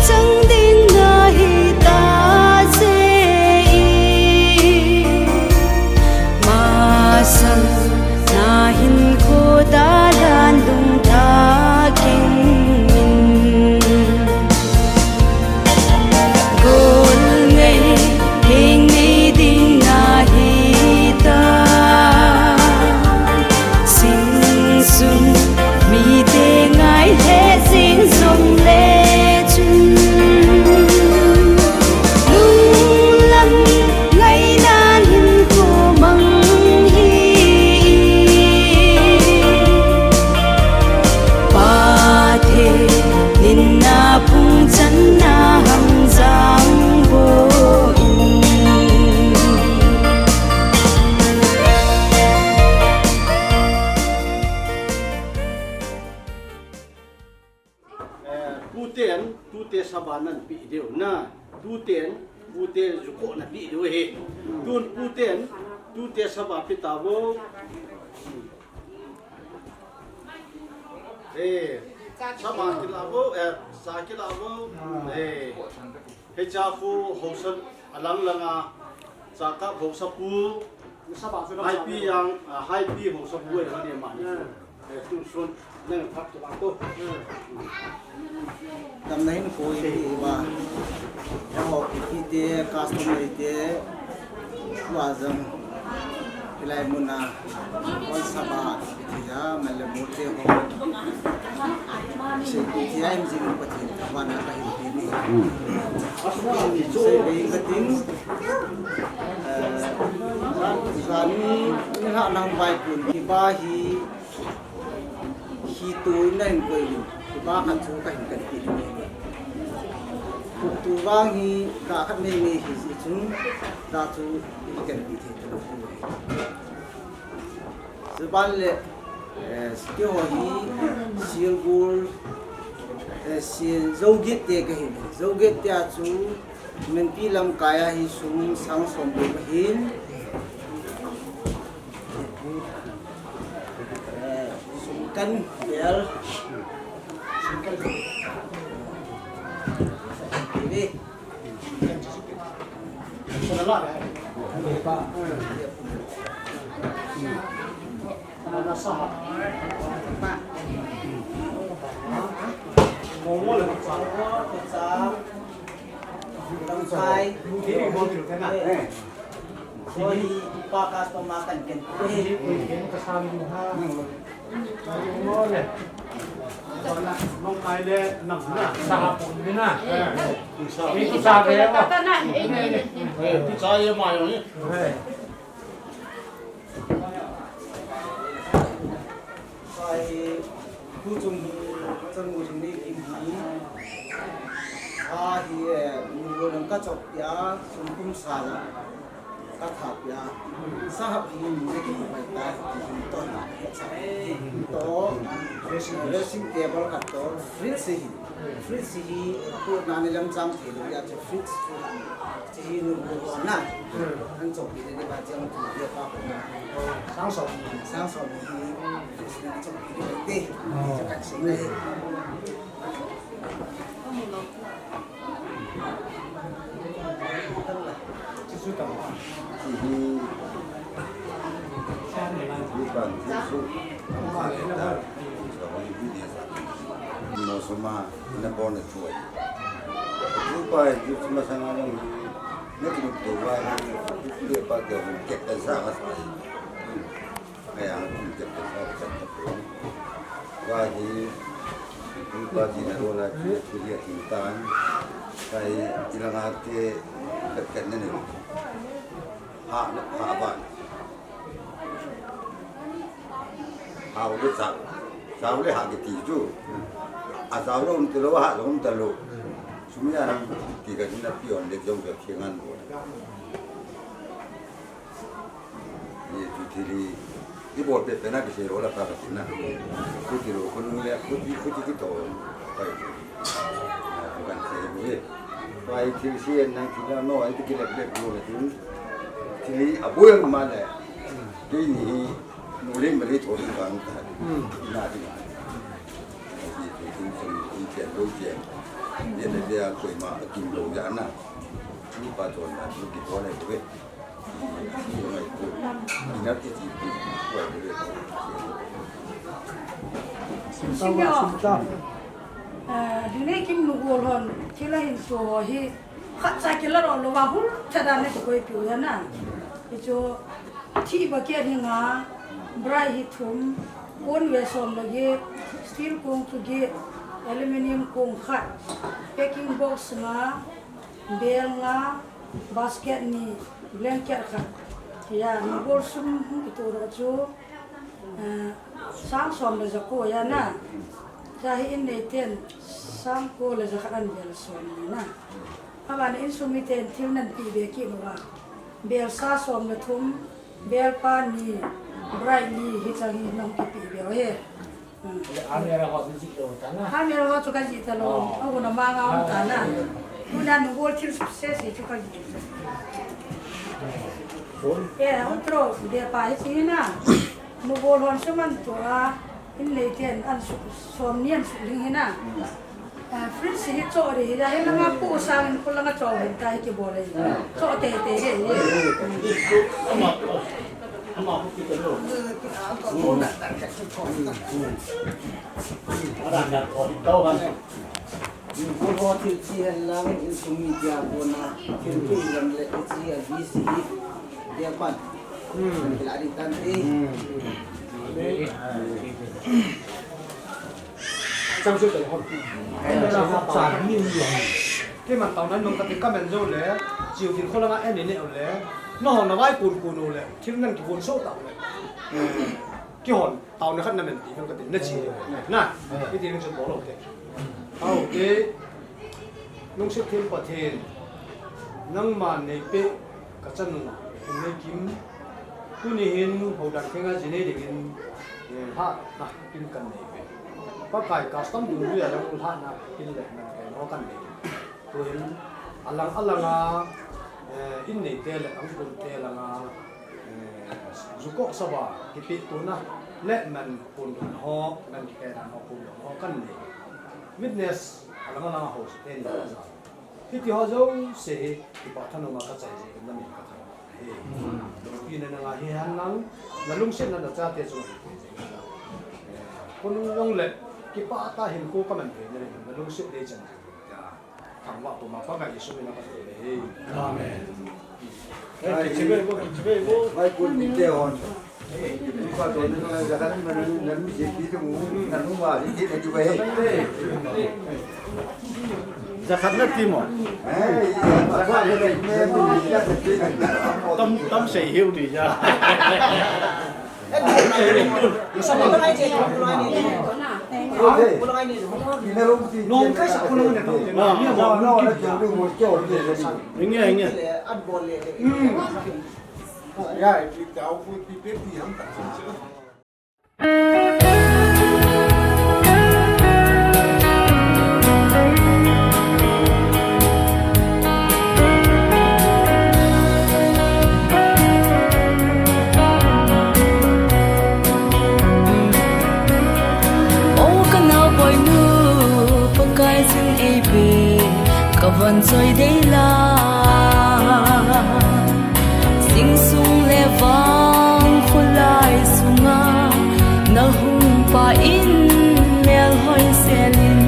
chang ding nahi ta je i, masang na hinkho dalhan lungthah keng in. Gol nei, heng nei ding nahi ta. Singsun mite ngai lheh jing jongle chun, lunglam ngaina hinkho mang hi. Pathen in na phung channa hang jang boh in. Eh, tuten, tute saba nan pe diu na. Tuten, tute jukhoh na pe diu ahi. Tun tuten, tute saba pe tauvo. Eh, saba kila uvo, eh, sa kila uvo. Eh. Hiche khu haosa alang langa, Chakap haosapu, Haipi jong, a, Haipi haosapu ahi mani. Eh, tusun, nang phat tu bang tu. Damna hin koi ti ba. Eiho kiti te, customary te, tua jong. Hilai muna, Hon Sabah, tia, Malamute ho. Sei tia, im jing Pathen, wana kahin ti ni. Sei bei katin, eh, jani, ni ha nang bai kun, kiba hi, hi tu in nang koi in, kiba khat chu kahin kan ti ni. Tu vang hi, ka khat nei nei hi, hi chun, ka chu, hi kan ti thei tu. Chuban le, eh, keiho hi Silgur, eh, Sil Zoget te kahi. Zoget te a chu Menpi lamkai a hi sum sang som bou kahin. Eh, sum kan bel. Sum kan bel. Hi, tu chung hi, chang u jing ni kim hi. A hi, eh, nu lo lang ka chok pia, sum kum sa la. Ka tha pia. Sahap hi ni le ki pai ta, ki hi to na, he sa. To, dressing table ka to, fridge hi. Fridge hi, ko na ni lam chang thei lo ya, fridge. Chi hi nu ko na. An chok pi de ba chang tu de pa ko na. Sang som. Sang som hi. An chok pi de te. Chi ka chi na hi. Chi su tam. Chi hi. Ni pan chi su. Mo suma na bon na chuai. Chupa, chupa sana lang. Next week to why? Chupa ke hon ke pensa ka sa. Aya, ke pensa ka sa. Why? Chupa ji na rola chupa ji tan. Kai ilanga ke ke ne ne. Ha, ha ba. Hao le sao, sao le ha kiti chu. A sao le um talo, ha le um talo. Sumia nang ti ka tin na pion le jong ka khingan. Ni chu ti li, i bol pe pe na ki se lo la pa ka tin na. Ku ti lo, ku nu le, ku ti, ku ti ki to. Pai. Ku kan se bu e. Pai ti si en nang ti la no, ai ti ki le le bu le tin. Ti li a bu ma le. Ti ni. Nulin mali tho ding vang ta. Hmm. Na ding. Ki ki kin sun kin chen lo chen. Ye le ya koi ma kin lo ya na. Ni pa ton na ni ki pon le ve. Ni mai ko. Ni na ki ki ko le ve. Singa. Singa. Eh, dine kim nu gol hon, kila hin so hi. Khat cha kila ro lo va hul cha dan ne ko koi piu ya na. Ichu thi ba ke ni nga, brai hi thum, kon ve som le gi, steel kong chu gi, aluminium kong khat, packing box nga, bel nga, basket ni, blanket khat. Ya, ni bol sum hung ki tu ro chu. Ah, sang som le ja ko ya na. Ja hi in nei ten sang ko le ja khat an bel som ni na. Aban in sum mi ten thil nan pi be ki no wa. Bel sa som le thum, bel pa ni, brai ni hi chang hi nong ki pi be o he. Hmm. Amera ho chu ji lo ta na. Amera ho chu ka ji ta lo. Oh. Au na ma nga um ta na. Ku na nu bol thil se se chu ka ji. Son. Eh, utro, bel pa hi si na. Nu bol hon suman tua, in nei ten an su, som ni an su ling hi na. Ah, fridge hi cho ri hi, hi langa pu sang, pu langa cho hin ta hi kibol hi. Cho te te hi. Pu ho thil chi hen lang, insung mi tia kona, thil chi lang le, chi a busy hi, tia pan. Kila ding tan te. Chang chu tel hon. Cha ni ni. Keiman taona nung kati ka men jou le, chiu kin kho langa en ni ne le. No na vai kun kun u le, thil nan ki kun so ta le. Kihon, taona khat na men ti nung kati na chi. Na, iti nung chu bol u te. Au te. Lungset them Pathen, nangma nei peh ka chanu, nei kim. Tuni hin houdan thenga ji nei dingin, eh, lhahna kin kan nei ve. Pakai custom dungjuia lang lhahna kin le man kai ho kan nei. Tuhin alang alanga, eh, in neite le angkul te langa, eh, ju koh saba kipe tuna le man kun ho, man kipe dan ho kun ho kan nei. Witness alang alang a ho se ten ja. Hiti ho jouse hi, kipah thanom a ka chai jeh in na min ka thangvah ahi. Lungpi na nanga hi hen lang, na lungsetna na chate chunga hi pe jing in lang. Khonung jong le, kipah tah a hinkho ka man thei na le, na lungset dei chan jing in tia. Thangvah puma Pakai Jesu min a ka thum ahi. Amen. Vai kun ni te hon. Jakhat na ti mo. Tam, tam sei hiu ti ja. Nong kai sa ko nong ne to. Inge, inge. O ka naoboinu, Pakaiyin eipe, ka von choi dei la. Sing sung le vang kholai sunga, na hung pa in mel hoi selin,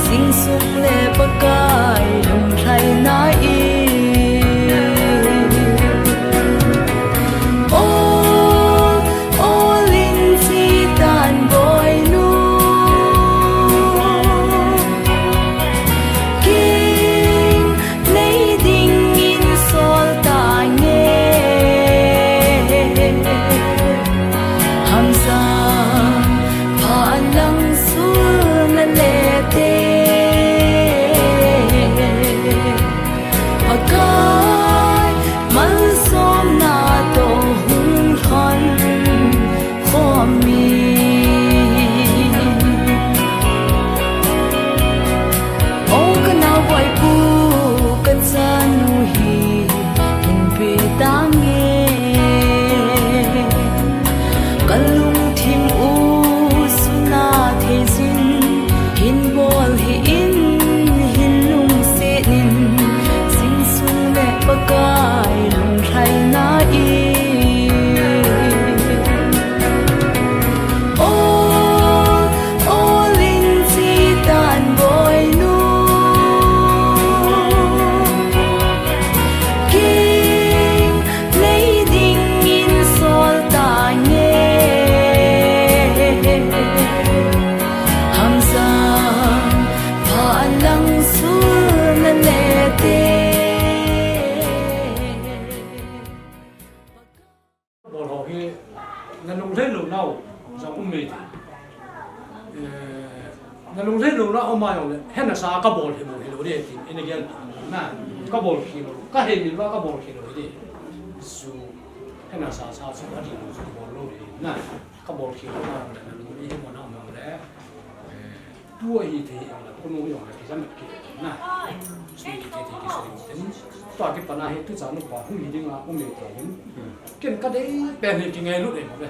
sing sung le Pakai lunglhaina in. O, o, Linchitan boinu. King nei dingin sol tange. Hamsa pha lang sul na le te. Pakai malsomna toh hung lhon khom in. O ka naoboipu, ka chanu hi hin pe tange. Ka lungthim u suna thei jin, hin bol hih in, hin lungset in, sing sung le Pakai lunglhaina in. O, o, Linchitan boinu. King nei dingin sol tange. Hamsa pha lang sul na le te. Bol ho hi na lunglhai lou nau jong um mai ti. Eh, na lunglhai lou nau um a jong le, hena sa ka bol hi mo hi lou de ti, ina gel na, ka bol hi lou, ka hei min va ka bol hi lou de. Su, hena sa sa su ka di lou su bol lou de na, ka bol hi lou na, na lunglhai hi mo na mo le. Eh, Tua hi thei hi ang la, kunu hi ang la, kijam ki na. Sui ki thei thei ki sui ten. Tua ki pana hi tu cha nu pa hu hi ding a, um le thei hin. Ken ka dei pen hi ki ngailut e mo be.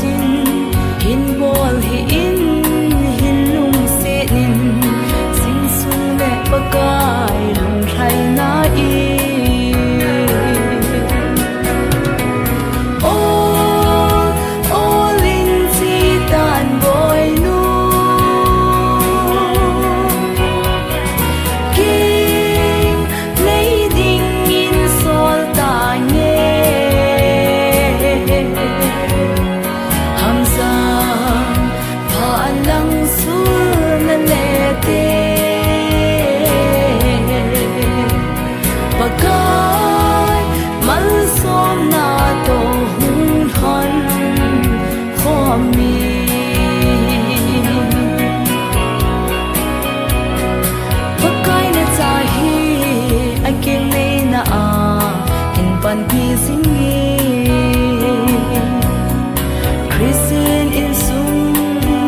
Christian insung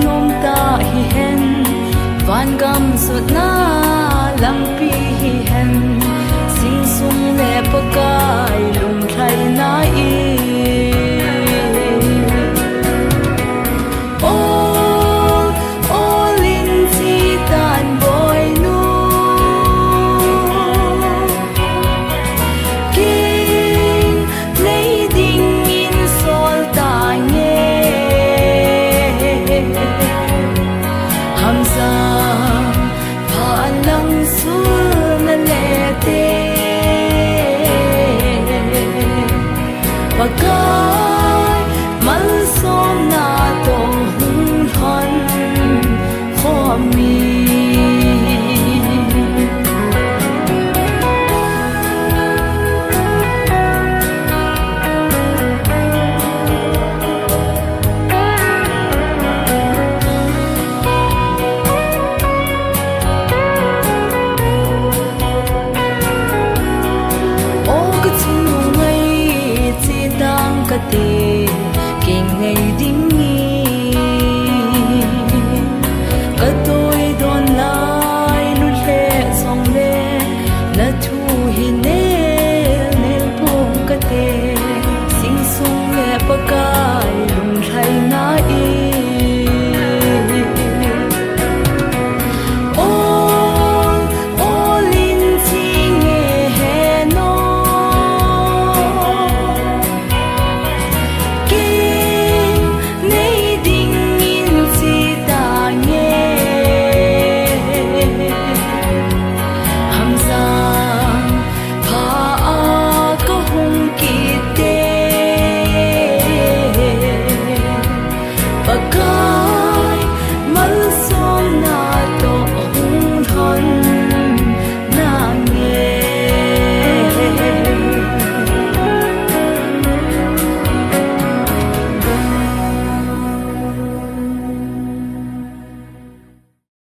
nomtah hihen, vangam sutna lampi hihen, singsung le Pakai lunglhaina in. Ol, ol in chitan boinu, king nei dingin sol tange. Hamsa pha lang sun na le te, Pakai malsomna toh hung lhon khom mi.